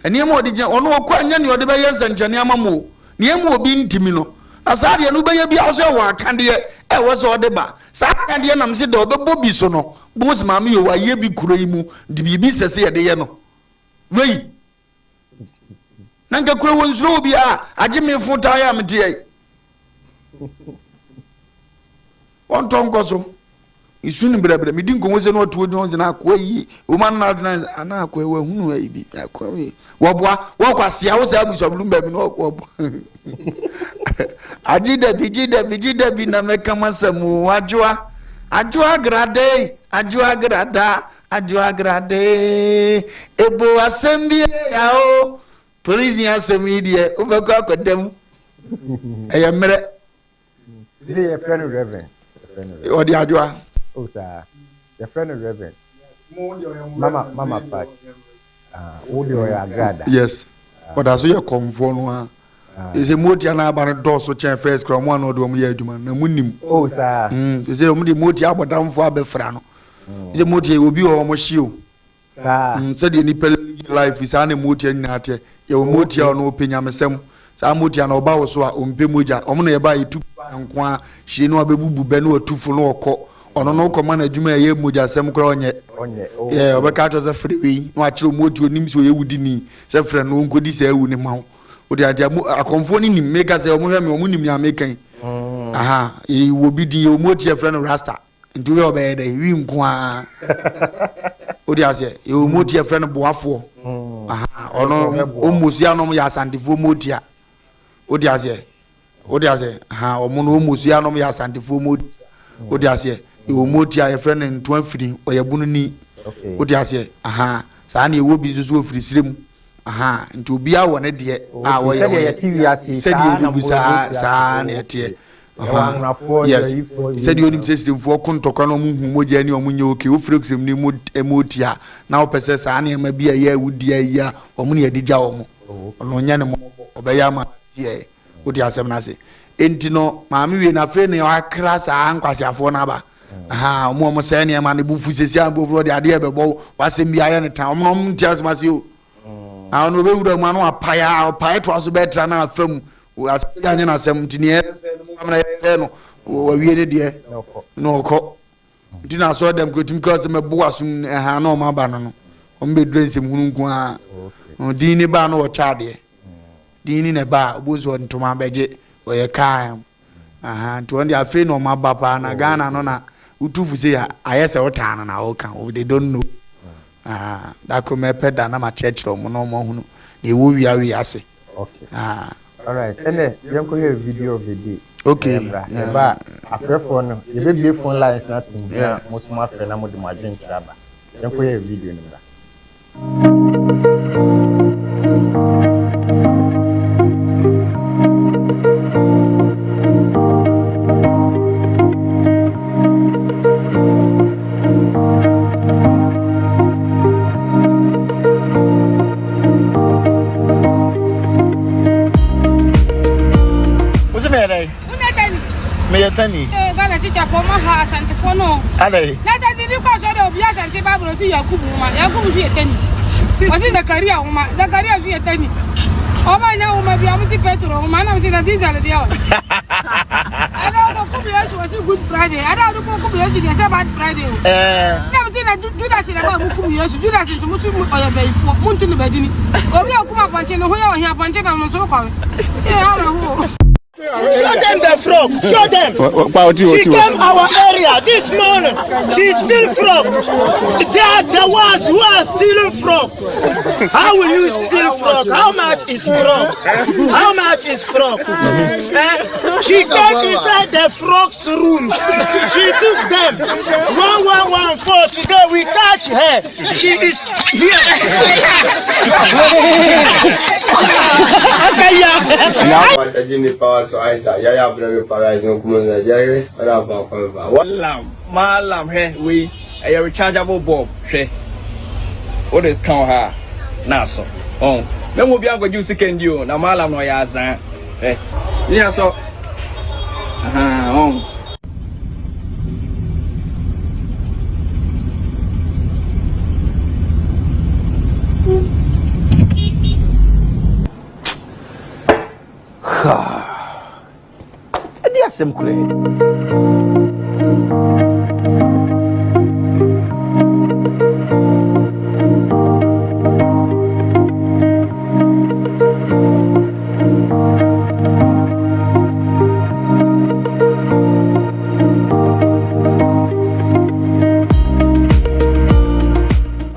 [SPEAKER 1] nneɛma ɔde gyina ɔno ɔkɔ anyɛ nea ɔde bɛyɛ nsɛnkyerɛnne ama mu o nea mu obi ntumi no na saa deɛ no wobɛyɛ bi nso ɛwɔ akadeɛ ɛwɔ sɛ ɔde ba saa akadeɛ nam se deɛ ɔbɛbɔ bi so no bose maame yɛ wayɛ bi kuro yi mu de biribi sɛ sɛ yɛde yɛ no wei Na nka kura wɔ nsuro obi a agye me fo taa yɛ a mete yɛ. Wɔntɔ nkɔ so. Esu ne brɛbrɛ medi nkɔmmɔ sɛ na ɔto odi ɔnse na akoa yi wɔn ano na adwene ana akoa yi wɔahunu ayi bi akoa yi wɔboa wɔkɔ asia wo saa abusuabulu baabi na wɔboa agye dabi gye dabi gye dabi na mɛka masɛm o adwoa adwoa grade adwoa grada Adwo Agrade, Ebo asɛm bi ya o, prison asɛm yi deɛ wobɛkɔ akɔda mu. Ɛyɛ mmerɛ.
[SPEAKER 2] Sɛ yɛfrɛ no Reverend.
[SPEAKER 1] Ɔde adwoa.
[SPEAKER 2] Oh saa. Yɛfrɛ no Reverend. Mama mama pat. Ah, wo deɛ ɔyɛ agrada.
[SPEAKER 1] Yes. Ɔda so yɛ kɔmfoɔ no ara. Sɛ motia no aba no dɔɔso kyɛn first koraa ɔmo ano ɔde ɔmo yɛ adwuma na mo nim.
[SPEAKER 2] Oh saa.
[SPEAKER 1] Mm, sɛ ɔmo de motia abɔdamfo abɛfra no. Sɛ motia obi wɔ ɔmo hye o.
[SPEAKER 2] Saa.
[SPEAKER 1] Mm, sɛdeɛ nipa live life saa na motia nyinaa teɛ. Yɛwɔ motia ɔno ɔpɛ nyamesɛm. Saa motia no ɔba wo so a ɔmpɛ mogya. Ɔmo na yɛba yɛtu nko a hyire no abɛbubu bɛ no ɔtu fo no ɔkɔ. Ɔno no wokɔma no adwuma a ɛyɛ mogyasɛm koraa ɔnyɛ.
[SPEAKER 2] Ɔnyɛ. Oh.
[SPEAKER 1] Yeah, ɔbɛka akyerɛ sɛ frɛ wei na wakyerɛ motia onim sɛ ɔyɛ wudini sɛ frɛ no ɔnkɔdi saa awu no ma wo. Wode adeɛ mo akɔmfoɔ no nim meka sɛ ɔmo hwɛ me ɔmo nim nea meka yi. Aha, yɛwɔ bi din yɛwɔ motia yɛfrɛ no Rasta. Nti wohwɛ ɔbɛyɛ dɛ wi nko ara. Wode aseɛ yɛwɔ motia yɛfrɛ no boafoɔ. Aha, ɔno ɔmosua nom yɛ asantefoɔ motia. Wode aseɛ wode aseɛ aha ɔmo no ɔmosua nom yɛ asantefoɔ motia. Wode aseɛ yɛwɔ motia yɛfrɛ no ntoa firi ɔyɛ bononi. Wode aseɛ aha saa na yɛwɔ bi nso so wɔ firi serɛ mu. Aha nti obiara wɔ ne deɛ a wɔyɛ
[SPEAKER 2] sɛdeɛ yɛte wiase
[SPEAKER 1] sɛdeɛ yɛde bu saa saa na ɛteɛ. Yes sɛdeɛ onim sɛ siremfoɔ ko ntɔkwa na ɔmo hu mogya ni ɔmo nyɛ okay wofiri siremni mu ɛmu a na wopɛ sɛ saa nneɛma bi a ɛyɛ awudi ayi a ɔmo ne yɛde gya ɔmo ɔno nyɛ ne mmɔbɔ ɔbɛyɛ ama tiɛ wote asɛm no ase enti no maame wie na afei na wakra saa nkwaseafoɔ no aba aha ɔmo ɔmo sɛɛ nneɛma no bufu sɛsi a nkurɔfoɔ de adeɛ bɛbɔ wasɛm bi ayɛ no tan ɔmo na ɔmo nte asɛm ase o na ɔno ɔbɛwura mu ano apae a ɔpae toa so bɛtra na afa mu asɛm bi anyɛ n'asɛm nti neɛ ɛsɛ no mu amena yɛsɛ no wawie ne deɛ na ɔkɔ nti na asɔre dɛm kuro tumi kaa sɛ mɛbo asom ɛha na ɔmo aba no no ɔmo bɛdura nsɛm hunu nko ara din ne baa na ɔkyɛ adeɛ din ne na ɛbaa ɔbo nso ntoma bɛgye ɔyɛ kaa Ahaa nti wɔn deɛ afei na wɔn aba paa na Ghana no na wotu fo sei a ayɛ sɛ wotaa no na woka they don't know ahaa da koro mɛpɛ da na makyerɛkyerɛ wɔn na wɔn ahunu deɛ ɛwɔ wia wei ase.
[SPEAKER 2] Okay.
[SPEAKER 1] Ahaa.
[SPEAKER 2] Alright, ɛnɛ yɛnkɔhwɛ video of the day.
[SPEAKER 1] Okay.
[SPEAKER 2] Yɛmmra. Yɛba a, afrɛfoɔ no, yɛbɛbue phone lines no atom na mo nso moafrɛ na mode mo adwenkyerɛ aba. Yɛnkɔhwɛ video no mmra.
[SPEAKER 15] Wosɛ meyɛ dɛn? Meyɛ tani.
[SPEAKER 13] Ghana tikyafoɔ ma ha asantefoɔ no.
[SPEAKER 15] Adɛn?
[SPEAKER 13] Na sɛ de bi kɔ asɔre a obi asante Bible ɔsi Yakubu nwoma, Yakubu nso yɛ tani. Ɔsi Zakaria nwoma, Zakaria nso yɛ tani. Ɔma nya nwoma bi a ɔmo si Petro nwoma, ɛna ɔmo si na Diesel deɛ ɔ. Ɛna ɔkɔ kum Yesu ɔsi Good Friday, ɛna ɔde kɔ kum Yesu deɛ sɛ Bad Friday o. Ɛna ɔmo si na Judas na ɛma ɔmo kum Yesu, Judas nso mo so ɔyɛ bɛyifoɔ, mo ntu ne bɛdini. Obi a ɔkum apɔnkye ne ho yɛ ɔhia apɔnkye nam no nso wokɔwe. Ee awerɛho o.
[SPEAKER 16] Show them the frog. Show them. She came our area this morning. She steal frog. They are the ones who are stealing frog. How will you steal frog? How much is frog? How much is frog? Eh? She came inside the frog's rooms. She took them. 1114. Today we catch her. She is here.
[SPEAKER 5] Malam malam hwɛ wei ɛyɛ rechargeable bulb hwɛ wode ka wɔ ha a na asɔ ɔn mɛmu obi ankɔgye wo sika ndi o na malam na ɔyɛ azaa hwɛ ne asɔ ahaa ɔn.
[SPEAKER 15] Ɛde asɛm koraa.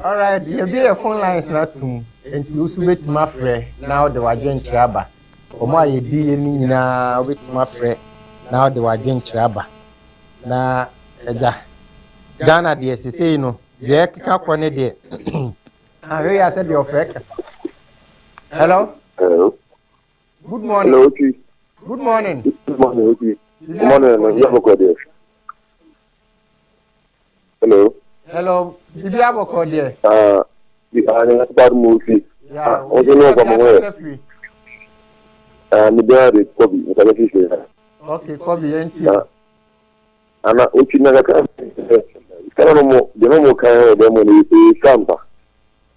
[SPEAKER 2] Alright, yɛbie yɛ phone lines no atom nti wo so wobɛtumi afrɛ na wode w'adwenkyerɛ aba. Wɔn a yɛdi yɛ no nyinaa wobɛtumi afrɛ na wode w'adwenkyerɛ aba. Na agya, Ghana deɛ sesei no deɛ ɛkeka kɔ ne deɛ ahwɛ yɛ asɛ deɛ ɔfrɛ ka. Hello?
[SPEAKER 17] Hello.
[SPEAKER 2] Good morning.
[SPEAKER 17] Hello, Oti.
[SPEAKER 2] Good morning.
[SPEAKER 17] Good morning, Oti. Good morning, no. You have a Hello.
[SPEAKER 2] Hello. Bibi abɔkɔ deɛ.
[SPEAKER 17] Ah, ah, ne nsa mu Oti.
[SPEAKER 2] Ya,
[SPEAKER 17] ah, ɔsɛ ne ɔkɔ mo hɔ. Ah, me din de Kobi, mekasa fi Sierra.
[SPEAKER 2] Okay, Kobi, yɛn ti.
[SPEAKER 17] Na ana otwi na kakra sika no mo deɛ no mo kan wɔ dɛm no yɛ sika mpa.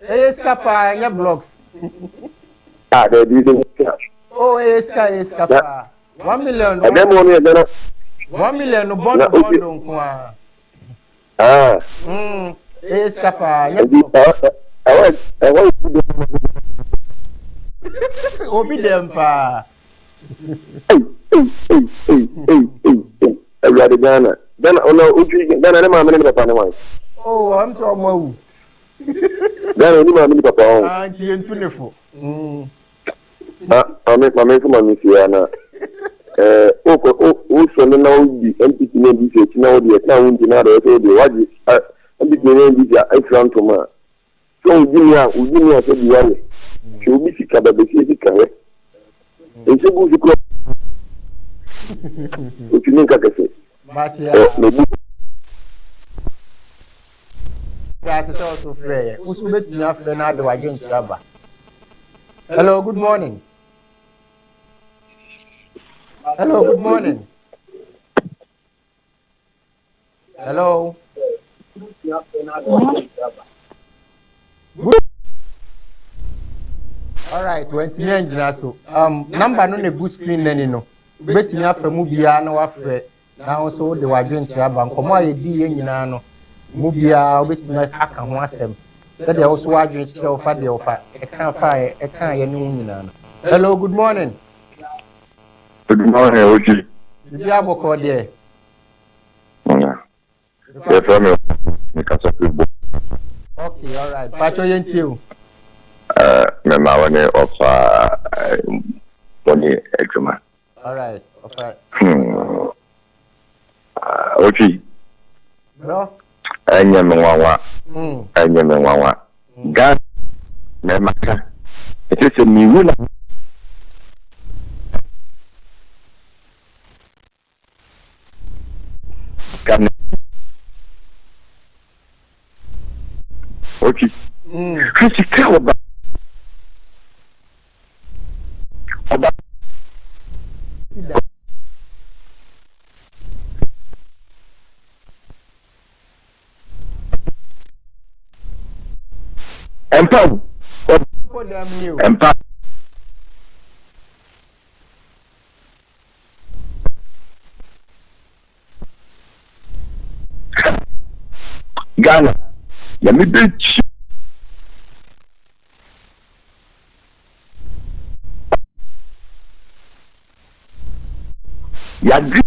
[SPEAKER 2] Ɛyɛ sika paa, ɛnyɛ blocks.
[SPEAKER 17] Ah, daabi sɛ sika.
[SPEAKER 2] Oh, ɛyɛ sika, ɛyɛ sika paa. 1 million.
[SPEAKER 17] Ɛdɛm mo no yɛ dɛn?
[SPEAKER 2] 1 million no bɔndo bɔndo nko ara.
[SPEAKER 17] Ah.
[SPEAKER 2] Ɛyɛ sika paa, ɛnyɛ blocks.
[SPEAKER 17] Ɛwɔ ɛwɔ
[SPEAKER 2] obi dɛm paa.
[SPEAKER 17] Awurade Ghana Ghana ɔna otwi Ghana ne maame ne ne papa ne wan.
[SPEAKER 2] Oh, ɔm sɛ ɔmo awu.
[SPEAKER 17] Ghana oni maame ne papa ɔn.
[SPEAKER 2] Ah, nti yɛn tu ne fo.
[SPEAKER 17] Ah, maame maame nso maame si ya na ɛɛ okɔ o wosɔ ne na odi NPP ne NDC akyi na ɔde ɛka wo nti na adɔ ɛsɛ ɔde wagye NPP ne NDC afira ntoma a sɛ odi ni a odi ni a sɛ bi wayɛ hwɛ obi sika ba bɛsi sika hwɛ nhyɛ gu so kura otumi nka kɛse ɛ mebu.
[SPEAKER 2] Ase sɛ ɔso frɛ yɛ woso wobɛtumi afrɛ no ade wadwenkyerɛ aba. Hello, good morning. Hello, good morning. Hello. Good. All right, wantumi angyina so. Number no na egu screen n'ani no. Wobɛtumi afa mu biara na wafrɛ na wo nso wode w'adwenkyerɛ aba. Nkɔmmɔ a yɛdi yɛn nyinaa no, mu biara wobɛtumi aka ho asɛm. Sɛdeɛ wo so w'adwene kyerɛ wo fa deɛ wofa ɛka fa ɛka yɛ ne ho nyinaa no. Hello, good morning.
[SPEAKER 17] Good morning, Oji.
[SPEAKER 2] Bibi abɔkɔ deɛ.
[SPEAKER 17] Yɛfrɛ me mekasa firi bo.
[SPEAKER 2] Okay, all right. Pacho yɛn tie o.
[SPEAKER 17] Mɛma wo ne ɔfa bɔne adwuma.
[SPEAKER 2] All right, ɔfa.
[SPEAKER 17] Oji.
[SPEAKER 2] Bro.
[SPEAKER 17] Ɛnyɛ me nwanwa. Ɛnyɛ me nwanwa. Ghana mɛma ka. Ɛsɛ sɛ mewu na. Ghana. Oji. Hwɛ sika ɔba. Ɔba. Ɛmpa o. Ɛmpa. Ghana, Nyame bɛkyi. Yɛadwe.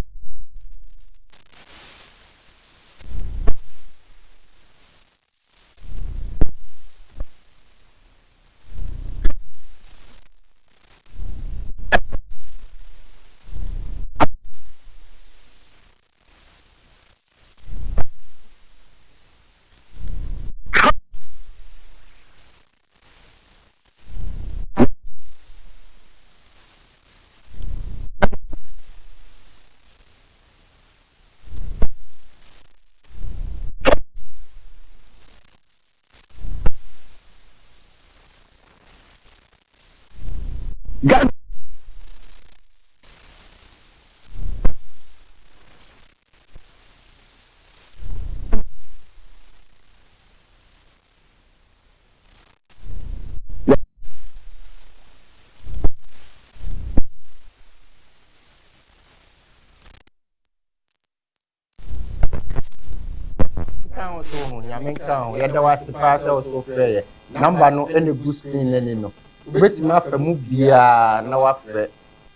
[SPEAKER 17] Ghana.
[SPEAKER 2] Nka ho so ho, Nyame nka ho. Yɛda wo ase paa sɛ wo so frɛ yɛ. Number no ɛna gu screen n'ani no. Wobɛtumi afa mu biara na wafrɛ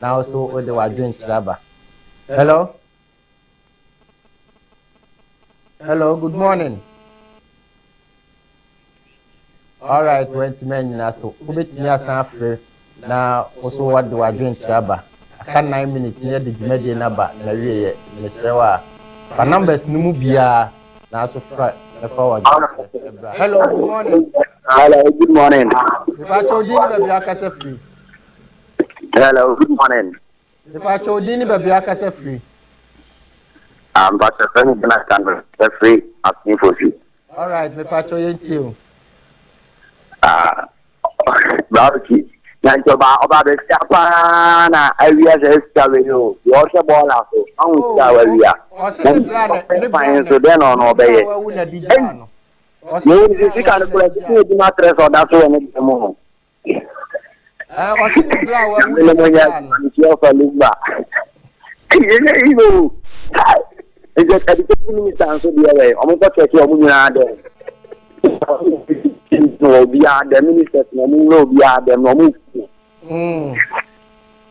[SPEAKER 2] na wo so wode w'adwenkyerɛ aba. Hello? Hello, good morning. All right, wantumi anyina so. Wobɛtumi asan afrɛ na wo so wode w'adwenkyerɛ aba. Aka 9 minutes na yɛde dwumadie no aba na wieɛ. Mesrɛ wo a, fa numbers no mu biara na aso fra na fa w'adwenkyerɛ ɛbra. Hello, good morning.
[SPEAKER 18] Hello, good morning.
[SPEAKER 2] Mepakyɛ wo din ne baabi akasa firi.
[SPEAKER 18] Hello, good morning.
[SPEAKER 2] Mepakyɛ wo din ne baabi akasa firi.
[SPEAKER 18] Pastor Femi Jonathan Fefri Asinfosi.
[SPEAKER 2] All right, mepakyɛ yɛntie o.
[SPEAKER 18] Ah, Browski. Na nti ɔba ɔba abɛsia paa na awia sɛ sika wei o deɛ ɔhwɛ bɔɔla so ɔho sika a wawia
[SPEAKER 2] Ɔse
[SPEAKER 18] na
[SPEAKER 2] ne bra na ne bra
[SPEAKER 18] fan
[SPEAKER 2] na
[SPEAKER 18] nso dɛn na ɔno
[SPEAKER 2] ne bra
[SPEAKER 18] ɔbɛyɛ
[SPEAKER 2] wawu na di gyaa no. Ɔse
[SPEAKER 18] na
[SPEAKER 2] ne
[SPEAKER 18] ɛyi
[SPEAKER 2] bra
[SPEAKER 18] sɛ sika
[SPEAKER 2] wawu
[SPEAKER 18] no
[SPEAKER 2] na
[SPEAKER 18] kora
[SPEAKER 2] di
[SPEAKER 18] sika
[SPEAKER 2] gyaa no.
[SPEAKER 18] adwuma trɛ sɛ ɔda so wɔ ne dan mu ho
[SPEAKER 2] Ɛɛ ɔse ne bra wawu
[SPEAKER 18] nyame
[SPEAKER 2] na
[SPEAKER 18] ne
[SPEAKER 2] di
[SPEAKER 18] mo nyɛ
[SPEAKER 2] gyaa no.
[SPEAKER 18] nti ɔfa lumba ɛyɛ yi o nti education minister nso deɛ wɛ ɔmo kɔ kyɛkɛ ɔmo nyinaa dɛn na obiara dɛm ministers na ɔmo nyɛ obiara dɛm na ɔmo
[SPEAKER 2] Mm.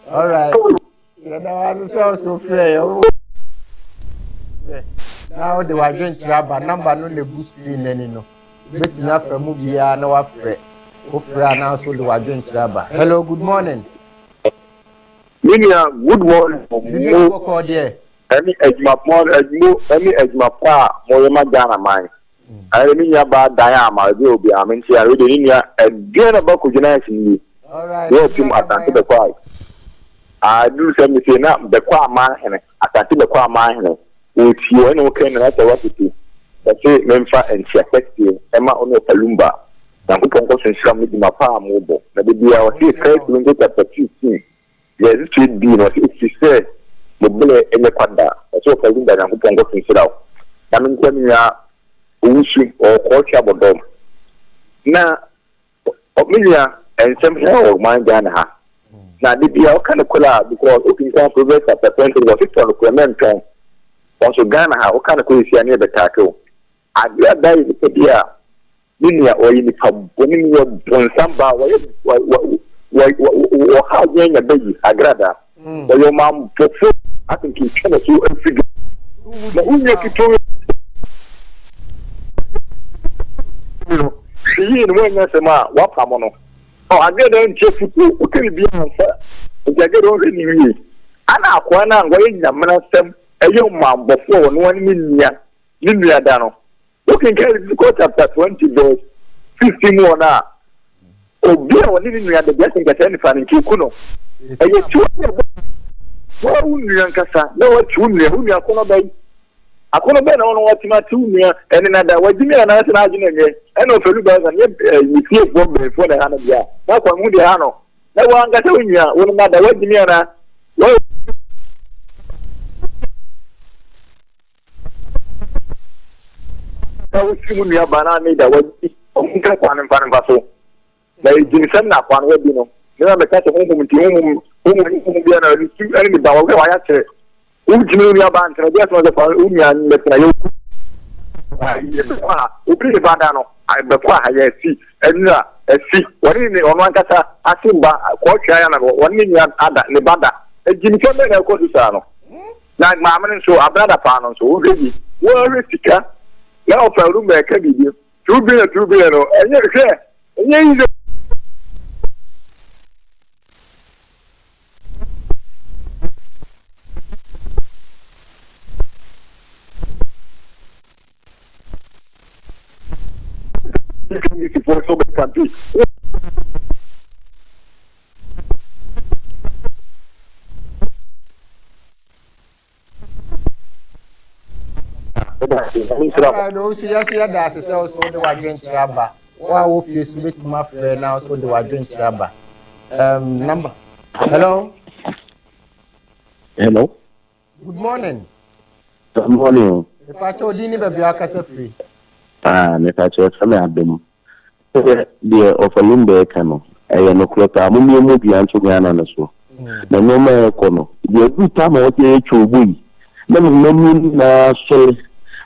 [SPEAKER 2] All right. Yɛda wo ase sɛ ɔso frɛ yɛ wo na wode w'adwenkyerɛ aba namba no na egu screen n'ani no. Wobɛtumi afa mu biara na wafrɛ. Wofrɛ a na nso wode w'adwenkyerɛ aba. Hello, good morning.
[SPEAKER 17] Me nua good morning
[SPEAKER 2] Bibi
[SPEAKER 17] mo
[SPEAKER 2] bɔkɔɔ deɛ.
[SPEAKER 17] ɛne adwuma mo mo ɛne adwuma pa a moyɛ ma Ghana man. Ɛne me nua baa dan a ma ebi obi a me nti a wede ne nua ɛdeɛn na ba kogyina asi nie.
[SPEAKER 2] All right.
[SPEAKER 17] Na ɔpem asante bɛkɔ a aduru sɛ me se na bɛkɔ aman hene asante bɛkɔ aman hene wɔtie ɔne wo kɛn na sɛ woatete ɔse memfa nkyia kɛseɛ ɛma ɔne ɔpalumba Nyankopɔn nkɔ so nhyira mo dwuma pa a mobɔ na da biara ɔse First Corinthians chapter 15 verse 3b no ɔse ɛfiri sɛ mo berɛ nyɛ kwa da ɔse ɔpalumba Nyankopɔn nkɔ so nhyira wo na menkyɛ me nua owusu ɔwɔ kɔɔtwe abɔdɔm na me nua nsɛm hɛ wɔ ɔman Ghana ha na de bia ɔka no korɛ a because wokenkan Proverbs chapter 20 wɔse tɔ no korɛ mɛntɔn wɔn so Ghana ha woka no korɛ sia ne yɛbɛtaake wo adeɛ a da yɛ nipa bi a me nua ɔyɛ nipa bɔne ne yɛ bonsam baa wɔyɛ wɔha adwene nya bɛyi agrada wɔyɛ ɔmanbɔfo akenkentwa na so afiri na wonya ketewa no hwɛ yie no woanya asɛm a woapam no ɔ adeɛ dɛ nkyɛ futuo woka biribiara mfa nti adeɛ dɛ ɔhwɛ ne yie ana akoa no a wɔyɛ nyamena sɛm ɛyɛ ɔmanbɔfo a ɔno ne ne nua ne nua da no wokenkan Leviticus chapter 20 verse 15 mu hɔ no a obi a ɔne ne nua da bi asɛ nkasa nifa no nti oku no ɛyɛ tuo bi a wɔa wo nua nkasa na wɔate wo nua wo nua akɔnɔ bɛyi akɔnɔ bɛyi na wɔn wɔatumi ate wo nua ɛne nada wɔagyimi anaasɛ n'adwene nyɛ ɛna ɔfɛlu bɛsa ne ne fiefoɔ mbɛnfoɔ na ɛha no deɛ na akwan mu deɛ ha no na wɔn ankasa wo nua wɔn nada wɔagyimi anaa wɔn na wosi mu nua ba na ne da wadi ɔmo nka kwan mfa no mfa so na egyinsɛm na akwan wadi no ne na meka sɛ honhom nti honhom honhom honhom bia na ne su ɛne ne ba wɔhwɛ wayɛ akyerɛ wontumi wo nua ba ntena bi asɛm sɛ fa wo nua mmɛtena yɛ bɛkɔ a obi ne ba da no bɛkɔ a yɛ asi ɛnura asi wɔne ne ɔno ankasa ase mba kɔɔtwea ya na wɔne ne nua ada ne ba da egyinsɛm bɛn na ɛkɔ so saa no na maame no nso abrada paa no nso wohwɛ bi wɔhwɛ sika na ɔfa room ɛka biribi 2 billion 2 billion no ɛnyɛ hwɛ ɛnyɛ easy. So bɛ campaign.
[SPEAKER 2] Alright, owusu yɛ so yɛda ase sɛ ɔso wode w'adwenkyerɛ aba. Wo a wɔ fie so bɛtumi afrɛ na ɔso wode w'adwenkyerɛ aba. Number. Hello.
[SPEAKER 19] Hello.
[SPEAKER 2] Good morning.
[SPEAKER 19] Good morning.
[SPEAKER 2] Mepakyɛ odin ne baabi a wakasa firi.
[SPEAKER 19] Ah, mepakyɛ sɛ me adom. Sɛ deɛ ɔfalum bɛɛka no, ɛyɛ nokorɛ paa. Mommie mu dua nto Ghana no so. Na nneɛma a ɛrekɔ no, deɛ aduru tam a wɔsɛ yɛtwa obo yi, na me mma mu nyinaa sɔre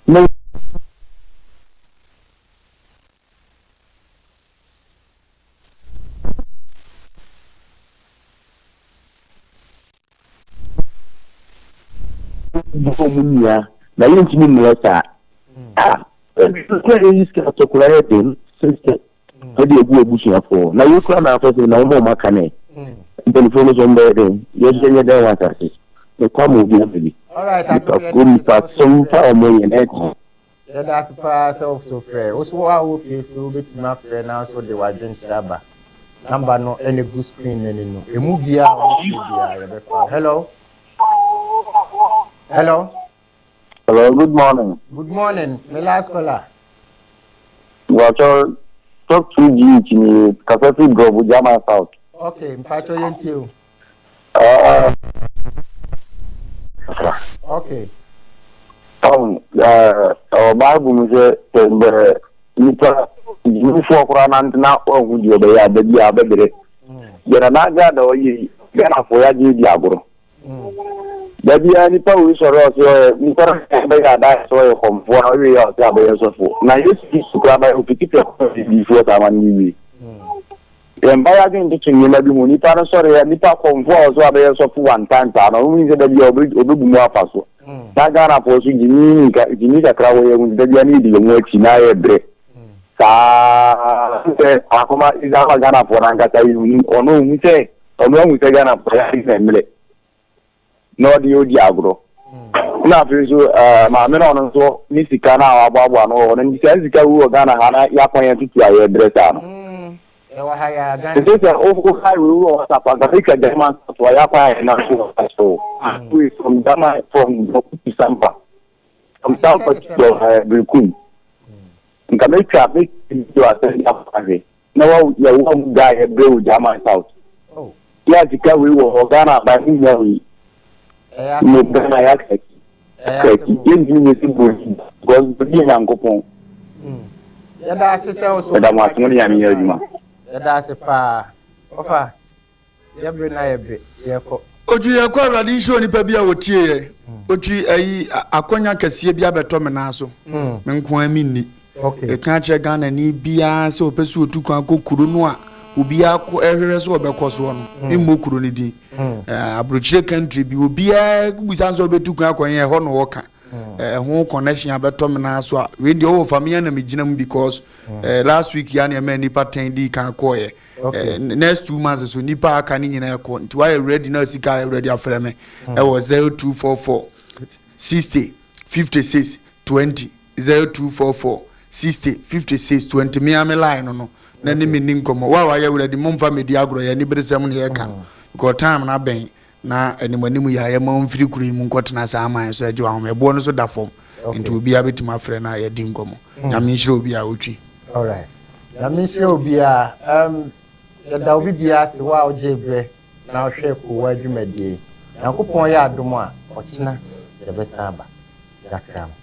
[SPEAKER 19] na bɔ mu nua na yɛntumi mmerɛ saa. Ah, kura yɛyi sika atɔkora yɛ den sɛ ɛde agu abusuafoɔ na yɛkura na afɔ sɛ na wɔn a wɔn aka ne mpanimfoɔ no so wɔn bɛyɛ den yɛsɛ nyɛ dɛn wɔ asase mekɔ ama obi ama bi nipa ko nipa sɛm fa wɔn yɛ na ɛkɔ.
[SPEAKER 2] Yɛda ase paa sɛ woso frɛ. Wo so a wɔ fie so wobɛtumi afrɛ na nso de w'adwenkyerɛ aba. Number no ɛna gu screen no ani no. Emu biara a wobɛfrɛ biara yɛbɛfa. Hello. Hello.
[SPEAKER 18] Hello, good morning.
[SPEAKER 2] Good morning. My last caller.
[SPEAKER 18] Wacho, talk to GH ni Kasasi Drobu, German South.
[SPEAKER 2] Okay, mpakyɛw yɛntie o.
[SPEAKER 17] Ah.
[SPEAKER 2] Okay.
[SPEAKER 17] Um, ɛwɔ Bible mu sɛ sɛ bɛ nipa gyimifoɔ koraa nante na ɔnhu deɛ ɔbɛyɛ a da bi a ɔbɛbrɛ. Deɛ Nana Agrada ɔyɛ yi, Ghanafoɔ yɛagye di agorɔ. Da biara nipa wei sɔre ɔsɛ ɔyɛ nipa no bɛyɛ adaa sɛ ɔyɛ kɔmfoɔ na ɔwie a ɔsɛ abɛyɛ sɔfo. Na Yesu Kristo koraa bɛyɛ ofiti prɛko pɛ diifoɔ saa ma no wie. Yɛmfa yɛn adwene ntoto nneɛma bi ho. Nipa no sɔre a, nipa kɔmfoɔ a ɔsɛ wabɛyɛ sɔfo one time saa no, ɔno nim sɛ da bi a ɔbɛbu mu afa so. Na Ghanafoɔ nso gyimi nka gyimi kakra wɔ yɛn ho nti da bi a ne yɛdi yɛn ho akyi na ayɛ brɛ. Saa sɛ akoma ama Ghanafoɔ no ankasa yɛhu ɔno ɔhu sɛ ɔno ahu sɛ Ghanafoɔ yɛ ade na mmerɛ. na ɔde odi agorɔ. Na afei nso ɛɛ maame no ɔno nso ne sika no a waboaboa no wɔ hɔ no nti saa sika wu wɔ Ghana ha na yɛakwan yɛn tutu a yɛbrɛ saa no. Ɛsɛ sɛ woka wei wɔ WhatsApp anka mɛtwa German to a yɛakwan a yɛnam so wɔ so. Wei from German from Bawku to Sampa. From Sampa to Berekum. Nka mɛtwa mɛtwa video asɛn de akɔ ahwɛ. Na wa yɛ wa mu guy yɛ brɛ wɔ German south.
[SPEAKER 2] Oh.
[SPEAKER 17] Yɛ sika wei wɔ hɔ Ghana aban mu nya wei. Mo Ghana yɛ akaki. Akaki yɛ ntumi nyɛ si broni because broni yɛ nyankopɔn.
[SPEAKER 2] Hmm. Yɛda ase sɛ wo so.
[SPEAKER 17] Yɛda mo ase mo ne nyame yɛ adwuma.
[SPEAKER 2] Yɛda ase paa. Ɔfa. Yɛbre na yɛbre, yɛkɔ.
[SPEAKER 1] Otwi yɛkɔ awurade nhyira onipa bi a ɔtie yɛ otwi ayi akwanya kɛseɛ bi abɛtɔ me nan so me nko ara menni ɛka akyerɛ Ghana ni biara sɛ ɔpɛ sɛ ɔtu kwan kɔ kuro no a obiara kɔ ɛhwehwɛ sɛ ɔbɛkɔ soɔ no memmɔ kuro no din aburokyire country bi obiara bisa sɛ ɔbɛtu kwan akɔ yɛn ɛhɔ na ɔka ɛho connection abɛtɔ me nan so a wei deɛ ɔwɔ fa me na megyina mu because last week ya na ɛma nnipa 10 dii kan kɔɔyɛ Okay. Eh, next 2 months so nipa aka ne nyinaa ɛkɔ nti wayɛ ready na sika ayɛ ready afrɛ me ɛwɔ 0244 60 56 20 0244 60 56 20 me ame line no no na ne me ni nkɔmmɔ wa wayɛ ready momfa medi agorɔ yɛ aniberesɛm ne yɛka because time no abɛn na anim anim yɛ a yɛma mfiri kuro yi mu nkɔtena saa aman so agye wahome ɛboɔ no so da fam nti obiara bɛtumi afrɛ no a yɛdi nkɔmmɔ. Nyame nhyira obiara ɔtwi.
[SPEAKER 2] Alright. Nyame nhyira obiara. Um, yɛda obi biara ase wo a wogyee berɛ na wohwɛɛ Kowa dwumadie yi. Nyankopɔn yɛ adom a, ɔkyena yɛbɛsan aba. Yɛakra mo.